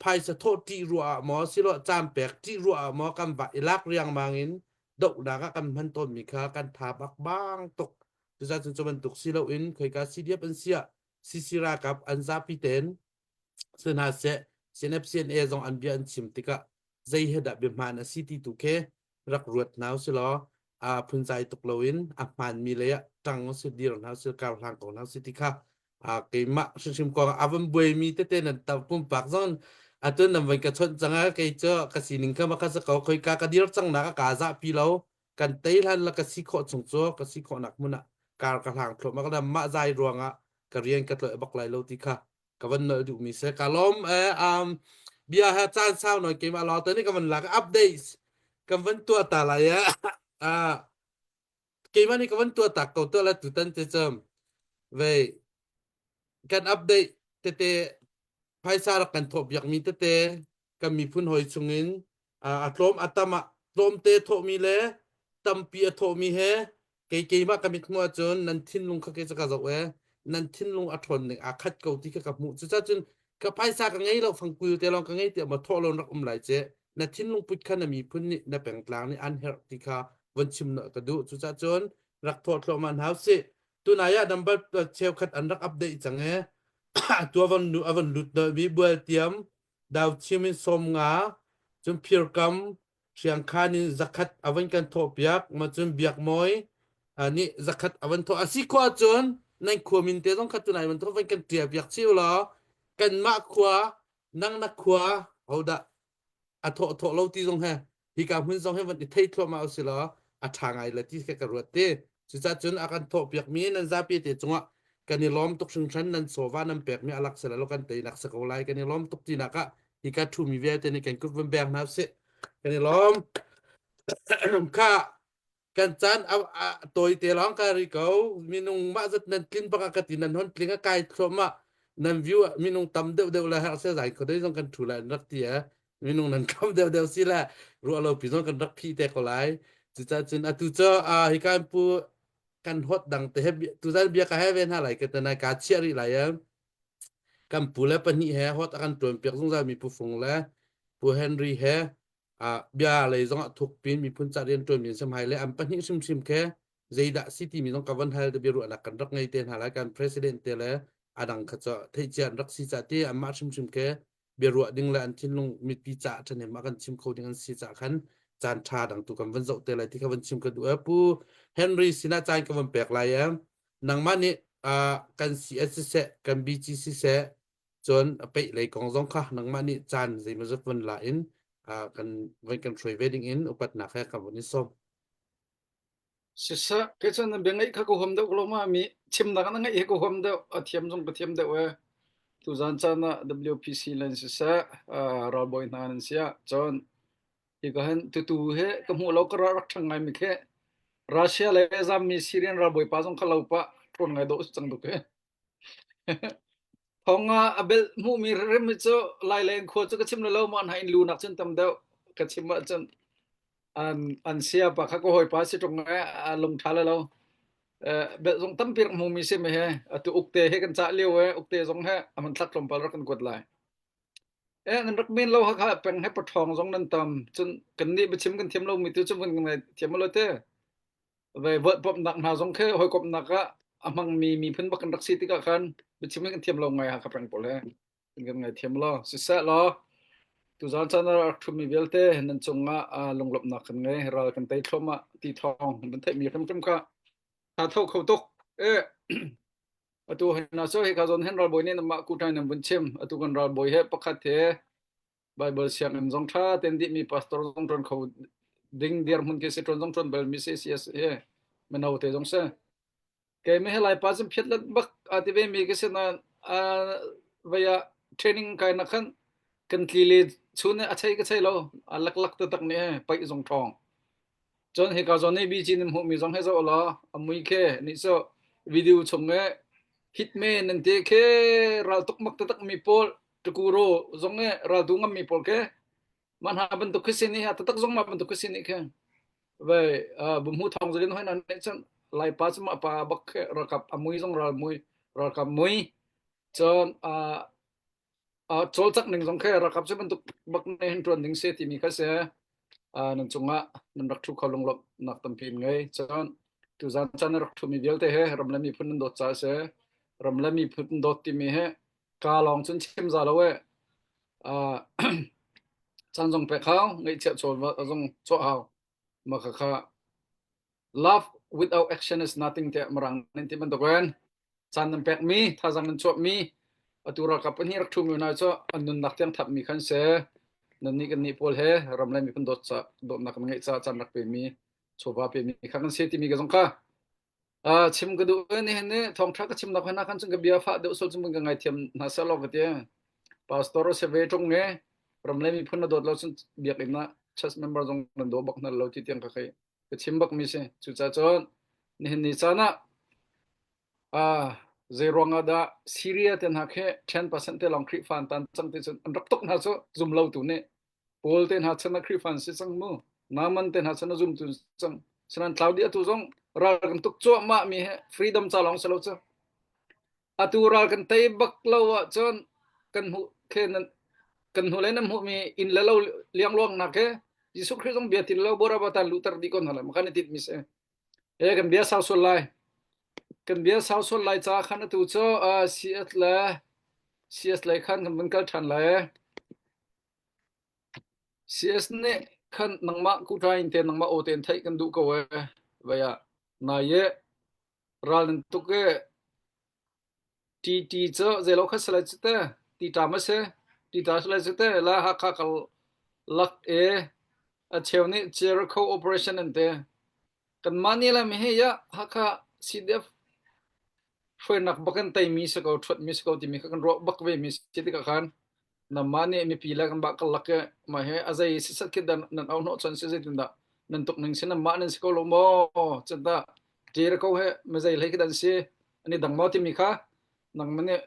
phaisa thawh ṭih ruah ah maw silo caan pek ṭih ruah ah maw kan va i lak riangmang in dohnak ah kan hman tawnmi kha kan tha bak bang tuk cucaah cun cu bantuk si loin khoika CDF an siah CC ralkap an zapi ten si hna seh CNF CNA zong an bia an chim tikah zei he dah bia hmaan a si ti tu khi rak ruat hna usilaw a phunzai tuk loin a hmaanmi lei ah ṭang usi dir hna usi kar hlang ko hna usi ti kha keimah hrimhrim kong a van buaimi tete nan tam pumpak zong atu nan van ka chawnh cang ah kei cu ka sining kha ma ka sa ko khoika ka dir cang nak ka zahpi lo kan tei hlan la ka si khawh chung cu ka si khawhnak hmun ah kar ka hlang thluahmah ka mah zai ruangah ka rian ka tlolh bak lai lo ti kha ka van nolh duhmi si ka lawm eh um bia ha caan sau noi keimah law te nih ka van lak updates kan van tuah ta lai eh ah keimah nih ka van tuah tak ko tuah la tutan te cam vei kan update tete phaisa rak kan thawh piakmi tete kan miphun hawi chungin a tlawm a tam ah tlawmte thawhmi le tampi a thawhmi he kei keimah ka mit hmuh ahcun nan thinlung kha kei cu ka zoh e nan thinlung a ṭhawn ning aa khat ko ti kha ka hmuh cucacun ka phaisa ka ngei lo fangkul te lawng ka ngei tiah ma thawh lo rak um lai ce na thinlung put kha na miphun nih na pengtlang nih an herh ti kha von chim na ka duh cucacun rak thawh thluahmah hna usih tunai ah number cheukhat an rak update cang e tu avon nu avon lut mi bual tiam Dauchim in 50, cun Phirkam Hriangkhan in zakhat a van kan thawhpiak, ma cun Biakmawi nih zakhat a van thawh. A si khua cun nan khua min te zong kha tunai van thawh van kan ṭial piak chih law kanmah khua nang na khua hodah a thawh thawh lo ti zong he hika hmun zong he van i thei thluahmah usih law a ṭha ngai la ti ka ka ruat te. Cucaah cun a kan thawhpiakmi nan zapi te cungah kan i lawm tuk hringhran nan chawva nan pekmi a lak seh lo kan teinak si ko lai kan i lawm tuk tinak ah hika ṭhumi vialte nih kan kut van beng hna usih kan i lawm kha kan caan a tawi te lawng ka ri ko minung mah zat nan tlin bak ah ka ti nan hon tling a kai thluahmah nan view minung tam deuh deuh le herh se zai kho dei zong kan ṭhu lai rak ti e minung nan tam deuh deuh si le ruah lo pi zong kan rak phi te ko lai cucaah cun atu cu hika pu kan hot dang te he tuzan bia ka he ve hna lai ka tanai ka chiah rih lai em kan pu le pahnih he hot a kan tuan piak zungzal mi pu Fung le pu Henry he bia lei zong ah thuk pin miphun ca rian tuan mi sam hai le an pahnih hrimhrim khe zeidah si timi zong ka van hal te bia ruahnak kan rak ngei te hna lai kan president te le adang kha cu theih cia an rak si ca ti anmah hrimhrim khe biaruah ding le an thinlung mipi ca ṭhahnem ah kan chim kho ding an si ca khan caan ṭha dang tu kan van zoh te lai ti kha van chim ka duh e pu Henry sinah caan ka van pek lai e nangmah nih kan CS siseh kan BG siseh cun a peih lei kong zong kha nangmah nih caan zeimawzat van la in kan van kan hruai ve ding in upatnak he kan van in sawm Siseh, kei cun na bia ngaih kha ka huam deuh ko ma mi chimnak na ngaih hi ka huam deuh, a thiam zong ka thiam deuh e. Tuzan caan ah WPC len siseh, ralbawi hna nan si ah cun hi ka hin tutu he ka hmuh lo ka rak ṭhang ngai mi khi Russia le zammi Syrian ralbawi pa zong kha lo pah ṭawn ngai dawh si cang tuk hi. Thong ah a belh hmuhmi rim hi cu Laileng khua cu ka chim lo ma hna in lu nak cun tam deuh ka chim ahcun an an sia pa kha ka hawipa si ṭung e a lung ṭha le lo belh zong tampi rak hmumi si mi he atu ukte he kan cah lio e ukte zong he a man thlak tlawmpal rak kan kuat lai e nan rak men lo hakha peng he paṭhawng zong nan tam cun kan nih biachim kan thiam lo mi tu cu kan ngai thiam lo te ve vawt pomnak hna zong khi hawikomhnak ah. a hmangmi miphun bak kan rak si tikah khan biachim kan thiam lo ngai Hakha peng pawl he kan ngai thiam lo siseh law tuzaan caan ah rak ṭhumi vialte nan cungah lunglawmhnak kan ngei ral kan tei thluahmah ti thawng nan theihmi hrimhrim kha tha tho kho tuk e atu hna so hika zawn hen ralbawi nih namah kuṭai nan vun chim atu kan ralbawi he pakhat he Bible sianginn zong ṭha tein dihmi pastor zong ṭuan kho ding dirhmun khi si ṭuan zong ṭuan bal mi si si he mino te zong si kei me he laipa cun phiat let bak a ti ve mi ka si na vei ah training kai na khan kan tli le chun a chei ka chei lo a lak lak te tak ni he paih zong ṭhawng cun hika zawn nih BG nan hmuh mi zong he zoh law a mui khe nih so video chung e hitman nan te khe ral tuk mak taktak mi pawl tukuro zong e ral tu ngam mi pawl ke man ha bantuk khi sin hi tatak zong ma bantuk khi sin khe vai bumhu thong zalin hoi nan ne chan lai pa chu ma pa bak khe ralkap amui zong ral mui ralkap mui cun cawlcangh ning zong khe ralkap cu bantuk bak ne hin ṭuan ding si timi kha si nan cungah nan rak ṭhu kho lunglawmhnak tampi in ngei cun tuzan caan na rak ṭhumi vialte he ram le miphun nan dawt caah si ram le miphun dawt timi he ka lawng cun chim za lo e caan zong pek hau ngeihchiah chawl zong cawh hau ma kha kha love without action is nothing tiah mirang nan ti bantuk in caan nan pekmi thazang nan chuahmi atu ralkap pahnih rak ṭhumi hna cu an nunnak tiang thapmi khan si nannih kan nih pawl he ram le miphun dawt ca dawtnak kan ngeih ca caan rak pemi chawva pemi kha kan si timi ka zong kha chim ka duh ni hin ni thawngṭha ka chimnak hna khan cun ka bia fah deuh sol cun ka ngaithiam hna seh law ka ti pastor se ve ṭung nge ram le miphun na dawt lo cun biakinn ah church member zong nan daw bak hna lo ti tiang ka khei ka chim bak mi si cucaah cun nihin ni caan ah ah zei ruang ah dah Syria te hna khi 10% te lawng Khrihfa an tan cang ti cun an rak tuk hna cu zum lo tu nih Paul te hna chan ah Khrihfa an si cang mu Naaman te hna chan a zum tu cang sanan tlau dih atu zong ral kan tuk cuahmah mi he freedom ca lawng si lo cu Atu ral kan tei bak lo ahcun kan hmuh khe nan kan hnu lei nan hmuhmi inn le lo liangluang nak he Jesuh Khrih zong bia tin lo boraba tan luhter dih ko hna lai makan i tit mi si. He kan bia sau sual lai. Kan bia sau sual lai ca khan atu cu uh, CS le CS lei khan kan vun kal ṭhan lai. CS nih khan nangmah kuṭa in te nangmah aw tein theih kan duh ko e. Vai ah nai e ral nan tuk e TT cu zeilo kha si lai cu te tita ma si tita si lai cu te la Hakha kal lak e a cheu nih Jericho operation an ti kanmah nih le mi hi ya Hakha CDF hruainak bak in teimi si ko ṭhuatmi si ko timi kha kan ruah bak ve mi si tikah khan Namah nih mipi le kan bah karlak i mah hi a zei sisat khi dah nan au hnawh chan si zeitin dah nan tuk ning si namah nan si ko lo maw cun dah ṭir ko he mizei hlei khi dan si ani dang maw timi kha nangmah nih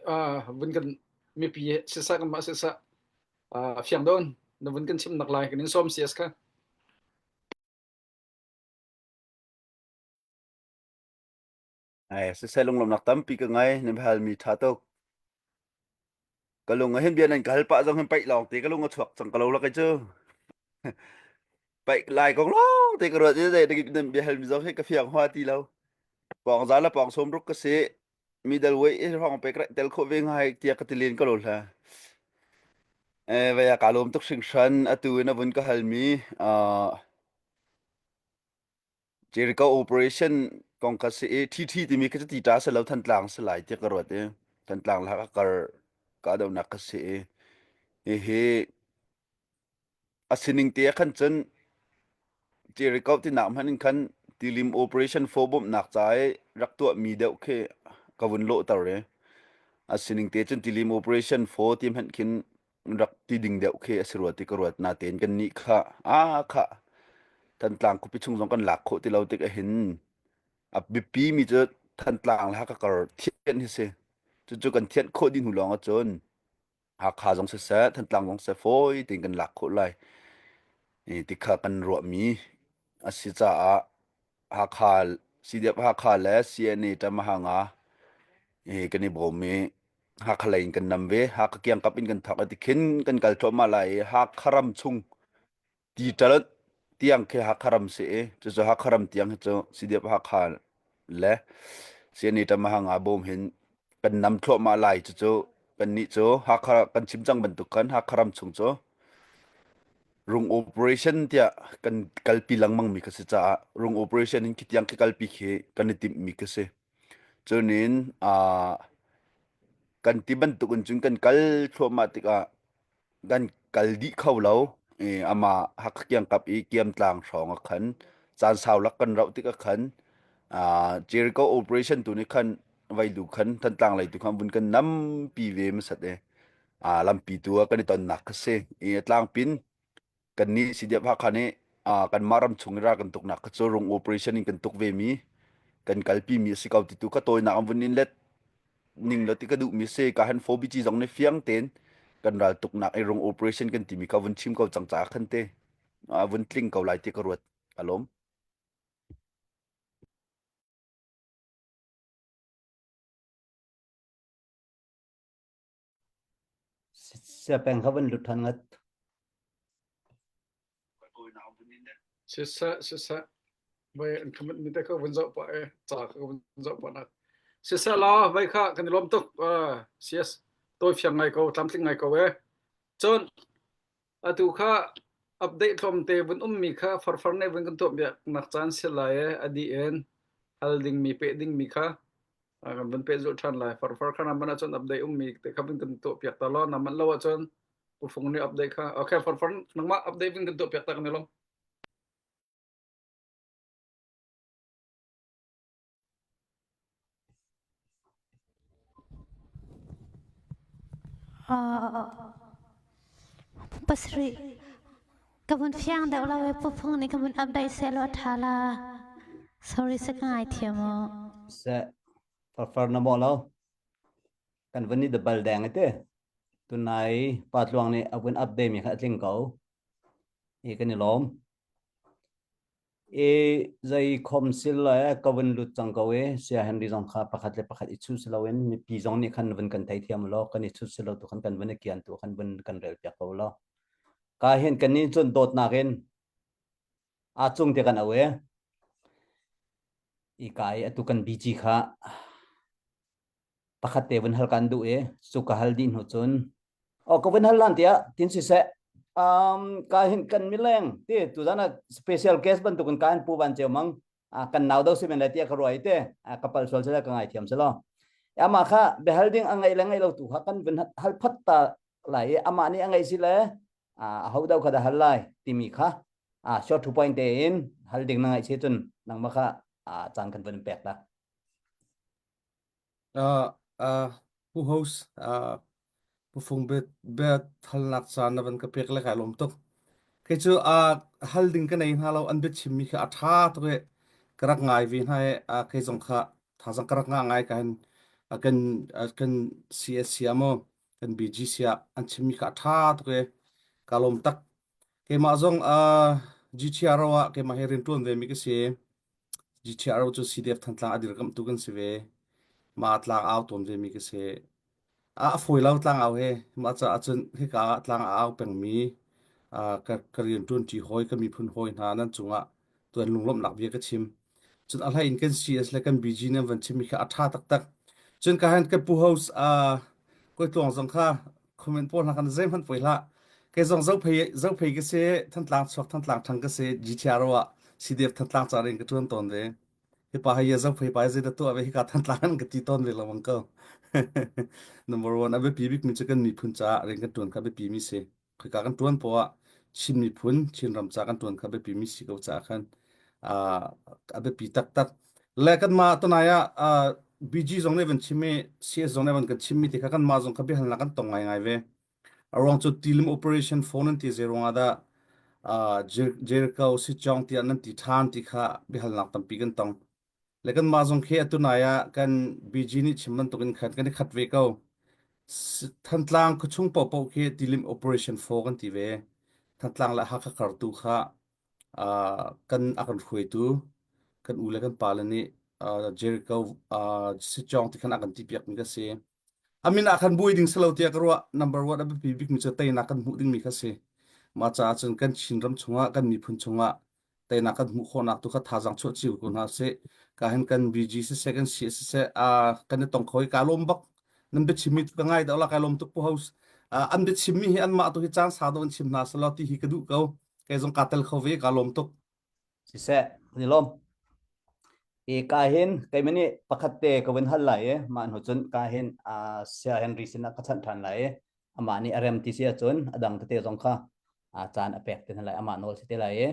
vun kan mipi sisah kanmah sisah fiang dawn na vun kan chim nak lai kan in sawm CS kha. Ai, siseh lunglawmhnak tampi ka ngei, na biahalmi ṭha tuk. Ka lung ah hin bia nan ka hal pah zong hin paih lawng te ka lung a chuak cang ka lo lak cu. Paih lai kong lawng te ka ruat i zei nan bia halmi zong hi ka fiang hua ti lo. Pawng za le pawng sawm ruk ka si. Middle weight i hrawng pe ka tel khawh ve ngai tiah ka ti len ka lo hla. Eh, vaya ka lawm tuk hringhran atu in a vun ka halmi uh, Jericho operation kong kha si i TT timi kha cu tita si lo Thantlang si lai tiah ka ruat i Thantlang le Hakha kar kahdohnak kha si i hihi a sining te ah khan cun Jericho tinak hmanh in khan tilim operation for bawmhnak ca i rak tuahmi deuh khi ka vun lawhter i a sining te cun tilim operation for ti hmanh khin rak ti ding deuh khi a si rua ti ka ruat natein kan nih kha a kha Thantlang khuapi chung zong kan lak khawh ti lo tik ahhin a biapi mi cu Thantlang le Hakha kar thianh hi si cucu kan thianh khawh dih hnu lawng ahcun Hakha zong siseh Thantlang zong siseh fawi tein kan lak khawh lai ti kha kan ruahmi a si caah Hakha CDF Hakha le CNA Ṭamahanga kan i bawm i Hakha lei in kan nam ve. Hakha kiangkap in kan thawk i tikhin kan kal thluahmah lai i Hakha ram chung ti ṭal tiang khi Hakha ram si i cucu Hakha ram tiang hi cu CDF Hakha le CNA ṭamaha nga bawm hin kan nam thluahmah lai cucu kannih cu Hakha kan chim cang bantuk khan Hakha ram chung cu rung operation tiah kan kalpi lengmang mi kha si caah rung operation in khitiang khi kalpi khi kan i timh mi kha si. Cunin aa kan ti bantuk in cun kan kal thluahmah tikah kan kal dih kho lo i amah Hakha kiangkap i Kiamtlang hrawng ah khan caan sau lak kan rauh tikah khan aa Jericho operation tu nih khan vailu khan Thantlang lei tu khan vun kan nampi ve hmasat i aa lampi tu ah kan i tonnak kha si i a tlangpin kannih CDF Hakha nih uh, kanmah ram chung i ral kan tuknak kha cu rung operation in kan tuk ve mi kan kalpi mi a si ko ti tu ka tawinak an vun in let ning lo ti ka duh mi si ka han 4BG zong nih fiang tein kan ral tuknak i rung operation kan timi ka vun chim ko cang caah khan te uh, vun tling ko lai ti ka ruat alom Siapeng kha van lut ṭhan ngat. Siseh, siseh. Vai an khamit mi te kha vun zoh pah e. Ca kha vun zoh pah nak. Siseh la, vai kha kan i lawm tuk. Uh, CS tawi fiang ngai ko, tlamtling ngai ko e. Cun atu kha update tlawm te vun um mi kha farfar ne vun kan tuah biak nak caan si lai e adi in hal ding mi pe ding mi kha kan vun pehzulh ṭhan lai. Farfar kha na man ahcun update ummi te kha vun kan tuahpiak ta law na manh lo ahcun Pu Fung nih update kha okay farfar nangmah update vun kan tuahpiak ta kan i lawm. Pasarih ka vun fiang deuh lo i Pu Fung nih ka vun update sehlaw a ṭha la. Sorry sa ka ngaithiam u. Seh, farfar na mawh lo. Kan vun i bal deng ite. Tunai Pa Tluang nih a vun update mi kha a tling ko. I kan i lawm. I zei khom sil le ka vun lut cang ko i Sia Henry zong kha pakhat le pakhat i chuh si loin mipi zong nih khan vun kan theithiam law kan i chuh si lo tu khan kan vun i kian tu khan vun kan rel piak ko law. Ka hin kan nih cun dawtnak in a cung te kan au e. I ka i atu kan BG kha pakhat te vun hal kan duh i cu ka hal dih hnu cun oh ka vun hal lan tiah tin siseh um ka hin kan mileng ti tuzan ah special guest bantukin ka hin pu van ceu mang kan nau do si men lai tiah ka ruai te ka pal sual sila ka ngai thiam selo ama kha behal ding a ngai le ngai lo tu kha kan vun hal phat ta lai i amah nih a ngai si le a ho do kha da hal lai timi kha short to point te in hal ding na ngai si cun nangmah kha caan kan vun pek ta Uh, uh, Pu host, uh, Pu Fung bet bet halnak caan na van ka pek le kai lawm tuk. Kei cu uh, hal ding ka nei hna lo an biachim mi kha a ṭha tuk i ka rak ngai ve hna i uh, kei zong kha thazang ka rak ngah ngai ka hin uh, kan uh, kan CSC ah maw kan BGC ah an chim mi kha a ṭha tuk i ka lawm tak. Keimah zong uh, GTRO ah keimah he rianṭuan ve mi ka si. GTRO cu CDF Thantlang a dirkamhtu kan si ve. Mah tlang au tawn ve mi ka si. A fawi lo tlang au he. Mah caah cun hika ah tlang a au pengmi ka, ka rian ṭuanṭi hawi, ka miphun hawi hna nan cungah tuan lunglawmhnak bia ka chim. Cun a hlei in kan CS le kan BG nan van chimmi kha a ṭha taktak. Cun ka han ka pu host kawi tluang zong kha comment pawl hna khan zeihmanh poi hlah. Kei zong zophei zophei ka si, Thantlang chuak Thantlang ṭhang ka si, GTRO ah CDF Thantlang ca in ka ṭuan tawn ve. Hi pa hi zophei pa zei dah tuah ve hika Thantlang an ka ti tawn ve lengmang ko. Number one a biapi bikmi cu kan miphun caah rian kan ṭuan kha biapi mi si. Khika kan ṭuan poah ah Chin miphun, Chin ram ca kan ṭuan kha biapi mi si ko caah khan a biapi taktak. Le kanmah tunai ah BG zong nih van chim i CS zong nih van kan chimmi ti kha kanmah zong kha biahalnak kan tong ngaingai ve. A ruang cu tilim operation phone an ti zei ruangah dah Jericho Sichong tiah nan ti ṭhan ti kha biahalnak tampi kan tong. Le kanmah zong khi atu nai ah kan BG nih chim bantukin khan kan i khat ve ko. Thantlang khuachung paohpaoh khi tilim operation 4 kan ti ve. Thantlang le Hakha kartu kha kan a kan hruaitu kan u le kan pale nih Jericho Sichong ti khan a kan ti piak mi ka si. Amin ah khan buai ding si lo tiah ka ruah. Number one a biapi bikmi cu teinak kan hmuh dingmi kha si. Mah caah cun kan Chin ram chungah kan miphun chungah. Teinak kan hmuh khawhnak tu kha thazaang chuah cio ko hna sih. Ka hin kan BG siseh kan CS siseh kan i tong kho i ka lawm bak. Nan biachimmi tu ka ngai deuh la kai lawm tuk pu host. An biachimmi hi anmah tu hi caan sau deuh in chim hna selaw ti hi ka duh ko. Kei zong kaa tel kho ve ka lawm tuk. Siseh, kan i lawm. I ka hin keimah nih pakhat te ka vun hal lai i mah hnu cun ka hin sia Henry sinah ka chanh ṭhan lai i amah nih a rem ti si ahcun a dang tete zong kha caan a pek te hna lai amah nawl si te lai i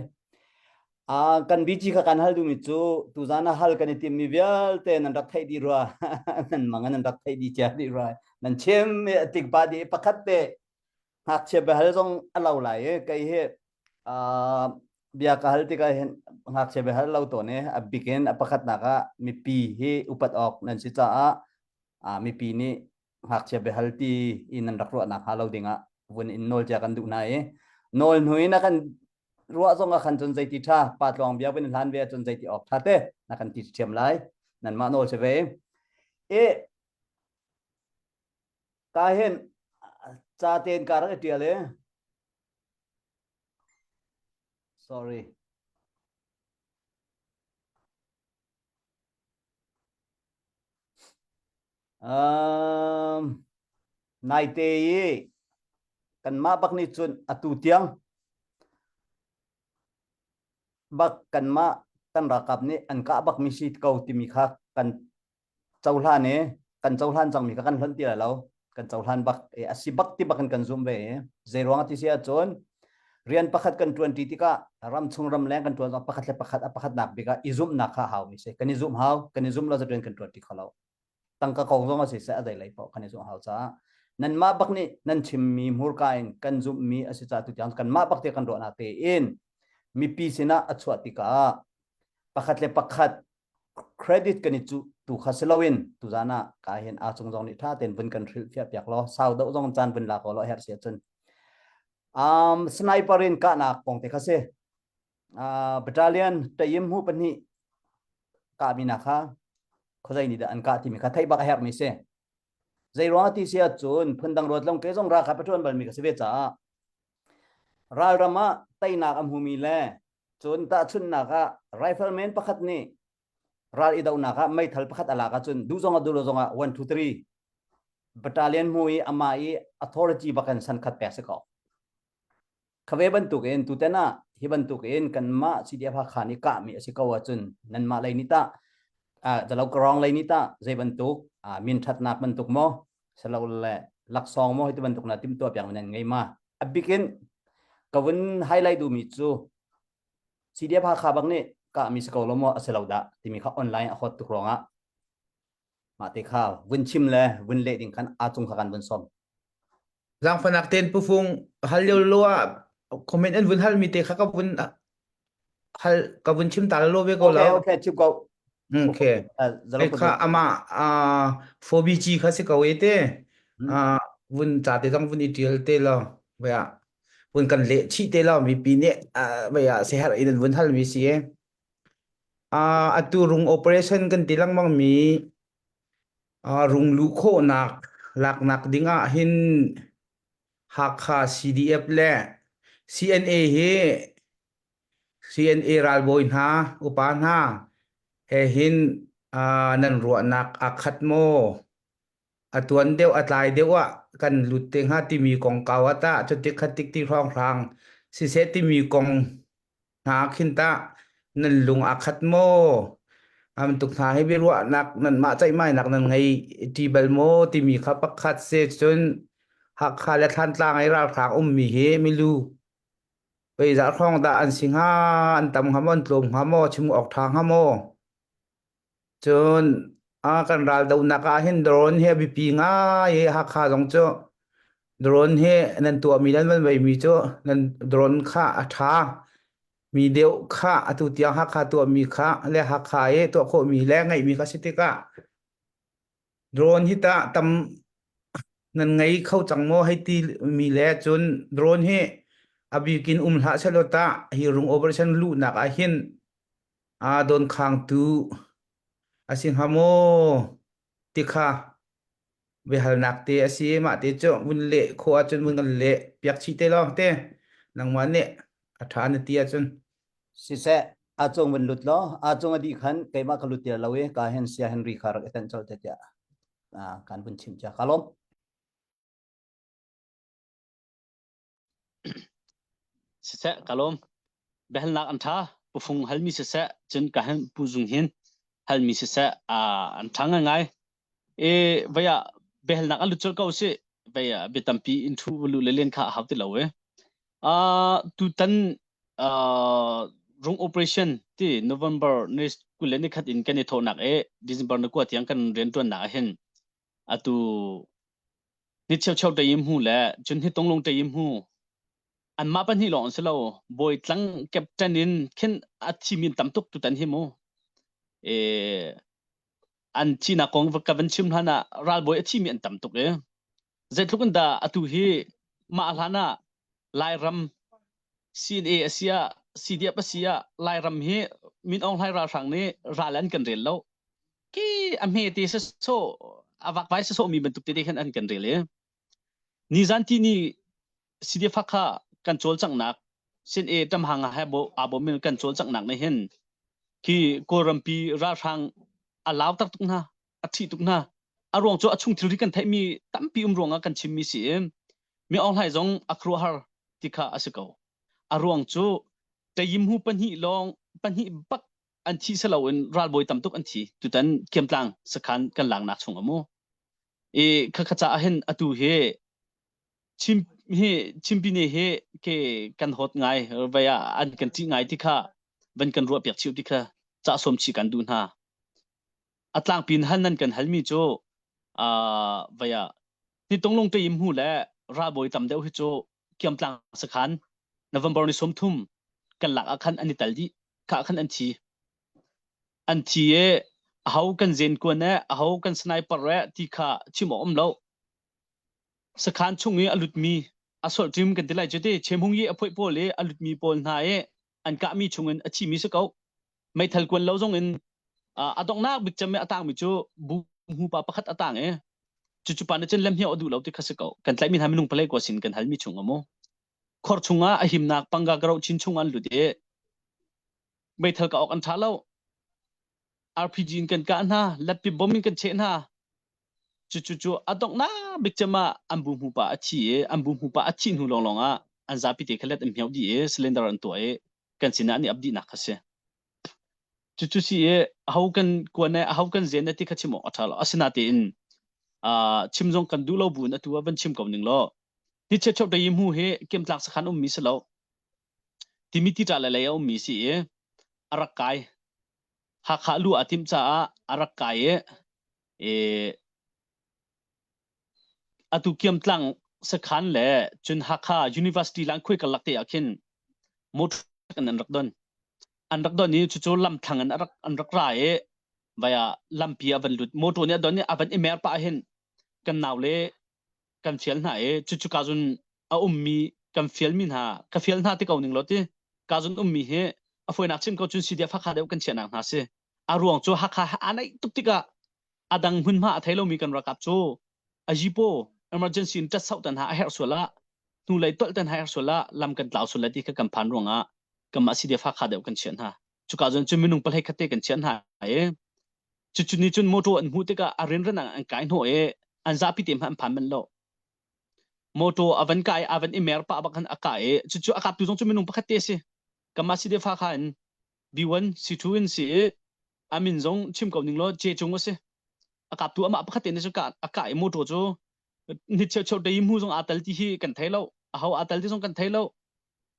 kan BG kha kan hal duhmi cu tuzan ah hal kan i timmi vialte nan rak theih dih rua nan mang nan rak theih dih cia dih rua nan chim i a tik pa dih pakhat te ngakchia biahal zong a lo lai i kei hi bia ka hal tikah hin ngakchia biahal lo tawn i a bik in a pakhatnak ah mipi hi upat awk nan si caah mipi nih ngakchia biahal ti in nan rak ruahnak hnga lo dingah vun in nawl cia kan duh hna i nawl hnu in a kan ruah zong ah khan cun zeiti ṭha pa tluang bia vun hlan ve ahcun zeiti awk ṭha te na kan ti ṭhiam lai nanmah nawl si ve i ka hin ca tein ka rak i ṭial i sorry Um, naite i kanmah bak nih cun atu tiang bak kanmah kan ralkap nih an kah bakmi si ko timi kha kan cohlan i kan cohlan cangmi kha kan hlonh ti lai lo kan cohlan bak i a si bak ti bak in kan zum ve i zei ruang ti si ahcun rian pakhat kan ṭuan ṭi tikah ram chung ram leng kan ṭuan zong pakhat le pakhat a pakhatnak bik ah i zumhnak kha a haumi si kan i zumh hau kan i zumh lo rian kan ṭuan ṭi kho lo tangka kong zong a si seh a zei lei paoh kan i zumh hau caah nanmah bak nih nan chimmi hmurka in kan zumhmi a si caah tutiang kanmah bak te kan ruahnak tein mipi sinah a chuah tikah pakhat le pakhat credit kan i cuh tu kha si loin tuzan ah ka hin a cung zong nih tha tein vun kan hrilh fiah piak law sau deuh zong caan vun la ko law herh si ahcun um, sniper in kahnak kong te kha si uh, battalion tayim hu pahnih kahmi na kha khuazei nih dah an kah timi kha theih bak a herhmi si zei ruang ti si ahcun phundang ruat long ke zong ra kha patuan balmi ka si ve caah ralram ah teinak a hmumi le Cun tahchunhnak ah rifleman pakhat nih ral i dohnak ah meithal pakhat a lak ahcun duh zong ah duh lo zong ah 1 2 3 battalion hmu i amah i authority bak in san khat pek si ko. Khave bantuk in tuten ah hi bantuk in kanmah CDF Hakha nih kahmi a si ko ahcun nanmah lei nih tah zalo karong lei nih tah zei bantuk min thatnak bantuk maw salo le laksawng maw hi ti bantuk na timtuah piak nan ngei ma a bikin ka vun highlight duhmi cu CDF Hakha bak nih kahmi si ko lo maw a si lo dah timi kha online a hot tuk ruangah mah te kha vun chim le vun leh ding khan a cung kha kan vun som. Zaangfanak ten pufung hal lio lo ah comment an vun hal mi te kha ka vun hal ka vun chim ta lo ve ko Okay, lo. okay, chim ko. Okay. Zalo Kha ama 4BG kha si ko e te. Vun ca te zong vun i tial te lo. Vea vun kan leh chih te lo mipi nih vea seher in vun hal mi si e. Atu rung operation kan ti lengmang mi rung lu khawhnak laknak ding ah hin Hakha CDF le CNA hi CNA ralbawi hna, upa hna he hin nan ruahnak aa khat maw? A tuan deuh, a tlai deuh ah kan lut te hnga timi kongkau ah tah cutik khatik ti hrawnghrang siseh timi kong hna khin tah nan lung aa khat maw? A bantuk hna hi biaruahnak nanmah ceihmainak nan ngei ṭi bal maw timi kha pakhat si cun Hakha le Thlantlang i ralhrang ummi hi milu Zeizah hrawng dah an si hnga, an tam hnga maw, an tlawm hnga maw, chim awk ṭha hnga maw? Cun a kan raldohnak ah hin drone hi a biapi ngai i Hakha zong cu drone hi nan tuahmi nan van veimi cu nan drone kha a ṭha mi deuh kha atu tiang Hakha tuahmi kha le Hakha i tuah khawhmi le ngeihmi kha si tikah Drone hi tah tam nan ngei kho cang maw hei ti mi le cun drone hi a bikin um hlah sehlaw tah hi rung operation luhnak ah hin aa dawnkhaangtu a si hnga maw ti kha biahalnak te a si mah te cu vun leh khawh ahcun vun kan leh piak chih te lawng te nangmah nih a ṭha na ti ahcun. Siseh, a cung van lut law, a cung a dih khan keimah ka lut ti lo i ka hen sia Henry kha rak i tenh colh te tiah kan vun chim cia. Ka lawm. Siseh, ka lawm. Biahalnak an ṭha. Pufung halmi siseh, cun ka hen pu zung hin halmi siseh, an ṭha ngaingai. E vei ah biahalnak an lut colh ko si. Vei ah bia tampi in ṭhu lu le len kha a hau ti lo e. Uh, tutan uh, rung operation ti November ni 21 in kan i thawhnak e December ni kua tiang kan rianṭuannak ah hin atu ni cheu cheu te yim hu le cun hi tonglung te yim hu anmah pahnih lawng an si lo bawi tlang captain in khin a thi min tam tuk tutan hi mu e an thihnak kong ka van chim hlan ah ralbawi a thimi an tam tuk e zeitluk in dah atu hi mah hlan ah Lairam CNA a si ah CDF a si ah Lairam hi Min Aung Hlaing ralhrang nih ral an kan rel lo ki a hme te se so a vakvai se so mi bantuk te te khan an kan rel i nizan ti ni CDF kha kan cawlcanghnak CNA tamhang he bo abo min kan cawlcanghnak ne hin khi Kawlrampi ralhrang a lau tak tuk hna a ṭhi tuk hna. A ruang cu a chung thilri kan theihmi tampi um ruangah kan chimmi si i Mi Aung Hlaing zong a khuaruahhar ti kha a si ko. A ruang cu Tayimhu pahnih lawng pahnih bak an thi si loin ralbawi tam tuk an thi. Tutan Kiamtlang sakhan kan laknak chung amu. I khakha caah hin atu hi Chim hi Chimpine hi ke kan hot ngai vai ah an kan ṭih ngai ti kha van kan ruah piak chih ti kha ca sawm chih kan duh hna. A tlangpi in hal nan kan halmi cu uh, vai ah nitunglung te im hu le ralbawi tam deuh hi cu kiamtlang sakhan November ni 30 kan lak ah khan an i tal dih kha khan an thi an thi e aho kan zen kuan e aho kan sniper e ti kha chim awk um lo sakhan chung i a lutmi a solh ṭim kan ti lai cu ti chemhung i a phoih pawl i a lutmi pawl hna i an kahmi chungin a thimi si ko meithal kuan lo zong in a donghnak bik cem i a tangmi cu bu hmu pa pakhat a tang i cucu pa nih cun lemhniau a duh lo ti kha si ko kan tlaihmi hna minung palei kua sin kan halmi chung amu khor chungah a himnak panga karo chin chung an lut i meithal ka awk an tha lo RPG in kan kah hna latpi bom in kan cheh hna Cucu cu a donghnak bik cem ah an bu hmu pa a thi i an bu hmu pa a thih hnu lawnglawng ah an zapi te kha let an hmioh dih i cylinder an tuah i kan sinah an i ap dihnak kha si. Cucu si i aho kan kuan e aho kan zen e ti kha chim awk a ṭha lo. Asinatein uh, chim zong kan duh lo bu in atu ah van chim ko ning law ni chiat te hmu hi kemtlak sakhan ummi si lo. Timi ti ṭa le lei a ummi si i a rak kai. Hakha lu a timh caah a rak kai i i atu Kiamtlang sakhan le cun Hakha University lang khui karlak te ah khin motor in an rak don. An rak don i cucu lamthlang in a rak an rak ra i vaya lampi a van lut motor nih a don i a van i mer pah hin kan nau le kan fial hna i cucu ka zun a ummi kan fialmi hna ka fial hna ti ko ning law ti ka zun ummi hi a fawinak chim ko cun CDF Hakha deuh kan chiahnak hna si a ruang cu Hakha aa naih tuk tikah a dang hmunhma a thei lomi kan ralkap cu a yipo emergency in ṭat sauh tan ha a herh sual ah hnulei tolh tan ha herh sual ah lam kan tlau sual lai ti kha kan phan ruangah kanmah CDF Hakha deuh kan chiah hna cuka cun cun minung palhei khat te kan chiah hna i cucu ni cun motor an hmuh tikah a rinran an kai hnawh i an zapi te hmanh an phan manh lo motor a van kai a van i mer pah bak khan a kai i cucu a kaptu zong cu minung pakhat te si kanmah CDF Hakha in B1 C2 in si i a min zong chim ko ning law J cung a si a kaptu amah pakhat te nih cun a kah i motor cu ni cheu cheu teim hu zong aa tel ti hi kan thei lo a ho aa tel ti zong kan thei lo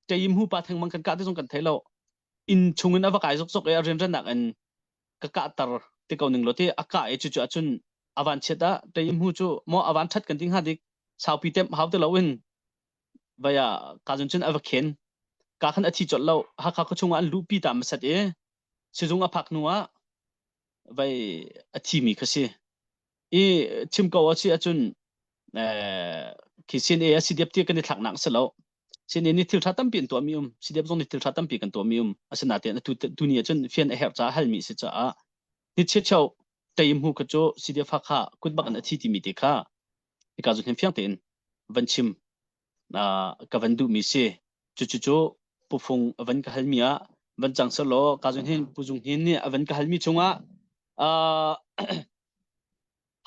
teim hu pa theng mang kan kah ti zong kan thei lo inn chung in a va kai zok zok i a rianrannak in ka kahter ti ko ning law ti a kah i cucu ahcun a van chiat ah teim hu cu maw a van that kan ti hnga dik saupi tem hau ti lo in vaya ka zun cun a va khen ka khan a thi colh lo Hakha khua chungah an luhpi ta hmasat i sizung a phak hnu ah vai a thimi kha si i chim ko a si ahcun khi CNA a CDF ti kan i thlaknak si lo CNA nih thil tha tampi an tuahmi um CDF zong nih thil tha tampi kan tuahmi um asinain atu tuni ahcun fian a herh caah halmi si caah ni chiacheu teim hu kha cu CDF Hakha kut bak in a thi timi te kha hika zu hin fiang tein van chim ka van duhmi si cucu cu pufung van ka halmi ah. Van cang selaw ka zun hin Pu Zung Hnin nih a van ka halmi chungah uh,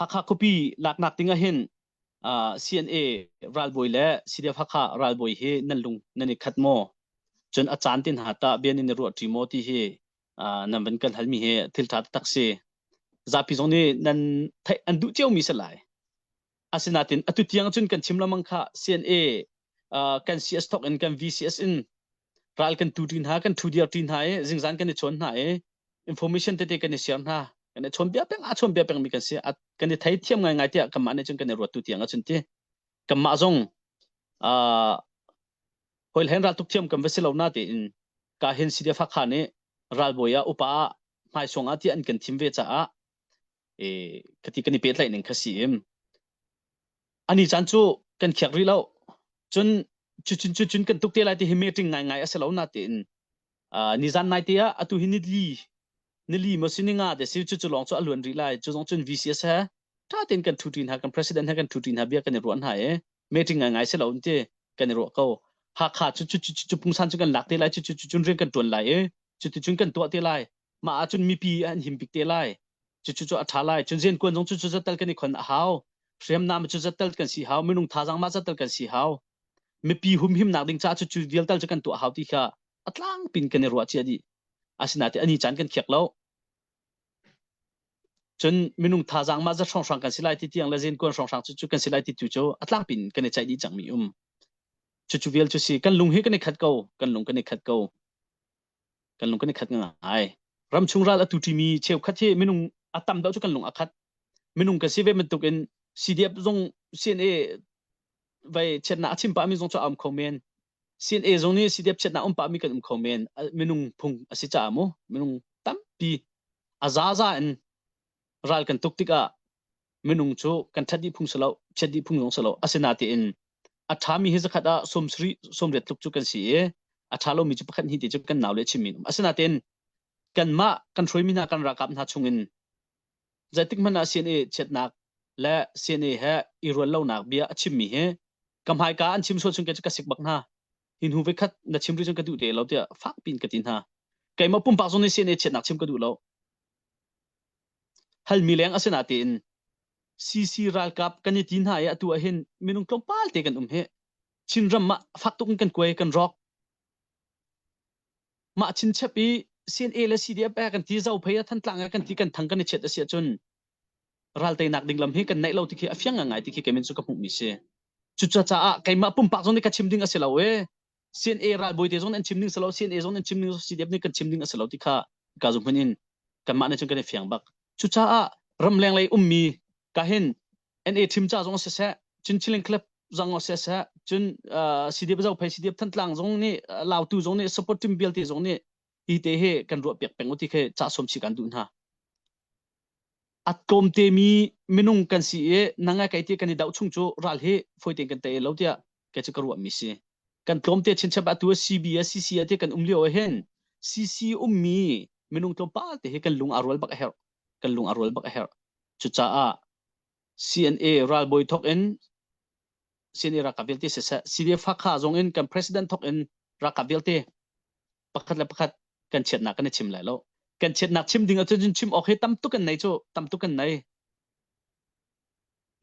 Hakha khuapi laknak ding ah hin uh, CNA ralbawi le CDF Hakha ralbawi hi nan lung nan i khat maw? Cun a caan tin hna tah bia nan i ruah ṭi maw ti hi uh, nan van kan halmi hi thil ṭha taktak si. Zapi zong nih nan theih an duh ciomi si lai. Asinain atu tiang cun kan chim lengmang kha CNA uh, kan CS thok in kan VCS in ral kan tu ṭi hna kan ṭhu diar ṭi hna i zingzan kan i chawn hna i information tete kan i share hna kan i chawn bia peng a chawn bia peng mi kan si kan i thei thiam ngai ngai tiah kanmah nih cun kan i ruat tu tiang ahcun ti kanmah zong uh, hoi len ral tuk thiam kan va si lo na tiin ka hin CDF Hakha nih ralbawi ah upa ah hmaisuang ah ti an kan thim ve caah e khati kan i pehtlaih ning kha si im ani caan cu kan khiak rih lo cun cucun cucun kan tuk te lai ti hi meeting ngai ngai a si lo na tiin nizan nai te ah atu hi nili nili maw si ninga te si cu cu lawng cu a luan rih lai cu zong cun VCS he tha tein kan thu ṭi hna kan president he kan thu ṭi hna bia kan i ruah hna i meeting ngai ngai si lo ti kan i ruah ko Hakha cu cu cu cu pungsan cu kan lak te lai cu cu cu cun rian kan ṭuan lai i cu ti cun kan tuah te lai mah ahcun mipi an him bik te lai cu cu cu a ṭha lai cun rian kuan zong cu cu zatal kan i khon a hau hriamnam cu zatal kan si hau minung thazang mah zatal kan si hau mipi humhimnak ding caah cu cu vialtal cu kan tuah hau ti kha a tlangpin kan i ruah cia dih asinain ani caan kan khiak lo cun minung thazaang mah zat hrawnghrang kan si lai ti tiang le zen kuan hrawnghrang cu cu kan si lai ti tu cu a tlangpin kan i ceih dih cangmi um cu cu vial cu si kan lung hi kan i khat ko kan lung kan i khat ko kan lung kan i khat ngai ramchung ral atu ṭimi cheukhat hi minung a tam deuh cu kan lung a khat minung kan si ve bantuk in CDF zong CNA vai chiatnak a chim pah mi zong cu a um kho men CNA zong nih CDF chiatnak um pah mi kan um kho men minung phung a si caah mu minung tampi a zaza in ral kan tuk tikah minung cu kan ṭhat dih phung si lo chiat dih phung zong si lo asinatein a ṭhami hi zakhat ah 70 80 tluk cu kan si i a ṭha lomi cu pakhat hnih te cu kan nau le chimmi um asinatein kanmah kan hruaimi hna kan ralkap hna chungin zeitik hmanh ah CNA chiatnak le CNA he i rual lonak bia a chimmi hi ka hmaika an chim sual chung ke cu ka sik bak hna hi hnu vekhat na chim rih cun ka duh te lo tiah fak pin ka ti hna keimah pumpak zong nih CNA chiatnak chim ka duh lo Halmi leng a si natein CC ralkap kan i ti hna i atu ahhin minung tlawmpal te kan um hi. Chinram ah fak tuk in kan kuai kan rawk. Mah chinchep i CNA le CDF eh kan ti Zophei ah Thantlang ah kan ti kan thang kan i chiat a si ahcun ral teinak ding lam hi kan neih lo ti khi a fiang ngai ti khi kei min cu ka hmuhmi si. Cucaah keimah pumpak zong nih ka chim ding a si lo e. CNA ralbawi te zong an chim ding si lo CNA zong an chim ding CDF nih kan chim ding a si lo ti kha ka zum hmun in kanmah nih cun kan i fiang bak cucaah ramleng lei ummi ka hin NA thim ca zong siseh cun Chiling Club zong siseh cun CDF Zophei CDF Thantlang zong nih Lautu zong nih support team vialte zong nih hi te hi kan ruah piak peng u ti khi ca som chi kan duh hna A tlawmte mi minung kan si i nang le kei ti kan i doh chung cu ral hi fawi tein kan tei lo tiah kei cu ka ruahmi si. Kan tlawmte chinchan atu ah CB ah CC ah ti kan um lio ah hin CC ummi minung tlawmpal te hi kan lung aa rual bak a herh. Kan lung aa rual bak a herh. Cucaah CNA ralbawi thawk in CNA ralkap vialte siseh CDF Hakha zong in kan president thawk in ralkap vialte pakhat le pakhat kan chiatnak kan i chim lai lo kan chiatnak chim ding ahcun chim awk hi tam tuk kan nei cu tam tuk kan nei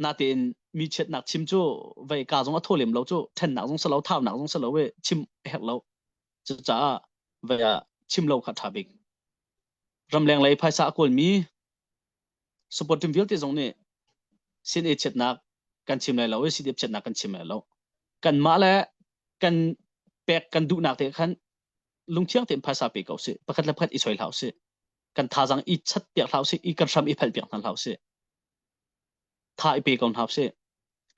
natein mi chiatnak chim cu vei ka zong a thaw lem lo cu ṭhennak zong si lo thaunak zong si lo i chim a herh lo cucaah vei ah chim lo kha ṭha bik ramleng lei phaisa a kawlmi support team vialte zong nih CNA chiatnak kan chim lai lo i CDF chiatnak kan chim lai lo kanmah le kan pek kan duhnak te khan lungthiang tein phaisa pe ko sih pakhat le pakhat i soi hlah usih kan thazang i chat piak hlah usih i kan hram i phelh piak hna hlah usih tha i pe ko hna usih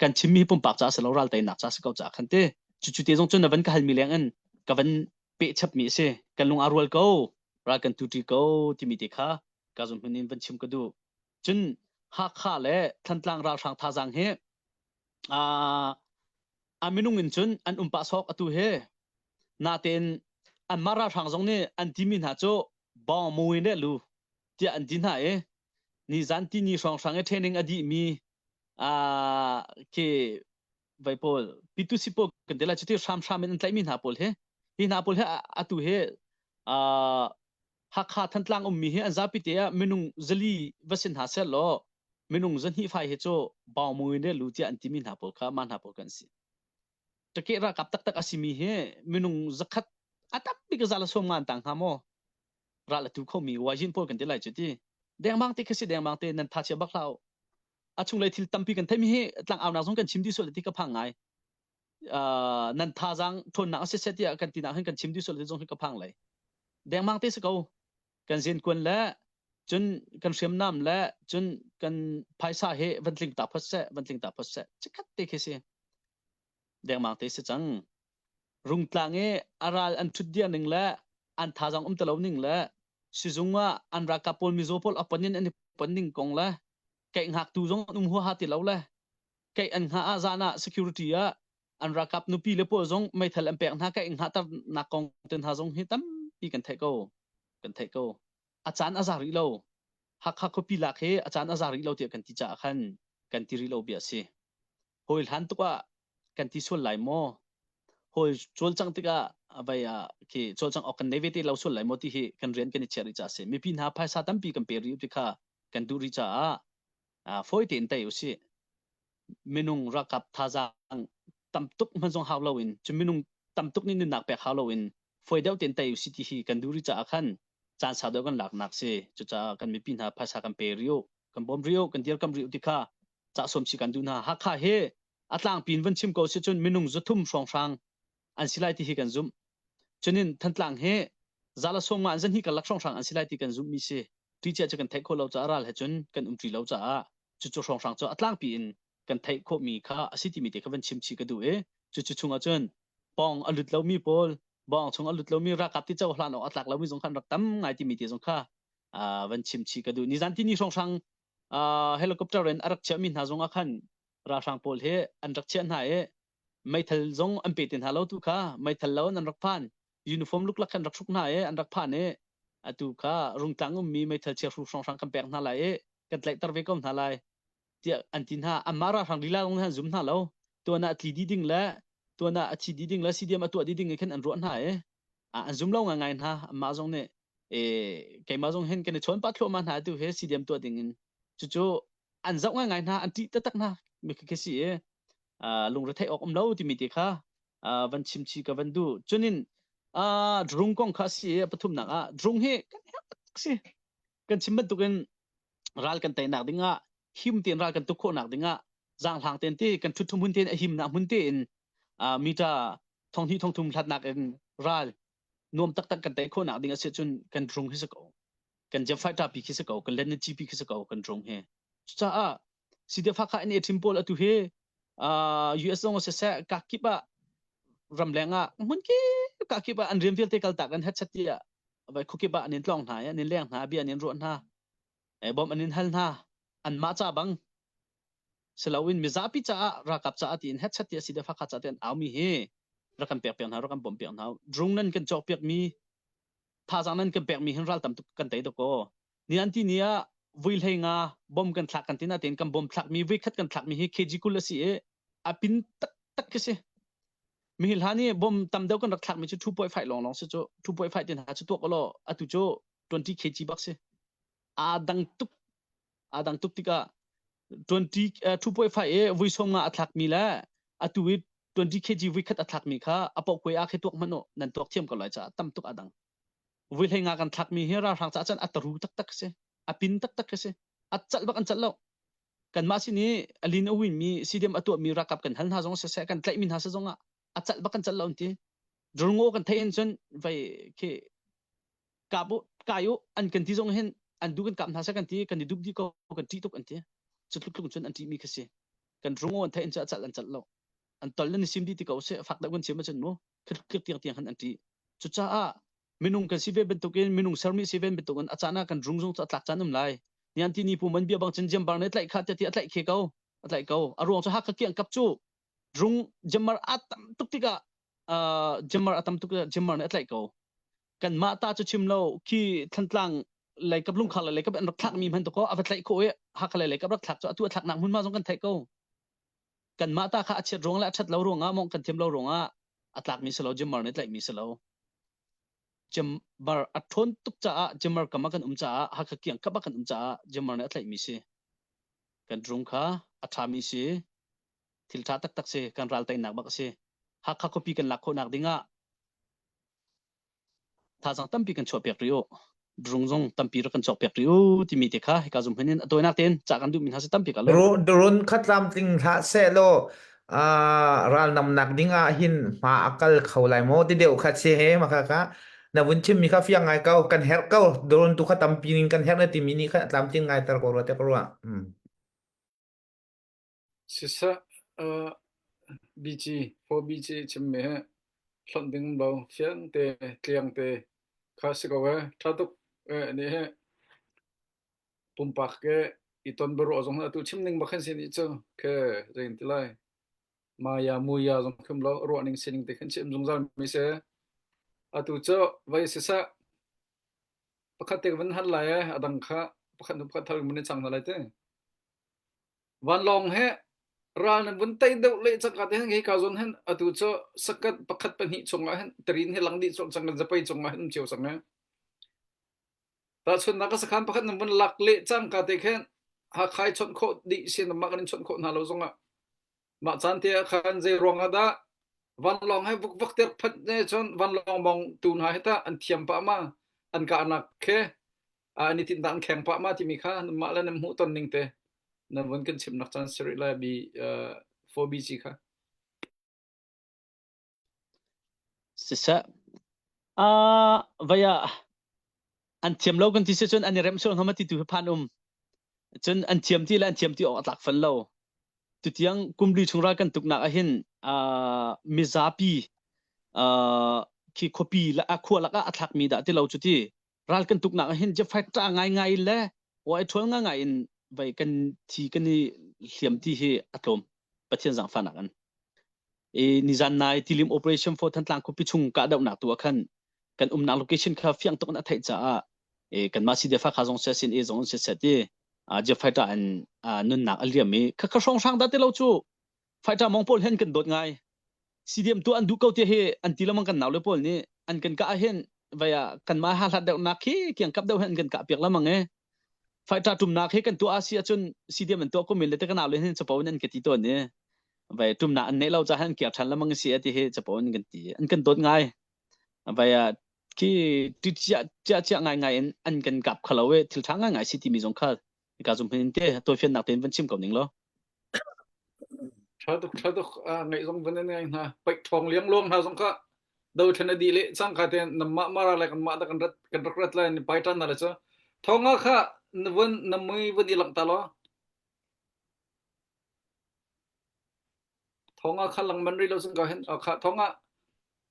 kan chimmi pumpak ca si lo ral teinak ca si ko ca khan te cu cu te zong cun na van ka halmi leng in ka van peh chapmi a si kan lung aa rual ko ral kan tuṭi ko timi te kha ka zum hmun in van chim ka duh cun Hakha le Thantlang ralhrang thazang hi a minung in cun an um pah sawk atu hi natein anmah ralhrang zong nih an timi hna cu bawng mui le lu tiah an ti hna i nizan tini hrawnghrang i training a dihmi khi vai pawl pitusi pawl kan ti lai cuti hramhram in an tlaihmi hna pawl hi hi hna pawl hi atu hi. Uh, Hakha Thantlang ummi hi an zapi te ah minung zali va sin hna seh law minung zahnih fai hi cu baumui ne lu tiah an timi hna pawl kha ma hna pawl kan si. Ṭake ralkap taktak a simi hi minung zakhat a tam bik za le sawm nga an tang hnga maw? Ral a tu khomi wajin pawl kan ti lai cu ti. Dengmang te khi si dengmang te nan tha chia bak hlah u. A chunglei thil tampi kan theimi hi tlangaunak zong kan chim dih sual ti ka phang ngai. Uh, nan thazaang ṭhawnnak a si seh tiah kan tinak hin kan chim dih sual ti zong hi ka phang lei. Dengmang te si ko. Kan zinkuan le cun kan hriamnam le cun kan phaisa hi van tling ta phot seh, van tling ta phot seh. Chikkhat te khi si. Dengmang te si cang. Rungtlang i a ral an ṭhut dir ning le an thazaang um ti lo ning le sizung ah an ralkap pawl mizaw pawl a pon in an i pon ning kong le keih hngaktu zong an um huaha ti lo le keih an hngah ah zan ah security ah an ralkap nupi le pawl zong meithal an pek hna keih hngahternak kong te hna zong hi tampi kan theih ko kan theih ko a caan a za rih lo Hakha khuapi lak hi a caan a za rih lo tiah kan ti caah khan kan ti rih lo bia a si hawi hlan tuk ah kan ti sual lai maw hawi cawlcangh tikah vai ah khi cawlcangh awk kan nei ve te lo sual lai maw ti hi kan rian kan i chiah rih caah si mipi hna phaisa tampi kan pe rih ti kha kan duh rih caah fawi tein tei usih minung ralkap thazaang tam tuk hman zong hau loin cu minung tam tuk nih nunnak pek hau loin fawi deuh tein tei usih ti hi kan duh rih caah khan caan sau deuh kan laknak si cucaah kan mipi hna phaisa kan pe rih u kan bawm rih u kan dirkam rih u ti kha cah sawm si kan duh hna Hakha hi a tlangpi in van chim ko si cun minung 300 hrawnghrang an si lai ti hi kan zumh cunin Thantlang hi zala sawm nga an zan hi karlak hrawnghrang an si lai ti kan zumh mi si ṭi cia cu kan theih khawh lo caah ral he cun kan um ṭi lo caah cucu hrawnghrang cu a tlangpi in kan theih khawhmi kha a si timi te kha van chim chih ka duh i cucu chungah cun pawng a lut lomi pawl bawng chung a lut lomi ralkap ti cohlan awk a tlak lomi zong khan rak tam ngai timi te zong kha van chim chih ka duh nizan ti ni hrawnghrang helicopter in a rak chiahmi hna zong ah khan ralhrang pawl hi an rak chiah hna i meithal zong an pe te hna lo tu kha meithal lo in an rak phan uniform luklak khan rak hruk hna i an rak phan i atu kha rungtlang ummi meithal chiahru hrawnghrang kan pek hna lai i kan tlaihter ve ko hna lai tiah an ti hna anmah ralhrang lila zong an zum hna lo tuan ah tli dih ding le tuan ah a thi dih ding le CDM a tuah dih ding i khin an ruah hna i an zum lo ngaingai hna anmah zong nih e keimah zong hin kan i chawn pah thluahmah hna tu he CDM tuah ding in cucu an zoh ngaingai hna an ṭih taktak hna mi khi si i lungretheih awk um lo timi te kha van chim chi ka van duh cunin drung kong kha si i pathumnak ah drung hi kan herh tak si kan chim bantukin ral kan teinak dingah him tein ral kan tuk khawhnak dingah zaanghlang tein ti kan ṭhut hmun tein a himnak hmun tein meter thonghnih thongthum hlatnak in ral nuam taktak kan tei khawhnak ding a si cun kan drung hi si ko kan jet fighter pi khi si ko kan land GP khi si ko kan drung hi cucaah CDF Hakha in a pawl atu hi US zong siseh kakip ah ramleng ah hmun kip kakip ah an rian vialte kaltak an headset tiah vai khukip ah an in tlong hna an in leng hna bia an in ruah hna bom an in hal hna an mah ca bang siloin mizapi caah ralkap caah tiin headset ti a si de Hakha ca te an aumi hi rak kan pek piak hna rak kan bom piak hna drung nan kan cawk piak mi thazaang nan kan pek mi hin ral tam tuk kan tei dako ni an ti ni ah vui hlei nga bom kan thlak kan tina ten kan bom thlak mi vui khat kan thlak mi hi kg 20 a si i a pin tak tak khi si mi hlan i bom tam deuh kan rak thlak mi cu 2.5 long long si cu 2.5 tin ha cu tuak lo atu cu 20 kg bak si a dang tuk a dang tuk tikah 20 2.5 e vui som nga a thlak mi le atu i 20 kg vui khat a thlak mi kha a pokwe a khi tuak hmanh nan tuak thiam ko lai ca tam tuk a dang vui hlei nga kan thlak mi hi ralhrang ca cun a taru taktak si a pin taktak si a calh bak an calh lo kanmah sin i a lin a win mi CDM a tuah mi ralkap kan hal hna zong siseh kan tlaih mi hna se zong ah a calh bak kan calh lo an ti drungo kan theih in cun vai khi kap u kai u an kan ti zong hin an du kan kap hna se kan ti kan i dup di ko kan ṭih tuk an ti cu tluk tluk cun an ṭih mi kha si kan drungo an theih in cun a calh an calh lo an tol nan i sim dih ti ko se fak deuh kan chim ahcun mu tlik tiang tiang han an ṭih cucaah minung kan si ve bantukin minung sermi si ve bantukin a caan ah kan rung zong cu a tlak caan um lai nian ti ni pu man bia bang cun jambar ne tlaih kha ti a tlaih khe ko a tlaih ko a ruang cu hakha kiang kap cu rung jamar a tam tuk tikah jamar a tam tuk jamar ne a tlaih ko kan mah ta cu chim lo khi thantlang lei kap lungkhar lei kap an rak thlak mi hman to ko a va tlaih ko i hakha lei kap rak thlak cu atu a thlak nak hmun ma zong kan theih ko kanmah ta kha a chiat ruang le a ṭhat lo ruangah mawngh kan thiam lo ruangah a tlakmi si lo jimmer nih tlaihmi si lo. Jammer a ṭhawn tuk caah Jammer kam ah kan um caah Hakha kiang kap ah kan um caah Jammer nih a tlaihmi si. Kan drone kha a ṭhami si. Thil ṭha taktak si. Kan ral teinak bak a si. Hakha khuapi kan lak khawhnak ding ah thazaang tampi kan chuahpiak rih u. Drone zong tampi rak kan cawkpiak rih u timi te kha hika zum hin a tawinak tein cah kan duhmi hna si tampi ka lo. Drone kha tlamtling hlah seh law ral namnak ding ah hin hma a kal kho lai maw ti deuh kha si he maka ka na vun chimmi kha fiang ngai ko kan herh ko drone tu kha tampi in kan herh na timi nih khan tlamtling ngai ter ko rua te ko rua. Hmm. Siseh uh, BG 4BG chimmi hi hlonh ding um lo fiang te tliang te kha si ko e tha tuk e ni hi pumpak ke i ton biaruah zong atu chim ning bak khan si ni cu ke zein ti lai maya muya zong khim lo ruah ning sining te khan chim zungzal mi se atu cu vai siseh pakhat te van hal lai e adang kha pakhat nu pakhat thal mun chang na lai te Vanlawng he ral nan vun tei deuh le cangka te hin hika zawn hin atu cu sakat pakhat pahnih chungah hin tarin hi lang dih cawk cang kan zapei cungah hin um cio cang e. Tahchunnak ka sakhan pakhat nan vun lak le cangka te khin Hakha i chawnh khawh dih sin mah kan in chawnh khawh hna lo zongah mah caan te ah khan zei ruang ah dah vanlawng he vukvak ter phat ne cun vanlawng mong tu hna hi tah an thiam pah ma an kahnak khe an i tinhnak an kheng pah ma timi kha mah le nan hmuh ton ning te nan vun kan chimnak caan si rih lai bi 4BG kha. Siseh uh, vaya an thiam lo kan ti si cun an i remh sual hnga ma ti tu hi phan um cun an thiam ti le an thiam ti awk a tlak fan lo tutiang kumli chung ral kan tuknak ahhin uh, mizapi uh, khi khuapi la khua lakah a thlakmi dah ti lo cu ti ral kan tuknak ah hin fighter ngaingai le wa i ṭhual ngaingai in vai kan thi kan i hliam ti hi a tlawm Pathian zaangfahnak an i nizan nai tilim operation for Thantlang khuapi chung kahdohnak tu ah khan kan umnak location kha fiang tuk in a theih caah e kanmah CDF kha zong se sin e zong se set i jet fighter an nunnak a liam i kha kha hrawng hrang dah ti lo cu fighter mong pawl hen kan dawt ngai CDM tuah an duh ko ti hi an ti lengmang kan naule pawl nih an kan kah ahhin vai ah kanmah ha hlat deuhnak khi kiang kap deuh hin an kan kah piak lengmang e fighter tumnak hi kan tuah a si ahcun CDM an tuah ko men le te kan naule hin capo in an ka ti tawn i vai tumnak an neih lo caah an kiar ṭhan lengmang si a ti hi capo in kan ti an kan dawt ngai vai ah khi ti chia chia chia ngai ngai in an kan kap khalo e thil ṭha ngai ngai si timi zong kha ka zum hin te tawifiannak tein van chim ko ning law Ṭha tuk ṭha tuk ngaih zong van in ngai hna. Paih ṭhawng liangluang hna zong kha dothlen a dih le cangka tein nanmah mara le kanmah dah kan rat kan rak rat lai ni pai ṭan hna le cu. Thawng ah kha na vun na mui vun i langh ta law. Thawng ah kha lang man rih lo cun ka hin kha thawng ah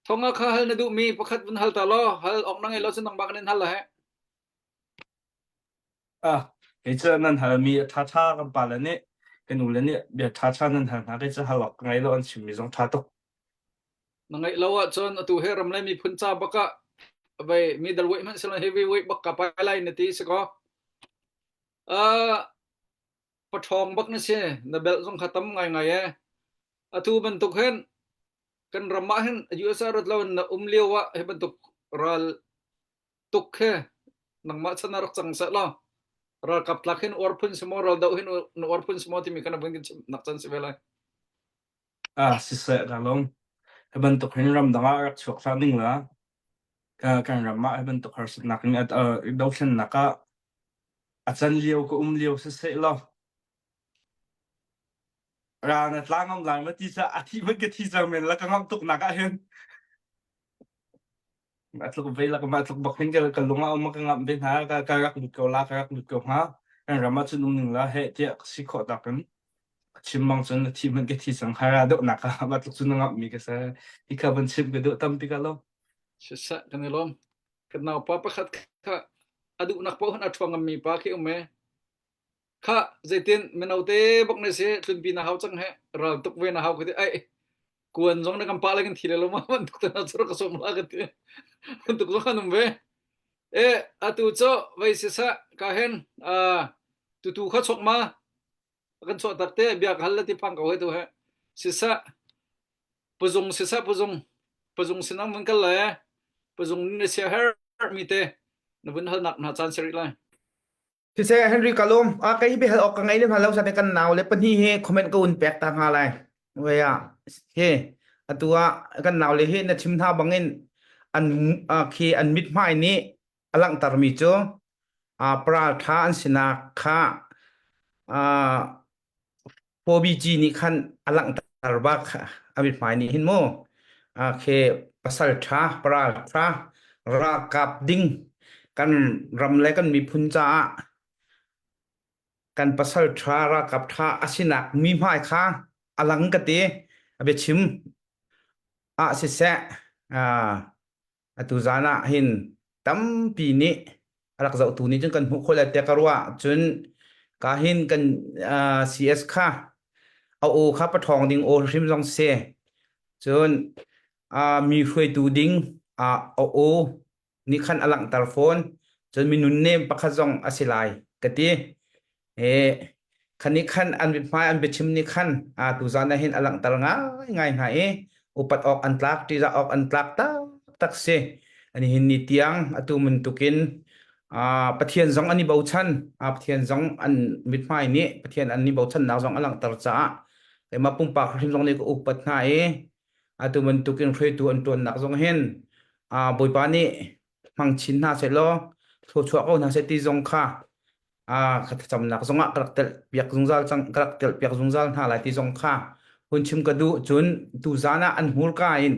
thawng ah kha hal na duhmi pakhat vun hal ta law hal awk na ngei lo cun nangmah kan in hal la he. Ah, kei cu nan halmi a ṭhaṭha kan pale nih kan ule nih bia ṭhaṭha nan hal hna kei cu hal awk ka ngei lo an chimmi zong ṭha tuk. Na ngaih lo ahcun atu he ram le miphun ca bak ah vei middleweight hmanh silo heavyweight bak ka pai lai na ti si ko. Uh, paṭhawng bak na si na belt zong kha tam ngaingai e. Atu bantuk hin kan ram ah hin USA rat lo in na um lio ah hi bantuk ral tuk khi nangmah chan ah rak cang seh law ralkap tlak hin uar phun si maw ral doh hin na uar phun si maw timi kha na vun kan chim nak chan si ve lai. Ah, siseh ka lung. Hi bantuk hin ramdang ah rak chuak hlah ning la ka kan ram ah hi bantuk harsatnak in dothlennak ah a can lio ka um lio siseh law ra na tla ngam lai ma ti ca a thi hmanh ka thi cang men la ka ngamh tuk nak ah hin A tluk ve la mah tluk bak hin ka ka lung ah um ka ngamh ve hna ka ka rak lut ko la ka rak lut ko hnga kan ram ah cun um ning la heh tiah ka si khawh tak in ka chim bang cun na thi hmanh ka thi cang hara deuh nak ah mah tluk cun na ngamh mi ka se hi kha van chim ka duh tampi ka lo Siseh kan i lawm. Kan naupa pakhat kha a duhnak paoh hin a ṭhuang ngammi pa khi um e. Kha zeitin mino te bak na si tlunpi na hau cang he ral tuk ve na hau ka ti ai kuan zong na kan pa le kan thi le lo ma bantuk te na chur ka som la ka ti bantuk zong kan um ve e atu cu vai si sa ka hen a tutu kha chok ma kan chuah tak te bia ka hal la ti phang ko he tu he sisa puzung sisa puzung puzung sinang mun kal le. Pazung na sia her mi te na vun halnak hna caan si rih lai. Siseh Henry ka lawm. A kei hi hal awk ka ngei lem lo sa te kan nau le pahnih hi comment ka un pek ta hnga lai. Wei ah hi atu ah kan nau le hi na chim hna bangin an khi an mithmai nih a langhter mi cu a paral tha an sinak kha 4BG nih khan a langhter bak a mithmai nih hin mu khi pasal ṭha paral ṭha ralkap ding kan ram le kan miphun caah kan pasal ṭha ralkap ṭha a sinak mi hmai kha a lang ka ti a biachim ah siseh Atu zan ah hin tampi nih a rak zohtu nih cun kan hmuh khawh lai tiah ka ruah. Cun ka hin kan uh, CS kha a aw kha paṭhawng ding aw hrim zong si. Cun uh, mi hruaitu ding uh, a aw nih khan a langhter fawn. Cun mi nunnem pakhat zong a si lai ka ti. E khan nih khan an mithmai an biachim nih khan a tuzan ah hin a langhter ngaingai hna i upat awk an tlak ṭihzah awk an tlak taktak si. Ani hin ni tiang atu bantukin Pathian zong an i bochan Pathian zong an mithmai nih Pathian an i bochannak zong a langhter caah keimah pumpak hrim zong nih ka upat hna i atu bantukin hruaitu an ṭuannak zong hin Bawipa nih hmang chin hna sehlaw thluachuah ko hna seh ti zong kha a ka thlacamnak zongah ka rak telh piak zungzal cang ka rak telh piak zungzal hna lai ti zong kha hun chim ka duh cun tuzan ah an hmurka in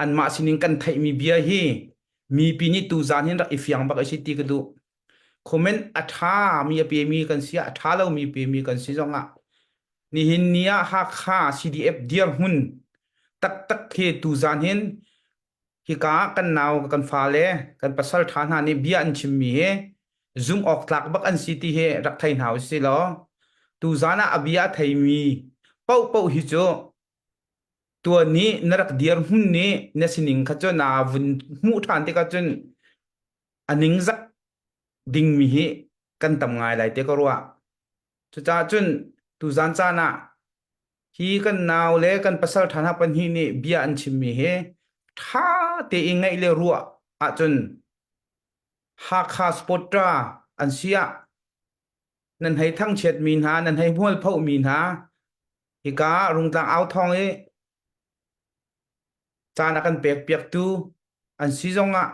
anmah sinin kan theihmi bia hi mipi nih tuzan hin rak i fiang bak i si ti ka duh comment a ṭha mi a pemi kan si a ṭha lomi pemi kan si zongah nihin ni ah Hakha CDF dirhmun taktak khi tuzan hin Hika ah kan nau, kan fale, kan pasal ṭha hna nih bia an chimmi hi zumh awk tlak bak an si ti hi rak thei hna usih law tuzan ah a bia a theimi paohpaoh hi cu tuan nih na rak dirhmun nih na sining kha cu naa vun hmuh ṭhan tikah cun a ningzak dingmi hi kan tam ngai lai te ka ruah. Cucaah cun tuzan caan ah Hi kan nau le kan pasal ṭha hna pahnih nih bia an chimmi hi ṭha tein ngaih le ruah ahcun Hakha Sportra an si ah nan hei thangchiatmi hna, nan hei hmualphohmi hna hika Rungtlang au thawng i caan a kan pekpiaktu an si zongah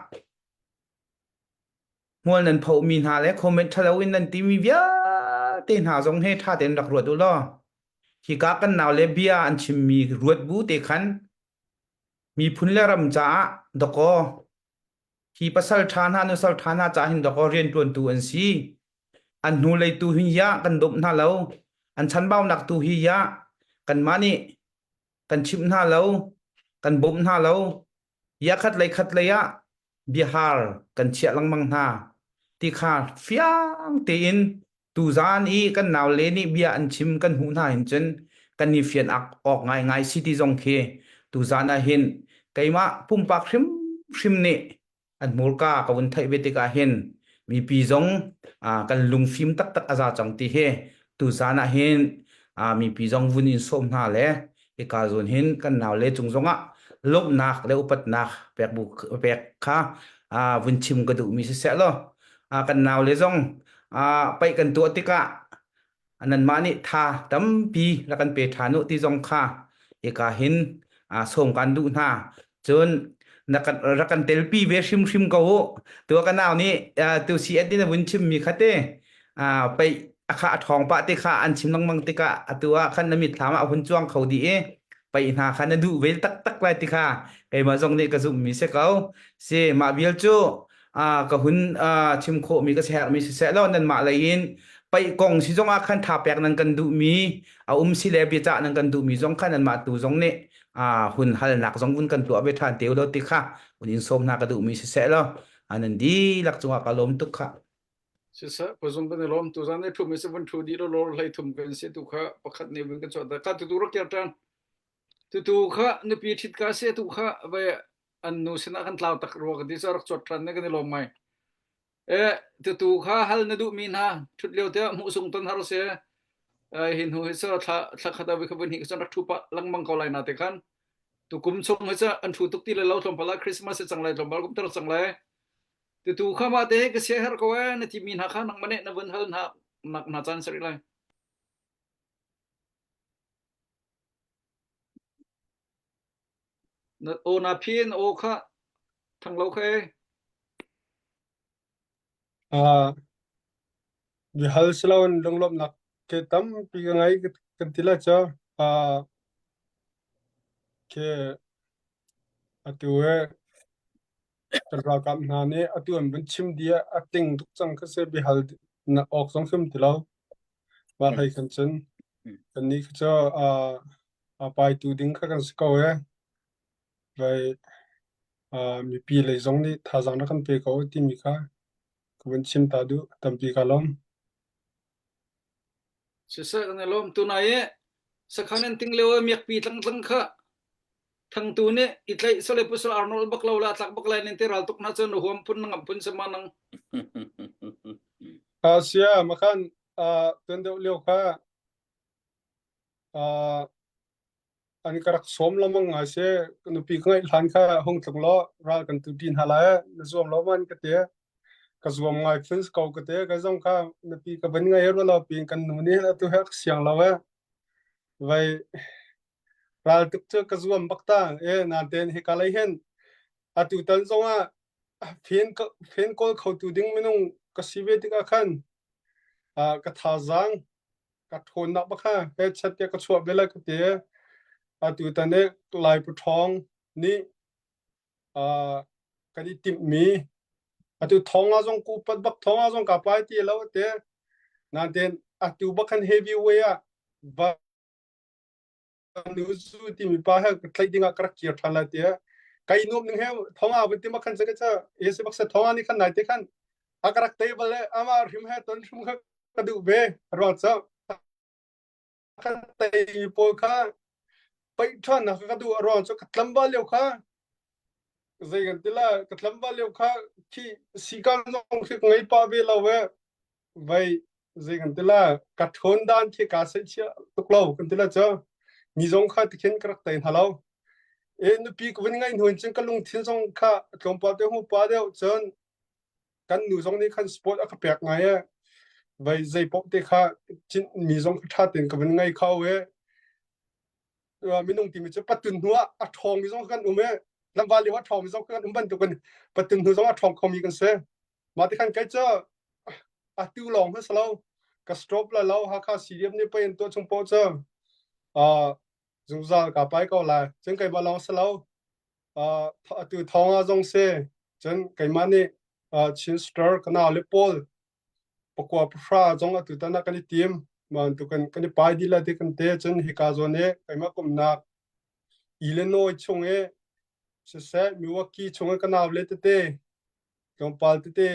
Hmual nan phohmi hna le comment ṭhalo in nan timi vialte hna zong he ṭha tein rak ruat u law hika kan nau le bia an chimmi ruat bu te khan miphun le ram caah dakaw hi pasal ṭha hna nusal ṭha hna caah hin dakaw rianṭuantu an si. An hnulei tu hi ya kan dawmh hna lo. An chanbaunak tu hi ya kanmah nih kan chimh hna lo, kan bawmh hna lo. Ya khat lei khat lei ah biahar kan chiah lengmang hna ti kha fiang tein tuzaan i kan naule nih bia an chim kan hmuh hna hin cun kan i fian awk ngaingai si ti zong khi tuzaan ah hin keimah pumpak hrimhrim nih an hmurka ka vun theih ve tikah hin mipi zong kan lungfim taktak a za cang ti hi tuzaan ah hin mipi zong vun in sawm hna le hika zawn hin kan naule cung zongah lawmhnak le upatnak pek bu pek kha vun chim ka duhmi siseh law kan naule zong paih kan tuah tikah nanmah nih tha tampi rak kan pe ṭhan u ti zong kha hika hin sawm kan duh hna. Cun na kan rak kan telpi ve hrimhrim ko u. Tua ka nau nih tu si at in a vun chimmi kha te pei a kha a ṭhawng pah te kha an chim lengmang tikah atu ah khan na mitthlam ah a hun cuang kho dih i pei hna kha na duh ve taktak lai ti kha keimah zong nih ka zumhmi si ko. Si mah vial cu ka hun chim khawhmi ka herhmi siseh law nanmah lei in paih kong si zong ah khan tha pek nan kan duhmi a um si le biacah nan kan duhmi zong khan nanmah tu zong nih hun halnak zong vun kan tuah ve ṭhan te u ti kha hun in sawm hna ka duhmi siseh law nan dihlak cungah ka lawm tuk kha. Siseh pazung kan i lawm tu zan i thu mi se vun thu di lo lor hlei thum kan si tu kha pakhat nih vun kan chuah ta ka tu tu rak kiar ṭan tutu kha nupi ṭhit ka se tu kha ve an nu sinah kan tlau tak rua ka ti so rak cuat ṭhan ne kan i lawm ngai. E tutu kha hal na duhmi hna ṭhut lio te hmuh sung ton har se hi hnu hi so thla thla khat a vi kha vun hi ka rak ṭhu pa lengmang ko lai na te khan. Tukum chung hi cu an thu tuk ti le lo tlawmpal ah Christmas si cang lai tlawmpal kum tar cang lai. Tutu kha mah te ka sia her ko eh na ti mi hna kha nangmah nih na vun hal hna nak hna caan sari lai. Na aw na phi na aw kha thang lo kha e. Uh, bihal siloin lunglawmhnak ke tampi ka ngei kan ti lai cu. Uh, ke atu he kan ralkap hna nih atu an vun chim dih ah a tling tuk cang kha si bihal na awk zong hrim ti lo. Mah hlei khan cun kannih kha cu uh, a paitu ding kha kan si ko e. Vai uh, mipi lei zong nih thazaang rak kan pe ko timi kha ka vun chim ta duh tampi ka lawm. Siseh kan i lawm tunai i sakhan an ting lio miakpi tlangtlang kha thangtu nih i tlaih sale pusal Arnold bak lo la tlak bak lai nin te ral tuk na cun huam phun ngam phun sama nang Asia makhan uh, tuan deuh lio kha uh, an ka rak sawm lengmang ngai si ka nupi ka ngeih hlan kha hung tlung law ral kan tu ṭi hna lai na zuam lo man ka ti ka zuam ngai phun ko ka ti ka zong kha nupi ka van ngei ro lo pin kan nu nih atu he ka siang lo e vai ral tuk cu ka zuam bak ta e nan ten hi ka lei hin atu tan zong ah fen fen kawl kho tu ding minung ka si ve tikah khan ka thazaang ka ṭhawnnak bak kha headset te ka chuah ve lai ka ti. Atu tan i Lai Paṭhawng nih uh, kan i timhmi atu thong ah zong ku pat bak thong ah zong ka pai ti lo te nain atu bak khan heavy way ah va nu zu timi pa he tlaih ding ah ka rak kir ṭhan lai tiah kai nuam ning he thong ah vun ti mak khan se ka e se bak se thong ah ni khan nai te khan a ka rak tei bal le ama hrim he ton hrim kha ka duh ve ruang cu ka tei pawl kha paih ṭhan nak ka duh ruang cu ka tlamba lio kha zei kan ti la ka tlamba lio kha khi sikan zong khi ngei pa ve lo ve vai zei kan ti la ka ṭhawn dan khi ka sei chia tuk lo kan ti la cu mi zong kha tikhin ka rak tei hna lo e nupi ka vun ngai hnu in cun ka lungthin zong kha tlawmpal te hu pa deuh cun kan nu zong nih khan sport a ka pek ngai e vai zei paoh te kha cin mi zong kha ṭha tein ka vun ngai kho e minung timi cu patun hnu ah a ṭhawng mi zong kan um e lamval lio a ṭhawng mi zong kan um bantukin patun hnu zong a ṭhawng khomi kan si mah ti khan kei cu atu lawng hi si lo ka stop la lo Hakha CDM nih pei an tuah chung poh cu zungzal ka pai ko lai cun keimah lawng si lo atu thawng ah zong si cun keimah nih Chin Star ka nau le pawl pakua pahra zong atu tan ah kan i tim man tu kan kan i pai dih la ti kan te cun hika zawn i keimah kumnak Illinois chung i siseh Milwaukee chung i ka nau le tete tlawmpal tete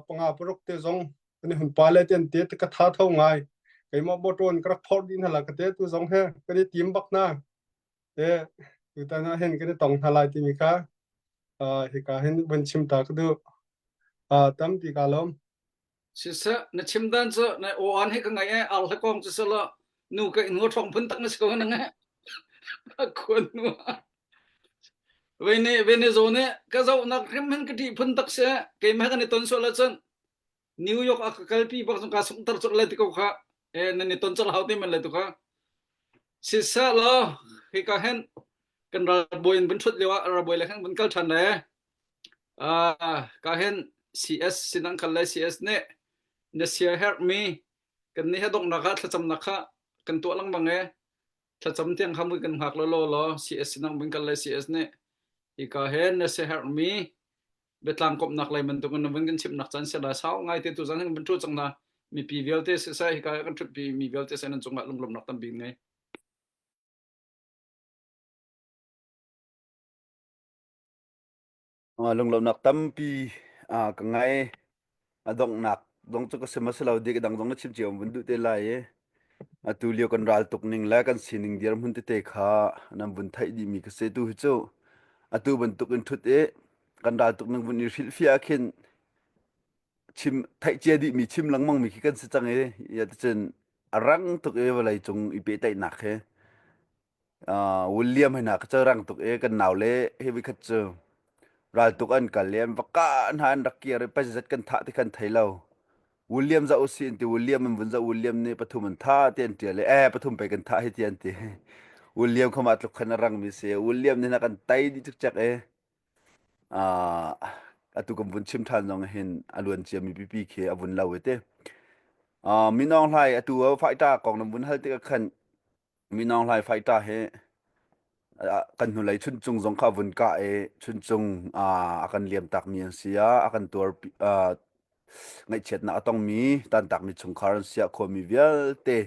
panga paruk te zong kan i hun pa le te an te ka tha tho ngai keimah motor in ka rak phorh dih hna la ka te tu zong he kan i tim bak hna te tutan ah hin kan i tong hna lai timi kha hika hin vun chim ta ka duh tampi ka lawm Siseh na chim dan cu na aw an he ka ngai e ar hle kong cu selo nu ka in thong phun tak na si ko na nge khuan nu vene vene zo ne ka zo nak hrim hin ka ti phun tak se keimah kan i ton sual ahcun New York a ka kalpi bak zong ka sungtar cawk lai ti ko kha e nan i ton cawk hau te man lai tu kha siseh law hika hen kan ralbawi in vun ṭhut lio ah ralbawi le khan vun kal ṭhan le ah ka hen CS sinang kal le CS nih na sia herhmi kan nih he donghnak ah thlacamnak kha kan tuah lengmang e thlacam tiang kha mui kan hngak lo law law CS sinang vun kal le CS nih hika hen na sia herhmi biatlang komhnak lei bantuk in vun kan chimnak caan si la sau ngai te tu zan hin vun ṭhu cang na mipi vialte siseh hika kan ṭhutpi mi vialte seh nan cungah lunglawmhnak tampi ngei. Lunglawmhnak tampi ka ngei. A donghnak dong cu ka sim a si lo dik dang zong na chim cio vun duh te lai i atu lio kan ral tuk ning le kan sining dirhmun tete kha nan vun theih dihmi ka si tu hi cu atu bantuk in ṭhut i kan ral tuk ning vun i hrilhfiah ah khin chim theih cia dihmi chim lengmang mi khi kan si cang i ya ticun a rang tuk i vawlei cung i pehtlaihnak hi. Uh, William he hna ka cu rang tuk i kan nau le hi vikhat cu raltuk an kal i an va kah hna an rak kir i pazizat kan thah ti khan thei lo. William za usi an ti William an vun za William nih pathum an thah ti an tial i eh pathum pei kan thah hi ti an ti. William kha mah tluk khan a rang mi si. William nih na kan tai dih cikcek i uh, atu kan vun chim ṭhan zong hin a luan cia mi pipi khi a vun lo i te. Uh, Minong Hlai atu a fighter kong nan vun hal tikah khan Min Aung Hlaing fighter hi kan hnulei Chuncung zong kha vun kah i Chuncung a kan liamtakmi an si ah a kan tuar ngaihchiatnak a tongmi tantakmi chungkhar an si ah khuami vialte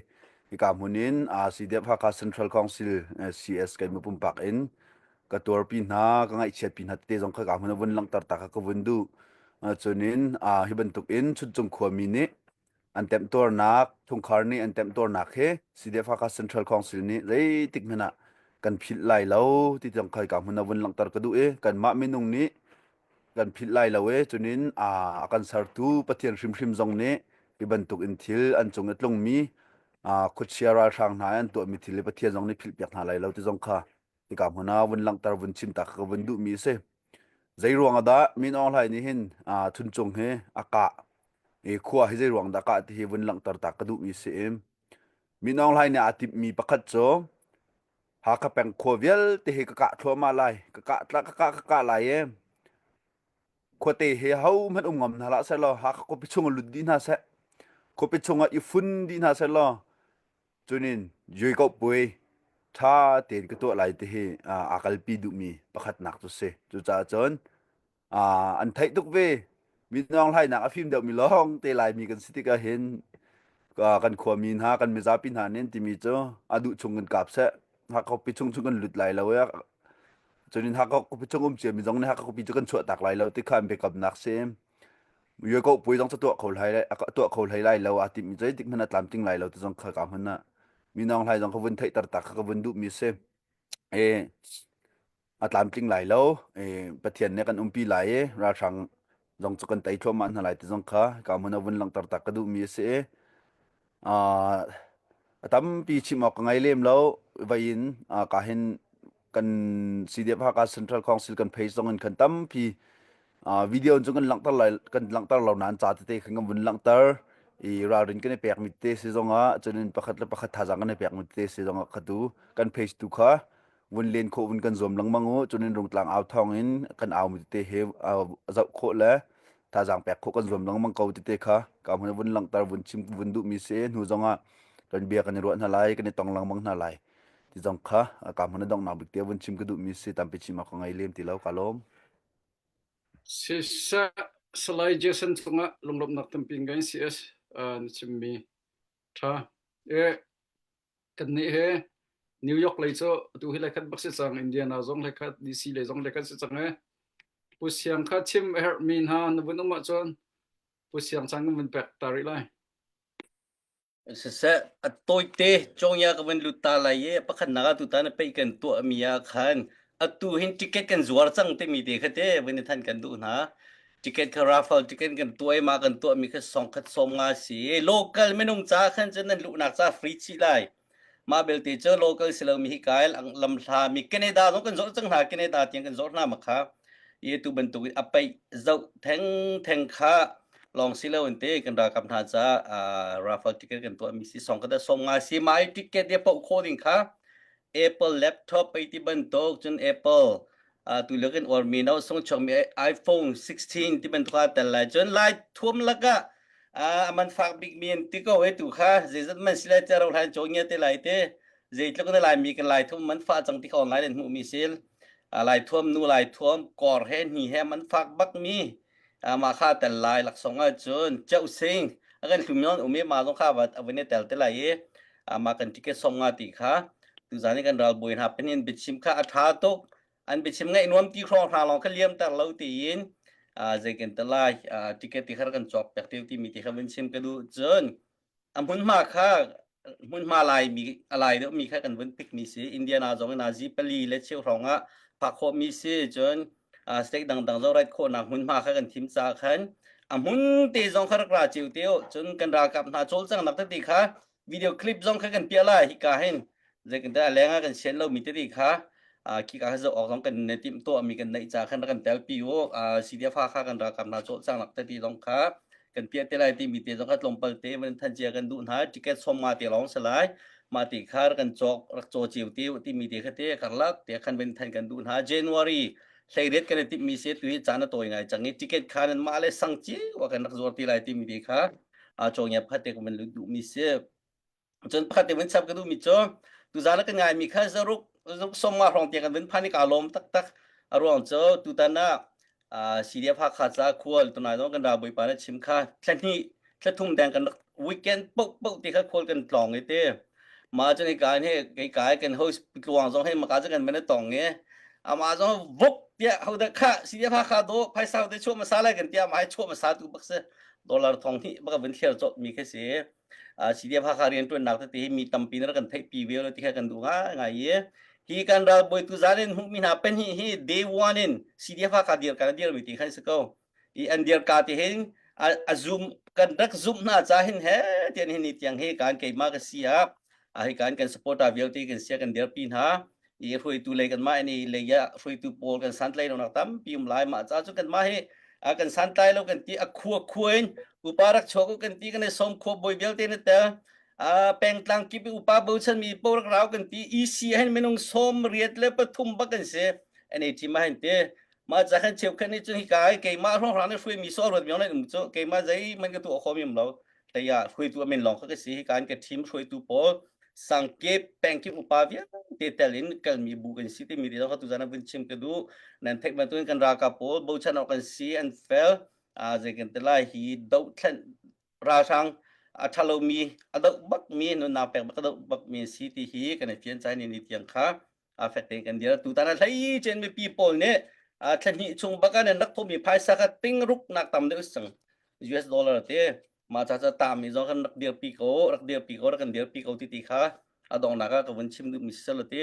hika hmun in CDF Hakha Central Council CS keimah pumpak in ka tuarpi hna ka ngaihchiatpi hna tete zong kha ka hmun a vun langhter ta kha ka vun duh. Cunin hi bantuk in Chuncung khuami nih an temtuarnak chungkhar nih an temtuarnak hi CDF Hakha Central Council nih zeitik hmanh ah kan philh lai lo ti tiang khai ka hmun ah vun langhter ka duh i kanmah minung nih kan philh lai lo i cunin a kan sertu Pathian hrimhrim zong nih hi bantuk in thil an cung i tlungmi khuachia ralhrang hna an tuahmi thil hi Pathian zong nih philh piak hna lai lo ti zong kha hika hmun ah vun langhter vun chim ta ka vun duhmi a si. Zei ruang ah dah Min Aung Hlaing nih hin Chuncung hi a kah i khua hi zei ruang dah kah ti hi vun langhter ta ka duhmi si i Min Aung Hlaing nih aa timhmi pakhat cu Hakha peng khua vialte hi ka kah thluahmah lai ka kah tla ka kah ka kah lai i khuate hi hohmanh um ngam hna hlah seh law Hakha khuapi chung ah lut dih hna seh khuapi chung ah i fun dih hna seh law Cunin Jacob puai ṭha tein ka tuah lai ti hi aa kalpi duhmi pakhatnak cu si. Cucaah cun an theih tuk ve. Minung hlainak a fim deuhmi lawng te Laimi kan si tikah hin kan khuami hna, kan mizapi hna nih an timi cu a duh chung kan kap seh. Hakha khuapi chung chung kan lut lai lo i cunin Hakha khuapi chung um ciami zong nih Hakha khuapi cu kan chuahtak lai lo ti kha an biakamnak si. Yueko puai zong cu tuah kho hlai tuah kho hlei lai lo aa timmi zeitik hmanh a tlamtling lai lo ti zong kha ka hmun ah minong hlai zong ka vun theihter ta kha ka vun duhmi si. E a tlamtling lai lo e Pathian nih kan umpi lai i ralhrang zong cu kan tei thluahmah hna lai ti zong kha ka hmun ah vun langhter ta ka duhmi a si i a tampi chim awk ka ngei lem lo vai in ka hin kan CDF Hakha Central Council kan page zong in khan tampi video cu kan langhter lai kan langhter lo nain ca tete khan kan vun langhter i ralrin kan i pek mi te si zong ah cunin pakhat le pakhat thazaang kan i pek mi te si zong ah khatu kan page tu kha vun len khawh vun kan zuam lengmang u cunin rungtlang au thawng in kan au mi tete he zoh khawh le thazaang pek khawh kan zuam lengmang ko tete kha ka hmun vun langhter vun chim vun duh mi si hnu zong ah kan bia kan i ruah hna lai kan i tong lengmang hna lai ti zong kha ka hmun a donghnak bik te vun chim ka duh mi si tampi chim ka ngei lem ti lo ka lawm Siseh Salai Jason cungah lunglawmhnak tampi ngai CS na chimmi ṭha. E kannih he New York lei cu atu hi laikhat bak si cang Indiana zong laikhat DC lei zong laikhat si cang e. Pu Siang kha chim a herhmi hna na vun um ahcun Pu Siang caan kan vun pek ta rih lai. Siseh, a tawite cawngya ka van lut ta lai i pakhatnak ah tutan a peih kan tuahmi ah khan atu hin ticket kan zuar cang timi te kha te van i than kan duh hna. Ticket kha raffle ticket kan tuah i mah kan tuahmi kha songkhat 50 si i local minung ca khan cun nan luhnak ca free chih lai. Mah belte cu local si lomi hi kai lamhla mi Canada zong kan zawh cang hna Canada tiang kan zawh hna ma kha i tu bantuk in a peih zoh theng theng kha lawng si lo in te kan ralkap hna ca raffle ticket kan tuah mi si song ka da som nga si mai ticket ya poh kho ding kha Apple laptop ei ti bantuk cun Apple tu le kan or mi no song chok mi iPhone 16 ti bantuk a tel lai cun lai thuam laka a man fak bik mi an ti ko he tu kha zeizat man sile cha ro hlan chong nge te lai te zeitluk na lai mi kan lai thum man fa cang ti kha online an hmuh mi sil lai thuam nu lai thuam kor he ni he man fak bak mi mah kha tel lai laksawng ah cun cheu sing a kan hlum non umi ma zong kha va avun tel te lai i mah kan ticket song nga ti kha tuzan i kan ralbawi hna pinin biachim kha a tha tuk an biachim ngaih nuam ti hrawng hna lawng kha liam ter lo tiin zei kan te lai ticket ti kha kan cawk pek te ti mi ti kha vun chim ka duh cun a hmunhma kha hmunhma lai mi a lai deuh mi kha kan vun pick mi si Indiana zong in azi pali le cheu hrawng ah phak khawh mi si cun state dangdang zong rat khawhnak hmunhma kha kan thim ca khan a hmun te zong kha rak ra chiu te cun kan ralkap hna cawlcangnak tete kha video clip zong kha kan piah lai hika hin. Zeitintiah a leng ah kan sian lomi tete kha khi ka zoh awk zong kan i timh tuahmi kan neih ca khan rak kan telpi u. CDF Hakha kan ralkap hna cawlcanghnak tete zong kha kan piah te lai timi te zong kha tlawmpal te van than cia kan duh hna. Ticket 50 te lawng si lai. Mah ti kha rak kan cawk rak caw cio te timi te kha te karlak te khan van than kan duh hna. January 18 kan i timhmi si tu hi caan a tawi ngai cang i ticket kha nan mah le sang cio ah kan rak zuar ti lai timi te kha cawngia pakhat te kan van duhmi si. Cun pakhat te vun chap ka duhmi cu tuzaan ah kan ngaimi kha zaruk zaruk 50 hrawng tiang kan vun phan i kaa lawm taktak. A ruang cu tutan ah CDF Hakha ca khual tunai zong kan ralbawipa na chim kha thla hnih thla thum deng kan rak weekend poh poh ti kha khual kan tlawng i te mah cun hika hin kei kai kan host tluang zong hei maka cu kan men tong i amah zong vuk tiah hodah kha CDF Hakha do phaisa te chuah masa lai kan tiah mah hi chuah masa tu bak si dollar thong hnih bak vun thliar cawt mi khi si CDF Hakha rianṭuannak tete hi mi tampi nih kan theihpi ve lo ti kha kan duh ngaingai i hi kan ralbawi tuzan in hmuhmi hna pahnih hi day one in CDF Hakha dir kan dirmi ti khan si ko i an dir ka ti hin a zoom kan rak zoom hna ca hin he tian hin ni tiang hi kan keimah ka si ah hi kan kan supporter vialte kan sia kan dirpi hna i hruaitu lei kanmah in i lei ah hruaitu pawl kan santlai lonak tampi um lai mah ca cu kanmah hi kan santlai lo kan ti a khua khua in upa rak chuak u kan ti kan i som khua bawi vialte na tel pengtlang kip i upa bochan mi po rak rau kan ti EC hin minung som riat le pathum bak kan si NAT ma hin te ma ca khan cheu khan ni cun hi kai keimah hrawng hrang ne hruai mi so ruat miong nan um cu keimah zei man ka tu kho mi um lo taya hruaitu amin lawng kha ka si hi kan ka team hruaitu pawl sangkep pengkip upa vialte tel in kalmi bu kan si timi te zong kha tuzan ah vun chim ka duh nan theih bantukin kan ralkap pawl bochan awk kan si an fel a zei kan te lai hi dohthlen ralhrang a ṭhalomi a doh bakmi nunnak pek bak a doh bakmi si ti hi kan i fian cai ni ni tiang kha a fek tein kan dir tutan ah hlei cen mipi pawl nih thla hnih chung bak ah nan rak thawhmi phaisa kha ting ruk nak tam deuh cang US dollar te mah ca ca tam mi zong kan rak dirpi ko rak dirpi ko rak kan dirpi ko ti ti kha a donghnak ah ka vun chim duhmi si selo ti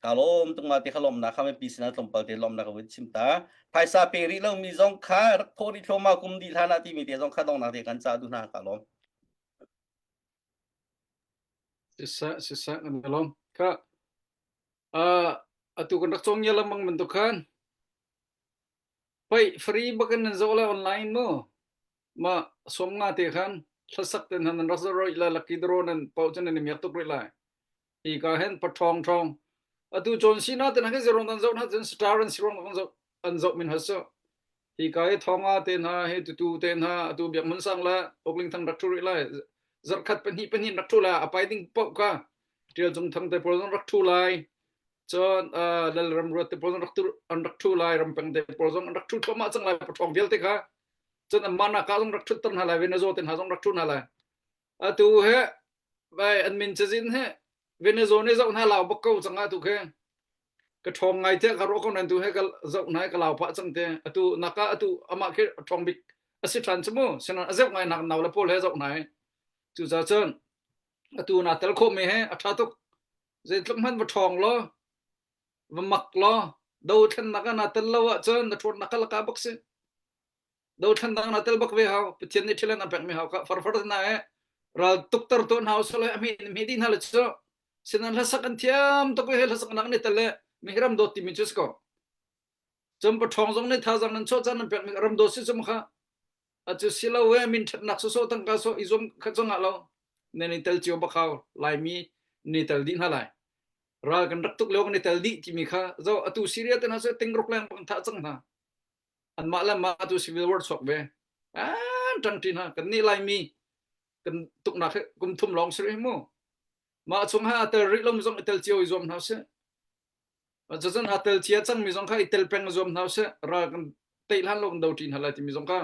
ka lawm tung ma ti kha lawmnak kha mipi sinah tlawmpal te lawmnak ka vun chim ta phaisa pe rih lo mi zong kha rak thawh rih thluahmah kum dih hlan ah timi te zong kha donghnak te kan ca duh hna ka lawm Siseh, siseh, kan i lawm. Kha, uh, atu kan rak cawng ngia lengmang bantuk khan. Pei, free bakin nan zoh lai online mu. Ma som nga te khan hlasak ten han nan rak zoh roi lai lucky draw nan pau cun nan i miak tuk rih lai. Hi ka hen pathong thong. Atu John Cena ten han zero nan zoh na cun star an sirong an zoh an zoh min haso. Hi ka hi thonga te hna hi tutu te hna atu biak mun sang la okling thang rak thu rih lai. Zarkhat pahnih pahnih rak thu la apai ding pau ka. Tial cung thang te pawl zong rak thu lai. Cun lal ram ruat te pawl zong rak tu an rak thu lai rampeng te pawl zong an rak thu thluahmah cang lai pathong vialte kha. Cun an mana ka zong rak thut ter hna lai Venezuela te hna zong rak thu hna lai. Atu he vai an min cazin he Venezuela nih zoh hna lau bak ko cang atu khi ka ṭhawng ngai te ka ruah ko nan tu he ka zoh hna ka lau pah cang te atu naka atu amah khi a ṭhawng bik a si ṭhan cu mu sinan a zeuh ngai nak nau le pawl he zoh hna cucaah cun atu na tel khawh mi he a ṭha tuk zeitluk hmanh va ṭhawng law va mak law do thlennak ah na tel lo ahcun na ṭhawnnak kha laka bak si dothlan na tel bak ve hau pathian nih thil an pek mi hau ka farfar na e ral tukter to hna usole ami mi di hna le chu sinan hlasak an thiam tuk he hlasak nak ni tel le mi ram dawt ti mi chu ko chum pa thong zong ne tha zang nan cho chan nan pek mi ram dawt si chum kha a chu silo we min that nak so so tang ka so izom kha changa lo ne ni tel chiu bakhau lai mi ni tel di hna lai ral kan rak tuk leo kan ni tel di ti mi kha zo atu Syria te na so ting ruk leng bang tha chang hna anmah le mah tu civil war chuak ve an ṭangṭi hna kan nih laimi kan tuknak hi kum thum lawng si rih mu mah chung ha a tel rih lo mi zong i tel cio i zuam hna sih cucun a tel cia cang mi zong kha i tel peng zuam hna sih ral kan tei hlan lo kan do ṭi hna lai timi zong kha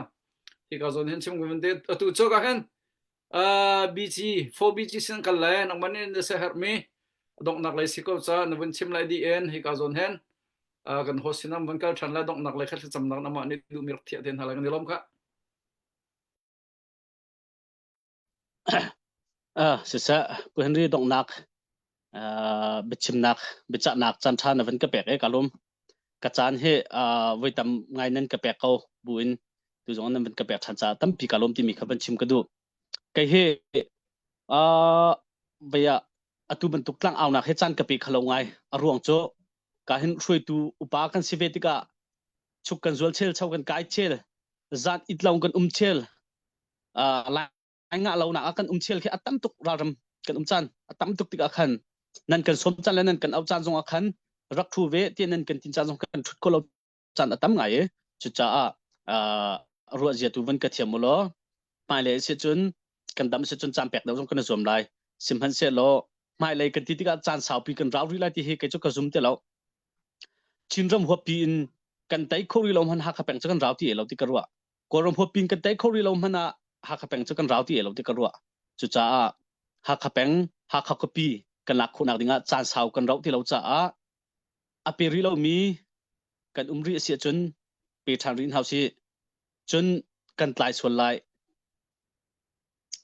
hika zawn hin chim kan te atu chok ah khan BG 4BG sin kal lai nangman in na se herh mi donghnak lei si ko ca na vun chim lai di in hika zawn hin kan host sinam van kal ṭhan lai donghnak lei kha thlacamnak namah nih duhmi rak thiah te hna lai kan i lawm kha. Uh, siseh Pu Henry donghnak uh, biachimnak biachahnak caan ṭha na van ka pek e ka lawm ka caan hi uh, voi tam ngai nan ka pek ko buin tu zong nan van ka pek ṭhan caah tampi ka lawm timi kha van chim ka duh kei hi uh, vei ah. Atu bantuk tlang aunak hi caan ka pe kho lo ngai. A ruang cu ka hin hruaitu upa kan si ve tikah chuk kan zual chel, cho kan kai chel, zan it lo kan um chel, uh, lai ngah lo nak ah kan um chel khi a tam tuk ralram kan um caan a tam tuk tikah khan nan kan som caan le nan kan au caan zong ah khan rak thu ve ti nan kan tin caan zong kan thut ko lo caan a tam ngai i cucaah ruah zia tu van ka thiam u law hmailei si cun kan dam si cun caan pek deuh zong kan i zuam lai sihmanhsehlaw hmailei kan ti tikah caan saupi kan rau rih lai ti hi kei cu ka zum ti lo Chinram huappi in kan tei kho rih lo hman Hakha peng cu kan rau ti lo ti ka ruah Kawlram huappi in kan tei kho rih lo hman ah Hakha peng cu kan rau ti lo ti ka ruah cucaah Hakha peng Hakha khuapi kan lak khawhnak dingah caan sau kan rauh ti lo caah a pe rih lomi kan um rih a si ahcun pe ṭhan rih hna usih. Cun kan tlai sual lai.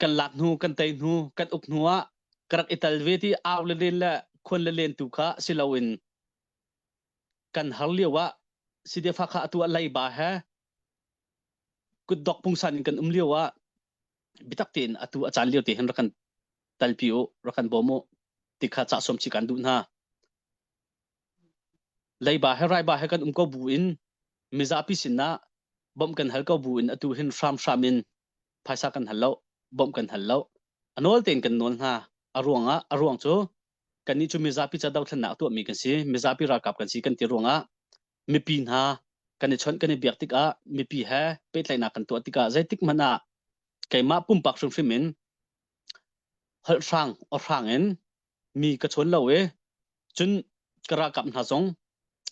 Kan lak hnu, kan tei hnu, kan uk hnu ah ka rak i tal ve ti au le len le khuan le len tu kha si loin kan har lio ah sidefa kha atu ah leiba he kutdok pungsan in kan um lio ah biatak tein atu a caan lio te hin rak kan talpi u, rak kan bawm u ti kha cah sawm chih kan duh hna. Leiba he raiba he kan um ko bu in mizapi sinah bawmh kan hal ko bu in atu hin hramhram in phaisa kan hal lo, bawmh kan hal lo. A nawl tein kan nawl hna. A ruangah a ruang cu kannih cu mizapi ca dothlennak a tuahmi kan si, mizapi ralkap kan si kan ti ruangah mipi hna kan i chawnh kan i biak tikah mipi he pehtlaihnak kan tuah tikah zeitik hmanh ah keimah pumpak hrimhrim in holh hrang aw hrang in mi ka chawn lo i cun ka ralkap hna zong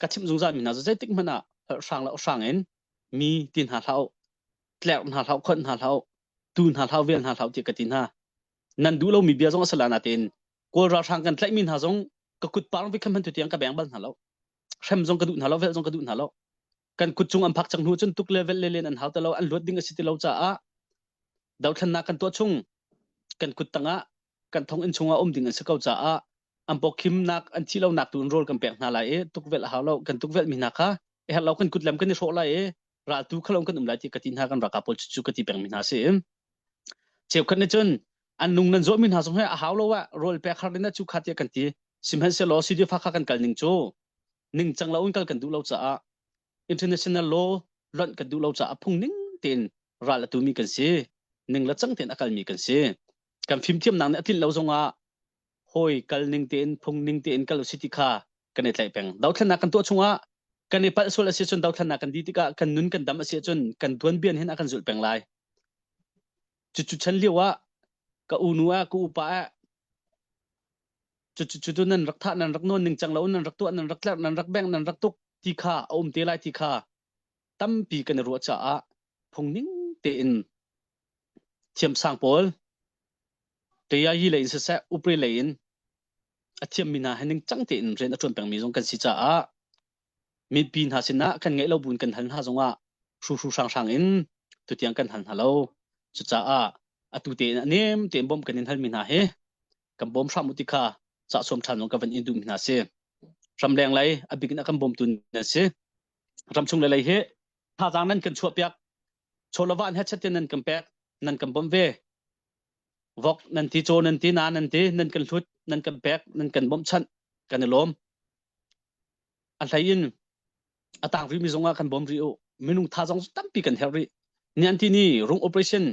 ka chimh zungzal mi hna cu zeitik hmanh ah holh hrang le aw hrang in mi ti hna hlah u tlerh hna hlah u khonh hna hlah u tu hna hlah u vel hna hlah u ti ka ti hna nan duh lomi bia zong a si la natein kawl ralhrang kan tlaihmi hna zong ka kut parng vi khan hman tu tiang ka beng bal hna lo hrem zong ka duh hna lo velh zong ka duh hna lo kan kut cung an phak cang hnu cun tuk le velh le len an hau ti lo an luat ding a si ti lo caah dothlennak kan tuah chung kan kut tangah kan thonginn chungah um ding an si ko caah an pawkhimnak an thih lonak tu in rawl kan pek hna lai i tukvelh a hau lo kan tukvelh mi hna kha i herh lo kan kut lam kan i hrawh lai i raltu khalo kan um lai ti ka ti hna kan ralkap pawl cu ka ti peng mi hna si cheukhat nih cun an nung nan zawh mi hna zong he a hau lo ah rawl pek har ding cu kha tiah kan ti sihmanhsehlaw CDF kha kan kal ning cu ningcang lo in kal kan duh lo caah international law lonh kan duh lo caah phung ning tein ral a tumi kan si ning le cang tein a kalmi kan si kan fimthiamnak nih a tlinh lo zongah hawi kal ning tein phung ning tein kal usih ti kha kan i tlaih peng dothlennak kan tuah chungah kan i palh sual a si cun dothlennak kan di tikah kan nun kan dam a si cun kan tuanbian hin a kan zulh peng lai cucu chan lio ah ka unu ah ka upa ah cucu cu nan rak thah nan rak nawn ning cang lo nan rak tuah nan rak tlerh nan rak bengh nan rak tuk ti kha a um te lai ti kha tampi kan i ruah caah phung ning tein thiamsang pawl Tayayi lei in siseh upri lei in a thiammi hna he ningcang tein rian a ṭuan pengmi zong kan si caah mipi hna sinah kan ngeih lo buin kan hal hna zongah hruhru hranghrang in tutiang kan hal hna lo. Cucaah atu tein a nem tein bawmh kan in halmi hna hi kan bawm hram u ti kha cah sawm ṭhan zong ka van in duhmi hna si. Ramleng lei a bik in a kan bawmtu nan si. Ramchung lei hi thazaang nan kan chuahpiak chawlawah he chatin nan kan pek nan kan bawmh ve vok nan ti caw nan ti na nan ti nan kan hlut nan kan pek nan kan bawmhchanh kan i lawm a hlei in a tang rih mi zongah kan bawm rih u minung tha zong tampi kan herh rih ni an ti ni rung operation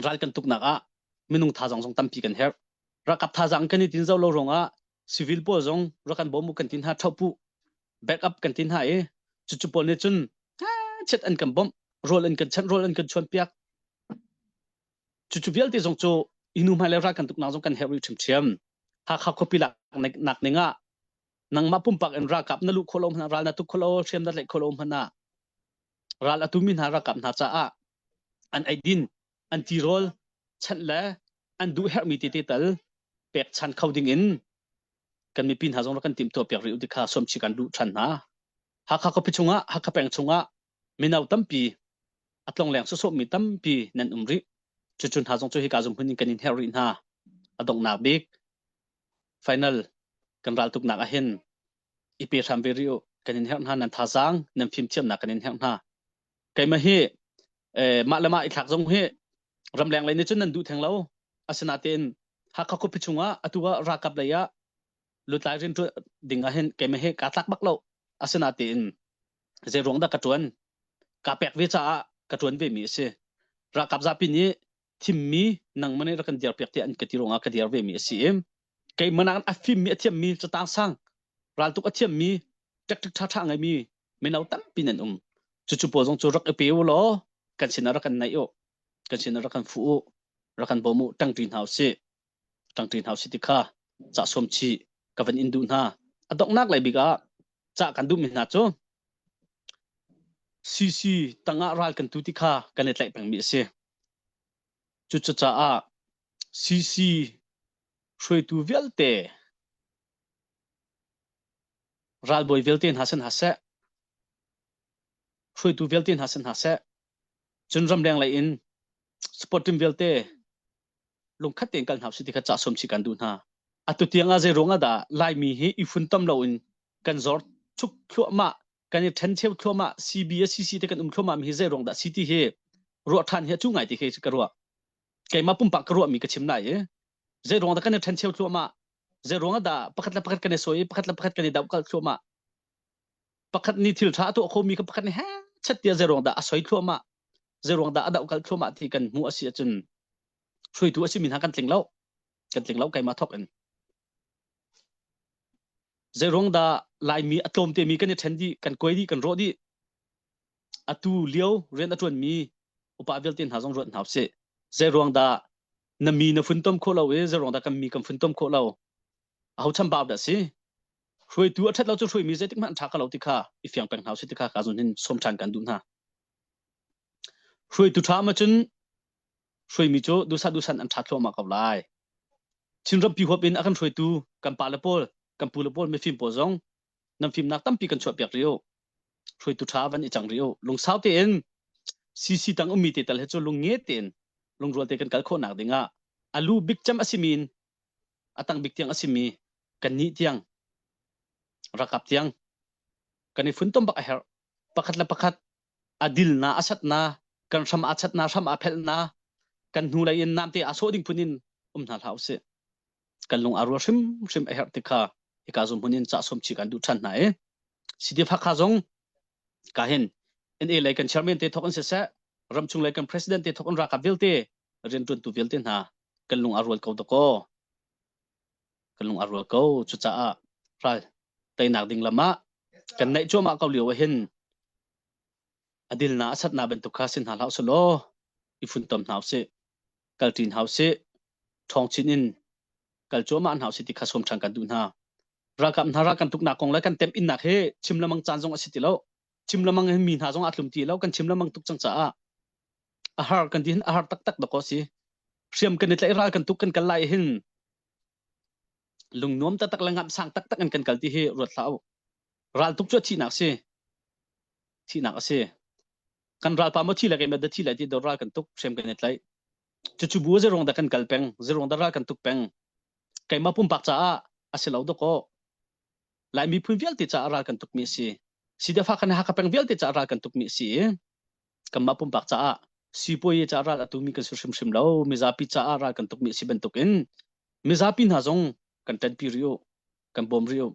ral kan tuknak ah minung thazaang zong tampi kan herh ralkap thazaang kan i tin zo lo ruangah civil pawl zong rak kan bawm u kan tin hna thopu backup kan tin hna i cucu pawl nih cun chet an kan bawmh rawl an kan chanh rawl an kan chuan piak cucu vialte zong cu inu hmai le ral kan tuknak zong kan herh rih ṭhiamṭhiam Hakha khuapi lak nak ning ah nangmah pumpak in ralkap na luh khawh lo hmanh ral na tuk khawh lo hriam na tlaih khawh lo hmanh ah ral a tumi hna ralkap hna caah an eidin an tirawl chanh le an duh herhmi tete tal pek chan kho ding in kan mipi hna zong rak kan timhtuah piak rih u ti kha sawmchi kan duh ṭhan hna. Hakha khuapi chungah Hakha peng chungah mino tampi a tlongleng sawsawhmi tampi nan um rih. Cucu hna zong cu hika zung hmun in kan in herh rih hna. A donghnak bik final kan raltuknak ah hin i pe hram ve rih u. Kan in herh hna nan thazaang nan fimthiamnak kan in herh hna. Keimah hi eh, mah le mah i thlak zong hi ramleng lei nih cun nan duh theng lo. Asinain. Hakha khuapi chungah atu ah ralkap lei ah lutlai rian ṭuan ding ah hin keimah hi kaa tlak bak lo. Asinain zei ruang dah ka ṭuan? Kaa pek ve caah ka ṭuan ve mi a si. Ralkap zapi nih thimmi nangmah nih rak kan dirpiak tiah an ka ti ruangah ka dir ve mi a si i keimah nakin a fimmi a thiammi catang sang raltuk a thiammi tactic ṭhaṭha ngeimi mino tampi nan um. Cucu pawl zong cu rak i pe u law kan sinah rak kan naih u, kan sinah rak kan fuh u, rak kan bawm u, ṭangṭi hna usih. Ṭangṭi hna usih ti kha cah sawm chih ka van in duh hna. A donghnak lei bik ah cah kan duhmi hna cu CC tangah ral kan tu ti kha kan i tlaih pengmi a si. Cucaah CC hruaitu vialte ralbawi vialte hna sin hna seh, hruaitu vialte hna sin hna seh, cun ramleng lei in sport team vialte lungkhat tein kal hna usih ti kha cah sawm chih kan duh hna. Atu tiang ah zei ruang ah dah Laimi hi i funtom loin kan zor chuk thluahmah, kan i ṭhencheu thluahmah, CB a CC te kan um thluahmah mi hi zei ruang dah si ti hi ruah ṭhan hi a cu ngai ti khi ka ruah. Keimah pumpak ka ruahmi ka chim lai i zei ruang dah kan i ṭhencheu thluahmah, zei ruang ah dah pakhat le pakhat kan i sawi i pakhat le pakhat kan i dohkalh thluahmah. Pakhat nih thil ṭha a tuah khomi kha pakhat nih he chet tiah zei ruang dah a soi thluahmah, zei ruang dah a dohkalh thluahmah ti kan hmuh a si ahcun hruaitu a simi hna kan tling lo kan tling lo keimah thawk in zei ruang dah laimi a tlawm temi kan i ṭhen dih kan kuai dih kan rawh dih atu lio rian a ṭuanmi upa vialte hna zong ruat hna usih zei ruang dah na mi na funtom khawh lo i zei ruang dah kan mi kan funtom khawh lo aho chambau dah si hruaitu a ṭhat lo cu hruaimi zeitik hmanh ṭha ka lo ti kha i fiang peng hna usih ti kha ka zun hin sawm ṭhan kan duh hna hruaitu ṭha ma cun hruaimi cu duhsah duhsan an ṭha thluahmah ko lai. Chinrampi huap in a kan hruaitu kan pale pawl, kan pule pawl mifim pawl zong nan fimnak tampi kan chuahpiak rih u. Hruaitu ṭha van i cang rih u. Lungsau tein CC tang ummi te tal he cu lung nge tein lungrual te kan kal khawhnak ding ah a lu bik cem a simi in a tang bik tiang a simi kan nih tiang rakap tiang kan i funtom bak a herh. Pakhat le pakhat a dilna a satna kan hram a chatna hram a phelhna kan hnulei in namte a sawh ding phun in um hna hlah usih kan lung a rual hrim hrim a herh ti kha hika zum hmun in ca som chi kan duh than hna i CDF Hakha zong ka hin NA lei kan chairman te thok in siseh ramchung lei kan president te thok in ralkap vialte riantuantu vialte hna kan lung a rual ko dakaw kan lung a rual ko cucaah ral teinak ding lam ah kan naih cuahmah ko lio ah hin a dilna a satna bantuk kha sin hna hlah usih i funtom hna usih kalṭi hna usih ṭhawng chin in kal cuahmah hna usih ti kha sawm ṭhan kan duh hna ralkap hna ral kan tuknak kong le kan temh innak hi chim lamang caan zong a si ti lo chim lamang hin mi hna zong a tlum ti lo kan chim lamang tuk cang caah a har kan ti hin a har taktak dawkaw si hriam kan i tlaih ral kan tuk kan kal lai hin lungnuam taktak le ngamh taktak in kan kal ti hi ruat hlah u ral tuk cu thihnak si thihnak a si kan ralpa maw thi le keimah da thi lai ti do ral kan tuk hriam kan i tlaih cucu bu zerong da kan kal peng zerong da ral kan tuk peng keimah pumpak caah a si lo dawkaw Lai miphun vialte caah ral kan tukmi a si CDF kan Hakha peng vialte caah ral kan tukmi a si i kanmah pumpak caah sipuayi caah ral a tumi kan si hrimhrim lo mizapi caah ral kan tukmi a si bantukin mizapi hna zong kan ṭanpi rih u kan bawm rih u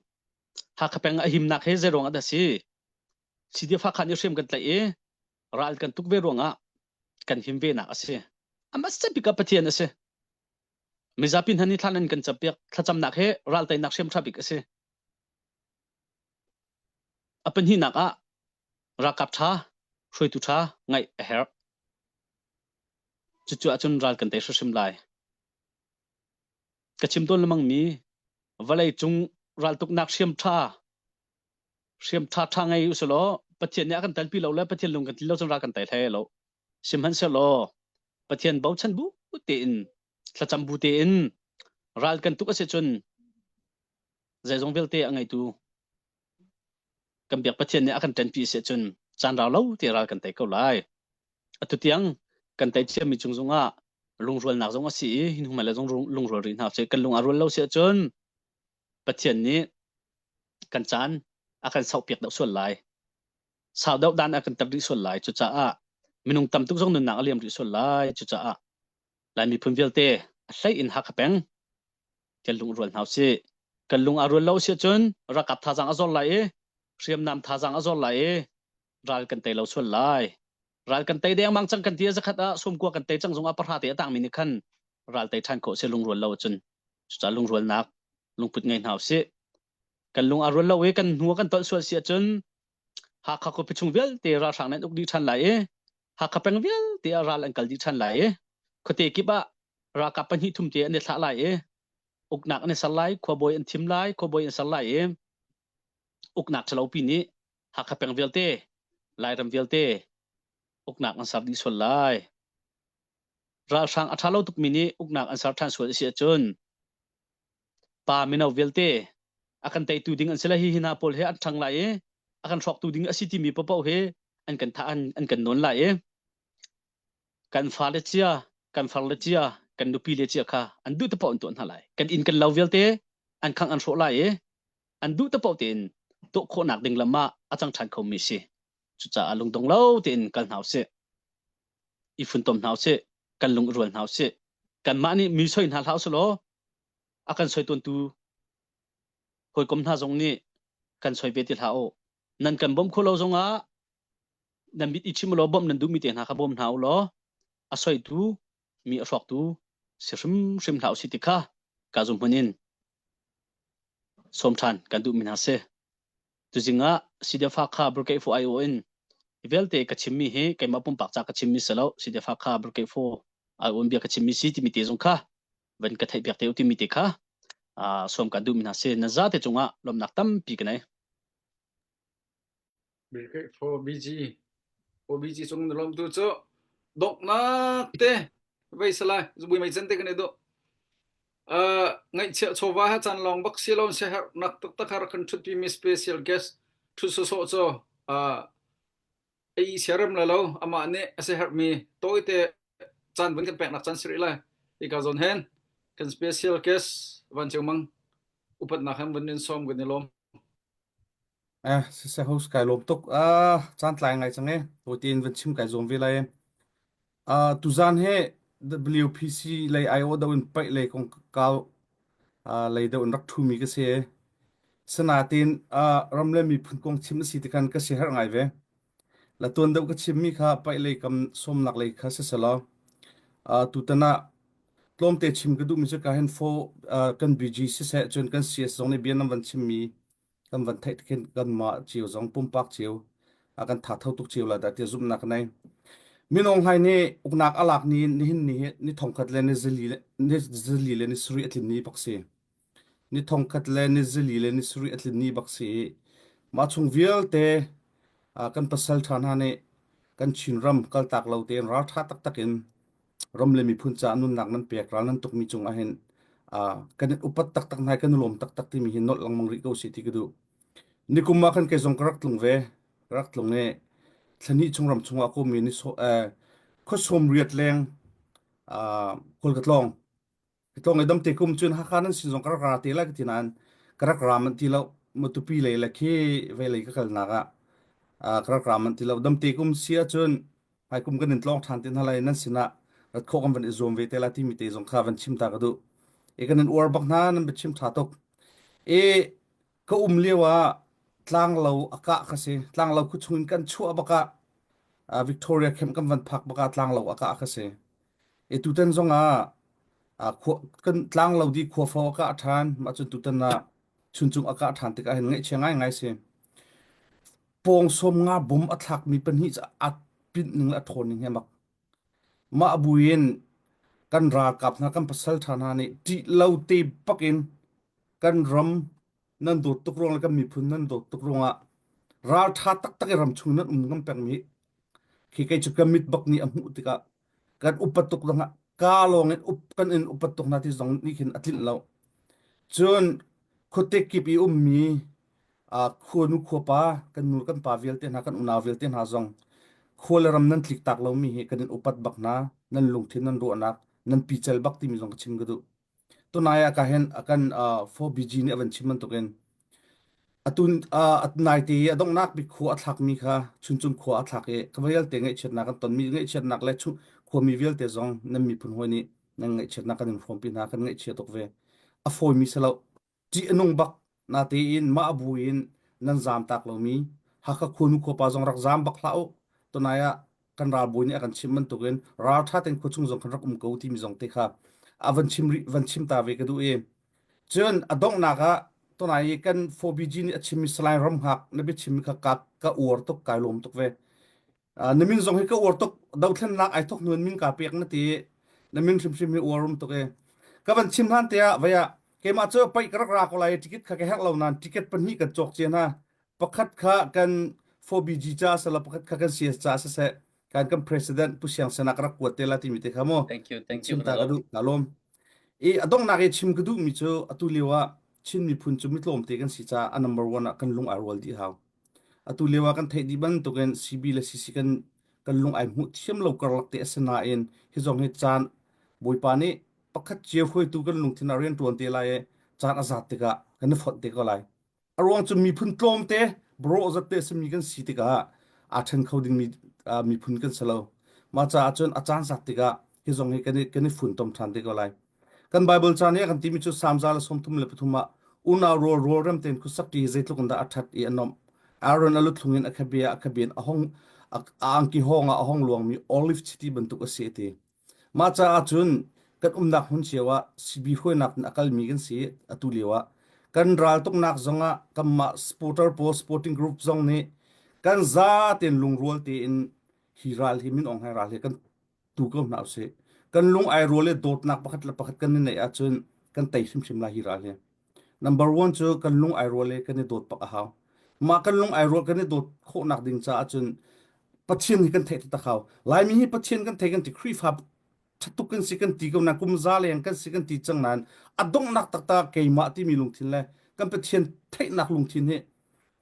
Hakha peng a himnak he zei ruang ah dah si CDF Hakha nih hriam kan tlaih i ral kan tuk ve ruangah kan him ve nak a si amah bik ah Pathian a si mizapi hna nih thlan an kan campiak thlacamnak he ral teinak hriam ṭha bik a si a pahnihnak ah ralkap ṭha hruaitu ṭha ngaih a herh cucu ahcun ral kan tei hrimhrim lai ka chim tawn lengmang mi vawlei cung raltuknak hriam ṭha hriam ṭha ṭha ngei usih law Pathian nih a kan telpi lo le Pathian lung kan tlin lo cun ral kan tei hlei lo sihmanhsehlaw Pathian bochan bu tein thlacam bu tein ral kan tuk a si cun zeizong vialte a ngeitu kan biak Pathian nih a kan ṭanpi si cun caan rau lo te ral kan tei ko lai. Atu tiang kan tei thiammi cung zongah lungrualnak zong a si i hin hmai le zong lungrual rih hna sih kan lung a rual lo si ahcun Pathian nih kan caan a kan sauhpiak deuh sual lai. Sau deuh dan a kan ter rih sual lai. Cucaah minung tam tuk zong nunnak a liam rih sual lai. Cucaah Lai miphun vialte a hlei in Hakha peng. Kan lungrual hna usih. Kan lung aa rual lo si ahcun ralkap thazaang a zor lai i hriamnam thazaang a zor lai i ral kan tei lo sual lai. Ral kan tei dengmang cang kan ti a zakhat ah sumkua kan tei cang zong ah pahra te a tangmi nih khan ral tei ṭhan khawh si lungrual lo ahcun. Cucaah lungrualnak lungput ngei hna usih. Kan lung aa rual lo i kan hnu a kan tolh sual si ahcun Hakha khuapi chung vialte ralhrang nih an uk dih ṭhan lai i Hakha peng vialte ah ral an kal dih ṭhan lai i khuate kip ah ralkap pahnih thum te an i thlah lai i uknak an i ser lai, khuabawi an thim lai, khuabawi an ser lai i uknak ṭhalopi nih Hakha peng vialte, Lairam vialte uknak an ser dih sual lai. Ralhrang a ṭha lo tukmi nih uknak an ser ṭhan sual a si ahcun pa mino vialte a kan teitu ding an si lai hi hi hna pawl hi an ṭhang lai i a kan hrawktu ding a si timi paohpaoh hi an kan thah an, an kan nawn lai i kan fale cia kan farle cia kan nupi le cia kha an duh te paoh an tuah hna lai kan inn kan lo vialte an khangh an hrawh lai i an duh te paoh tein tuah khawhnak ding lam ah a cang ṭhan khomi si cucaah lungdong lo tein kal hna usih i funtom hna usih kan lung i rual hna usih kanmah nih mi soi hna hlah usih law a kan soi tawntu hawikom hna zong nih kan soi ve ti hlah u nan kan bawmh khawh lo zongah nan mit i chim law bawmh nan duhmi te hna kha bawm hna u law a soitu mi a hrawktu si hrimhrim hlah usih ti kha ka zum hmun in sawm ṭhan kan duhmi hna si. Tuzing ah CDF Hakha Brigade 4 IO in hi vialte ka chimmi hi keimah pumpak ca ka chimmi si lo CDF Hakha Brigade 4 IO in bia ka chimmi si timi te zong kha van ka theih piak te u timi te kha sawm kan duhmi hna si. Na zate cungah lawmhnak tampi ka nei. Brigade 4 BG OBG cung na lawm tu cu donghnak te vei salai zubui mei cen te kan i duh. Uh, ngaihchiah chawva ha chan long bak si lon se her nak tak tak har kan thut mi special guest thu so so cho uh, ei siaram la lo ama ne ase her mi toy te chan vun kan pek nak chan siri lai ika zon hen kan special guest van chiu mang upat nak han vun in som kan i lom Eh, siseh host kai lawm tuk. Ah, caan tlai ngai cang e. Tutin van chim kai zuam ve lai. Ah, tuzan he WPC lei IO do in paih lei kong kau ah, lei do in rak thu mi ka si. Sanatin ah, ram le miphun kong chim a si tikhan ka si herh ngai ve. La tuan deuh ka chim mi kha paih lei kam sawmnak lei kha si selaw. Ah, tutan ah tlawmte chim ka duh mi cu ka hen fo ah, kan BG siseh cun kan CS zong nih bia nan van chim mi kan van theih khin kanmah cio zong pumpak cio a kan tha tho tuk cio la dah ti zumhnak ka nei. Minung hlai nih uknak a lak ni nihin ni hi ni thongkhat le ni zali le ni zali le ni sarih a tlin ni bak si. Ni thongkhat le ni zali le ni sarih a tlin ni bak si i mah chung vialte kan pasal ṭha hna nih kan Chinram kaltak lo tein ralṭha taktak in ram le miphun caah nunnak nan pek ral nan tukmi cung ah hin kan in upat taktak hna kan i lawm taktak timi hi nolh lengmang rih ko sih ti ka duh. Nikum ah khan kei zong ka rak tlung ve. Ka rak tlung i thlahnih chung ram chungah ka um i ni khua sawm riat leng khual ka tlawng. Ka tlawng i damte kum cun Hakha nan sin zong ka rak ra te lai ka ti nain ka rak ra manh ti lo. Matupi lei le khi vei ka kalnak ah ka rak ra manh ti lo. Damte kum si ahcun hmaikum kan in tlawng ṭhan te hna lai nan sinah rat khawh kan van i zuam ve te lai timi te zong kha van chim ta ka duh. E kan in uar bak hna nan biachim ṭha tuk. E ka um lio ah tlanglo a kah ka si. Tlanglo khu chung in kan chuah bak ah Victoria camp kan van phak bak ah tlanglo a kah ka si. E tutan zong ah khua kan tlanglo di khua fo a kah ṭhan. Mah cun tutan ah chuncung a kah ṭhan tikah hin ngaihchia ngaingai si. Pawng sawm nga bom a thlakmi pahnih cu a pinh ning le a ṭhawn ning hi a mak. Mah buin kan ralkap hna kan pasal ṭha hna nih ṭih lo te bak in kan ram nan dawt tuk ruang le kan miphun nan dawt tuk ruangah ralṭha taktak i ram chung nan um ngam pengmi khi kei cu ka mit bak nih a hmuh tikah kan upat tuk dangah ka lawng in up kan in upat tuk hna ti zong nih khin a tlinh lo. Cun khuate kip i ummi khuanu khuapa kan nu kan pa vialte hna kan unau vialte hna zong khua le ram nan tlik tak lomi hi kan in upat bak hna nan lungthin nan ruahnak nan pical bak timi zong ka chim ka duh tunai ah ka hen kan 4BG nih a van chim bantukin atun nai te a donghnak bik khua a thlakmi kha chuncung khua a thlak i ka vialte ngaihchiatnak kan tonmi ngaihchiatnak le khuami vialte zong nan miphun hawi nih nan ngaihchiatnak kan in hrawmpi hna kan ngaihchia tuk ve. A fawimi si lo. Ṭih a nung bak. Natein mah bu in nan zaam tak lomi Hakha khuanu khuapa zong rak zaam bak hlah u. Tunai ah kan ralbawi nih a kan chimh bantukin ralṭha tein khuachung zong kan rak um ko timi zong te kha a van chim rih van chim ta ve ka duh i cun a donghnak ah tunai i kan 4BG nih a chimmi Salai Ramhngak na biachimmi kha ka ka uar tuk kai lawm tuk ve. Na min zong hi ka uar tuk dothlennak ai thok hnuan min ka pek na ti na min hrimhrim hi uar um tuk e ka van chim hlan te ah vaya keimah cu paih ka rak ra ko lai ticket kha ka herh lo nan ticket pahnih kan cawk cia hna pakhat kha kan 4BG ca sala pakhat kha kan CS ca siseh kan kan president Pu Siang Sena ka rak kuat te la timi te kha mu Thank you, thank you. chim ta ka duh ka lawm i a donghnak i chim ka duh mi cu atu lio ah Chin miphun cu mitlawm te kan si caah a number one ah kan lung ai rual dih hau Atu lio ah kan theih dih bantukin CB le CC kan kan lung ai hmuh thiam lo karlak te a si nain hi zong hi caan Bawipa nih pakhat cio hruaitu kan lungthin ah rian ṭuan te lai i caan a zat tikah kan i fonh te ko lai. A ruang cu miphun tlawmte bawrawh zat te a simi kan si tikah aa ṭhen kho dingmi uh, miphun kan si lo. Mah caah cun a caan zat tikah hi zong hi kan i, kan i funtom ṭhan te ko lai. Kan Baibal ca nih a kan timi cu Salm 133 ah unau rawl rawl rem tein khuasak ṭi hi zeitluk in dah a ṭhat i a nuamh. Aaron a luthlung in a khabia a khabia in a hong a angki hawng ah a hong luangmi olive chiti bantuk a si a ti. Mah caah cun kan umnak hmun cio ah CB hruainak in a kalmi kan si atu lio ah kan raltuknak zongah kanmah supporter pawl supporting group zong nih kan za tein lungrual tein hi ral hi min Aung Hlaing ral hi kan tu ko hna usih. Kan lung ai rual le dawtnak pakhat le pakhat kan i neih ahcun kan tei hrimhrim lai hi ral hi. Number one cu kan lung ai rual le kan i dawt bak a hau. Mah kan lung ai rual kan i dawt khawhnak ding caah cun Pathian hi kan theih taktak hau. Laimi hi Pathian kan thei kan ti Khrihfa thatuk kan si kan ti ko na kum za leng kan si kan ti cang nain a donghnak taktak keimah timi lungthin le kan Pathian theihnak lungthin hi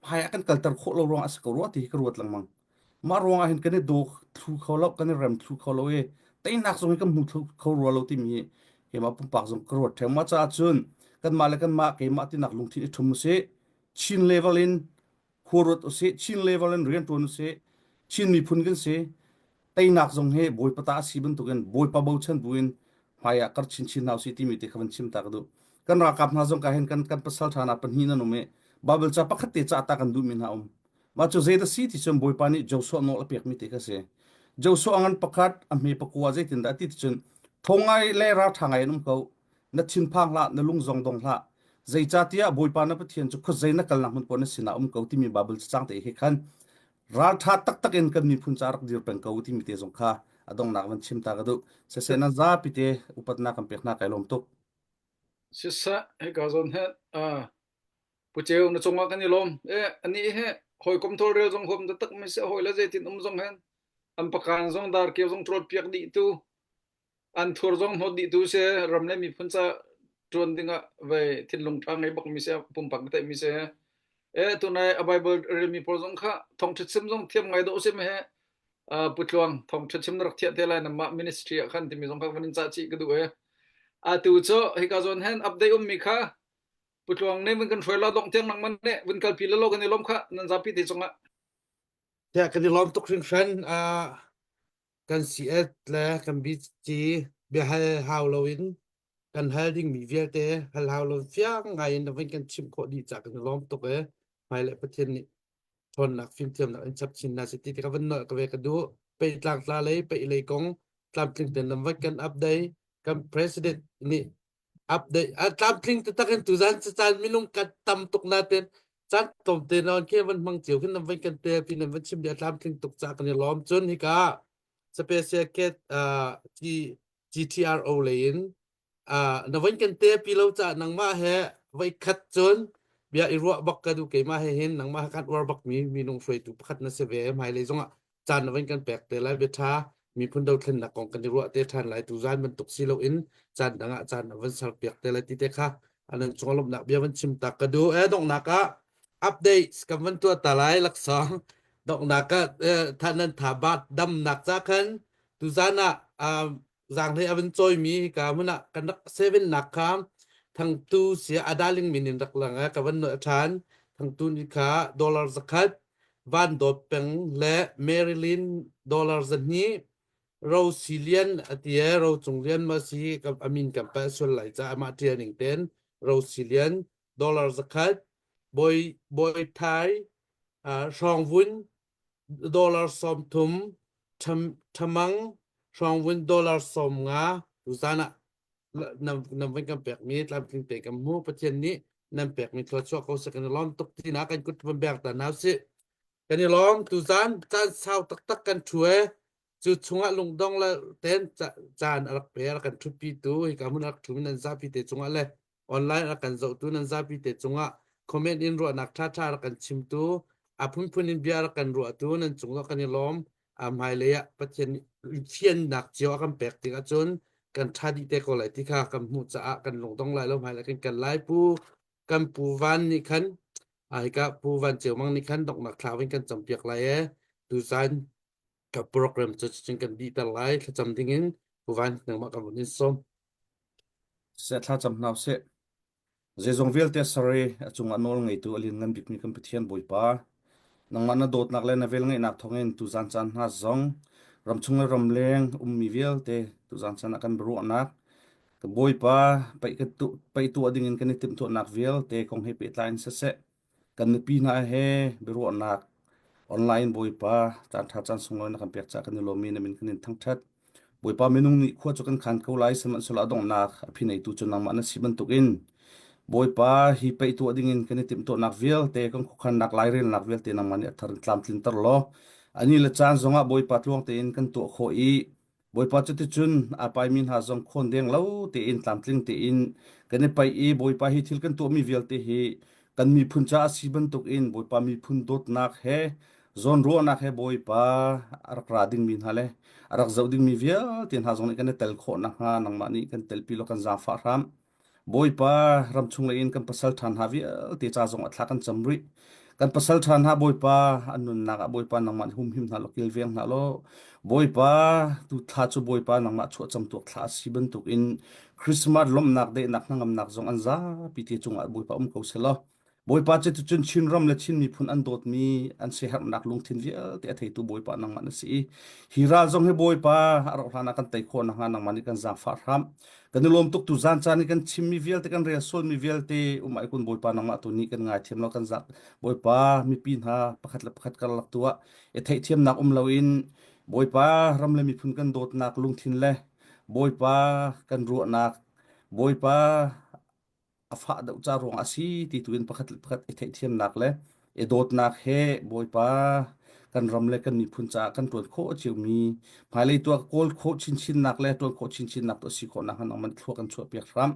hmai ah kan kalter khawh lo ruang a si ko rua ti hi ka ruat lengmang. Mah ruang ah hin kan i daw thlu kho lo, kan i rem thlu kho lo i teinak zong hi kan hmu thlu kho rua lo timi hi keimah pumpak zong ka ruat ṭheo. Mah caah cun kanmah le kanmah keimah tinak lungthin i ṭhum usih. Chin level in khua ruat usih, Chin level in rian ṭuan usih. Chin miphun kan si. Teinak zong hi Bawipa ta a si bantukin Bawipa bochan buin hmai ah kar chinchin hna usih timi te kha van chim ta ka duh. Kan ralkap hna zong ka hin kan kan pasal ṭha hna pahnih nan um i Bible ca pakhat te ca ta kan duhmi hna um. Mah cu zei dah si ti cun Bawipa nih Joshua nawl a pekmi te kha si. Joshua a ngan pakhat, a hme pakua zeitindah a ti ti cun thong ngai le ralṭha ngai in um ko. Na thinphang hlah, na lung zong dong hlah. Zeicahtiah Bawipa na Pathian cu khuazei na kalnak hmun paoh na sinah um ko timi Baibal cacang te he khan ralṭha taktak in kan miphun ca rak dir peng ko timi te zong kha a donghnak van chim ta ka duh. Siseh nan zapi te upatnak kan pek hna kai lawm tuk. Siseh hika zawn he Pu Ceu na cungah kan i lawm. Eh ani he hawikom tawlrel zong huam taktak mi si hawi le zeitin um zong hen an pakan zong darkeu zong ṭawl piak dih tu an thur zong hnawt dih tu si ram le miphun ca ṭuan dingah vei thinlung ṭha ngei bak mi si pumpak na theih mi si eh tunai a Bible rel mi pawl zong kha thawngṭha chim zong thiam ngai dawh si me he Pu Tluang thawngṭha chim na rak thiah te lai namah ministry ah khan timi zong kha van in cah chih ka duh eh atu cu hika zawn hen update um mi kha Pu Tluang nih vun kan hruai la dongh tiang nangman nih vun kalpi le lo kan i lawm kha nan zapi te cungah. Tiah kan i lawm tuk hringhran. Uh, kan CS le kan BC biahal hau loin kan hal dingmi vialte hal hau lo fiang ngai in vun kan chimh khawh dih cah kan i lawm tuk e. Hmai le Pathian nih ṭhawnnak fimthiamnak in chap chin hna seh ti ka van nolh ka ve ka duh. Pei tlangtla lei pei lei kong tlamtling ten lam kan update kan president nih update a tlamtling taktak in tuzan caan minung kan tam tuk natin caan tlawmte nawn khi van hmang cio khin nan van kan tel pi nan van chim di a tlamtling tuk ca kan i lawm cun hika special cat uh, G, GTRO lei in uh, na van kan te pi lo ca nangmah he voi khat cun bia i ruah bak ka du keimah he hin nangmah kan uar bak mi minung hruaitu pakhat na si ve hmailei zongah caan na van kan pek te lai bia ṭha miphun dothlennak kong kan i ruah te ṭhan lai tuzan bantuk si loin caan dang ah caan a van ser piak te lai ti te kha anan cung lawmhnak bia van chim tak ka duh e donghnak ah updates kan van tuah ta lai laksawng donghnak ah than nan tha bat damnak ca khan tuzan ah zaanghlei a van cawimi hika hmun ah kan rak seven nak kha thangtu sia adaling min in rak lang ka van nolh ṭhan thangtu ni kha dollar zakhat Van Dawt Peng le Marilyn dollar 200 Ro Si Lian a ti e Ro Cung Lian ma si a min kan palh sual lai ca amah ṭial ning ten. Rosilian dollar 100, Bawi Bawi Thai Hrawngvun dollar 30, Thamang Hrawngvun dollar 50 tuzan ah nan nan van kan pekmi tlamtling te kan hmu Pathian nih nan pekmi thluachuah ko seh kan i lawm tuk tina kan kut van bek ta hna usih kan i lawm tuzan caan sau taktak kan thu e cu chungah lungdong le ten caan a rak pe a rak kan ṭhutpi tu hika hmun a rak ṭhumi nan zapi te cungah le online a kan zohtu nan zapi te cungah comment in ruahnak ṭhaṭha rak kan chimtu a phunphun in bia rak kan ruahtu nan cungah kan i lawm a hmailei ah Pathian fiannak cio a kan pek tik ahcun kan ṭha dih te ko lai ti kha kan hmuh caah kan lungdong lai lo hmailei kan kal lai pu kan pu van nih khan a hika pu van ceu mang nih khan donghnak thla in kan campiak lai e tuzan ka program cu cun kan dihter lai thlacam dingin pu van nangmah kan vun in sawm Seh thlacam hna usih. Zeizong vialte sari a cungah nawl ngeitu a lianngan bikmi kan Pathian Bawipa, nangmah na dawtnak le na velngeihnak thawngin tuzan caan hna zong ramchung le ramleng ummi vialte tuzan caan ah kan biaruahnak ka Bawipa paih ka tu paih tuah dingin kan i timhtuahnak vialte kong he pehtlai in siseh kan nupi hna he biaruahnak online Bawipa caan ṭha caan sunglawi na kan pek caah kan i lawm i na min kan in thangṭhat. Bawipa minung nih khua cu kan khan ko lai sihmanhsehlaw a donghnak a phi neitu cu nangmah na si bantukin Bawipa hi paih tuah dingin kan i timhtuahnak vialte kan khuakhannak lairelnak vialte nangmah nih a thar in tlamtlinter law ani le caan zongah Bawipa tluang tein kan tuah khawh i Bawipa cuticun aa paimi hna zong khawn deng lo tein tlamtling tein kan i paih i Bawipa hi thil kan tuahmi vialte hi kan miphun caah a si bantukin Bawipa miphun dawtnak he zawnruahnak he Bawipa a rak ra dingmi hna le a rak zoh dingmi vialte hna zong nih kan i tel khawh nakhnga nangmah nih kan telpi law kan zaangfah hram. Bawipa ramchung lei in kan pasal ṭha hna vialte ca zong a thla kan cam rih. Kan pasal ṭha hna Bawipa an nunnak ah Bawipa nangmah nih humhim hna law kilveng hna law Bawipa tu thla cu Bawipa nangmah chuah camtuak thla a si bantukin Christmas lawmhnak dehnak hnangamnak zong an zapi te cungah Bawipa um ko seh law Bawipa cu cun Chinram le Chin miphun an dawtmi an siaherhnak lungthin vialte a theitu Bawipa nangmah na si i hi ral zong hi Bawipa a rauh hlan ah kan tei khawh nakhnga nangmah nih kan zaangfah hram. Kan i lawm tuk tu zan caan i kan chimmi vialte kan rel sualmi vialte um ai kun Bawipa nangmah tu nih kan ngaithiam lo kan zak Bawipa mipi hna pakhat le pakhat karlak tu ah i theihthiamnak um loin Bawipa ram le miphun kan dawtnak lungthin le Bawipa kan ruahnak Bawipa a fah deuh ca ruang a si ti tu in pakhat le pakhat i theihthiamnak le i dawtnak he Bawipa kan ram le kan miphun caah kan ṭuan khawh ciomi hmailei tuah kawl khawh chinchinnak le ṭuan khawh chinchinnak tu a si khawh nakhnga nangman thlua kan chuahpiak hram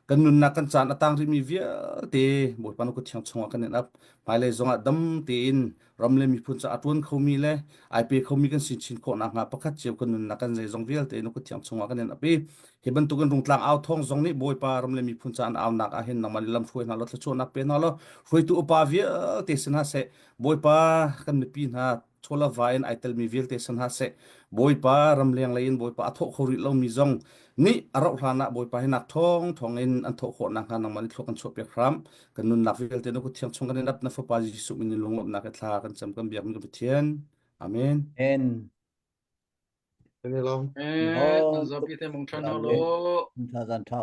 kan nunnak kan caan a tang rihmi vialte Bawipa na kut thiang chungah kan in ap hmailei zongah dam tein ram le miphun caah a ṭuan khomi le ai pe khomi kan sin chin khawh nakhnga pakhat cio kan nunnak kan zeizong vialte na kut thiang chungah kan in ap i hi bantukin rungtlang au thawng zong nih Bawipa ram le miphun caah an aunak ah hin nangmah nih lamhruai hna law thluachuahnak pe hna law hruaitu upa vialte si hna seh Bawipa kan mipi hna chawla va in ai telmi vialte si hna seh Bawipa ramleng lei in Bawipa a thawh kho rih lomi zong nih a rauh hlan ah Bawipa hi nak thawng thawng in an thawh khawh nakhnga nangmah nih thlua kan chuahpiak hram kan nunnak vialte na kut thiang chung kan in ap na fapa Jesuh min in lunglawmhnak he thla kan cam kan biakmi kan Pathian Amen. Amen. Kan i lawm. Eh, nan zapi te mong ṭhan hau lo. Tha zan ṭha.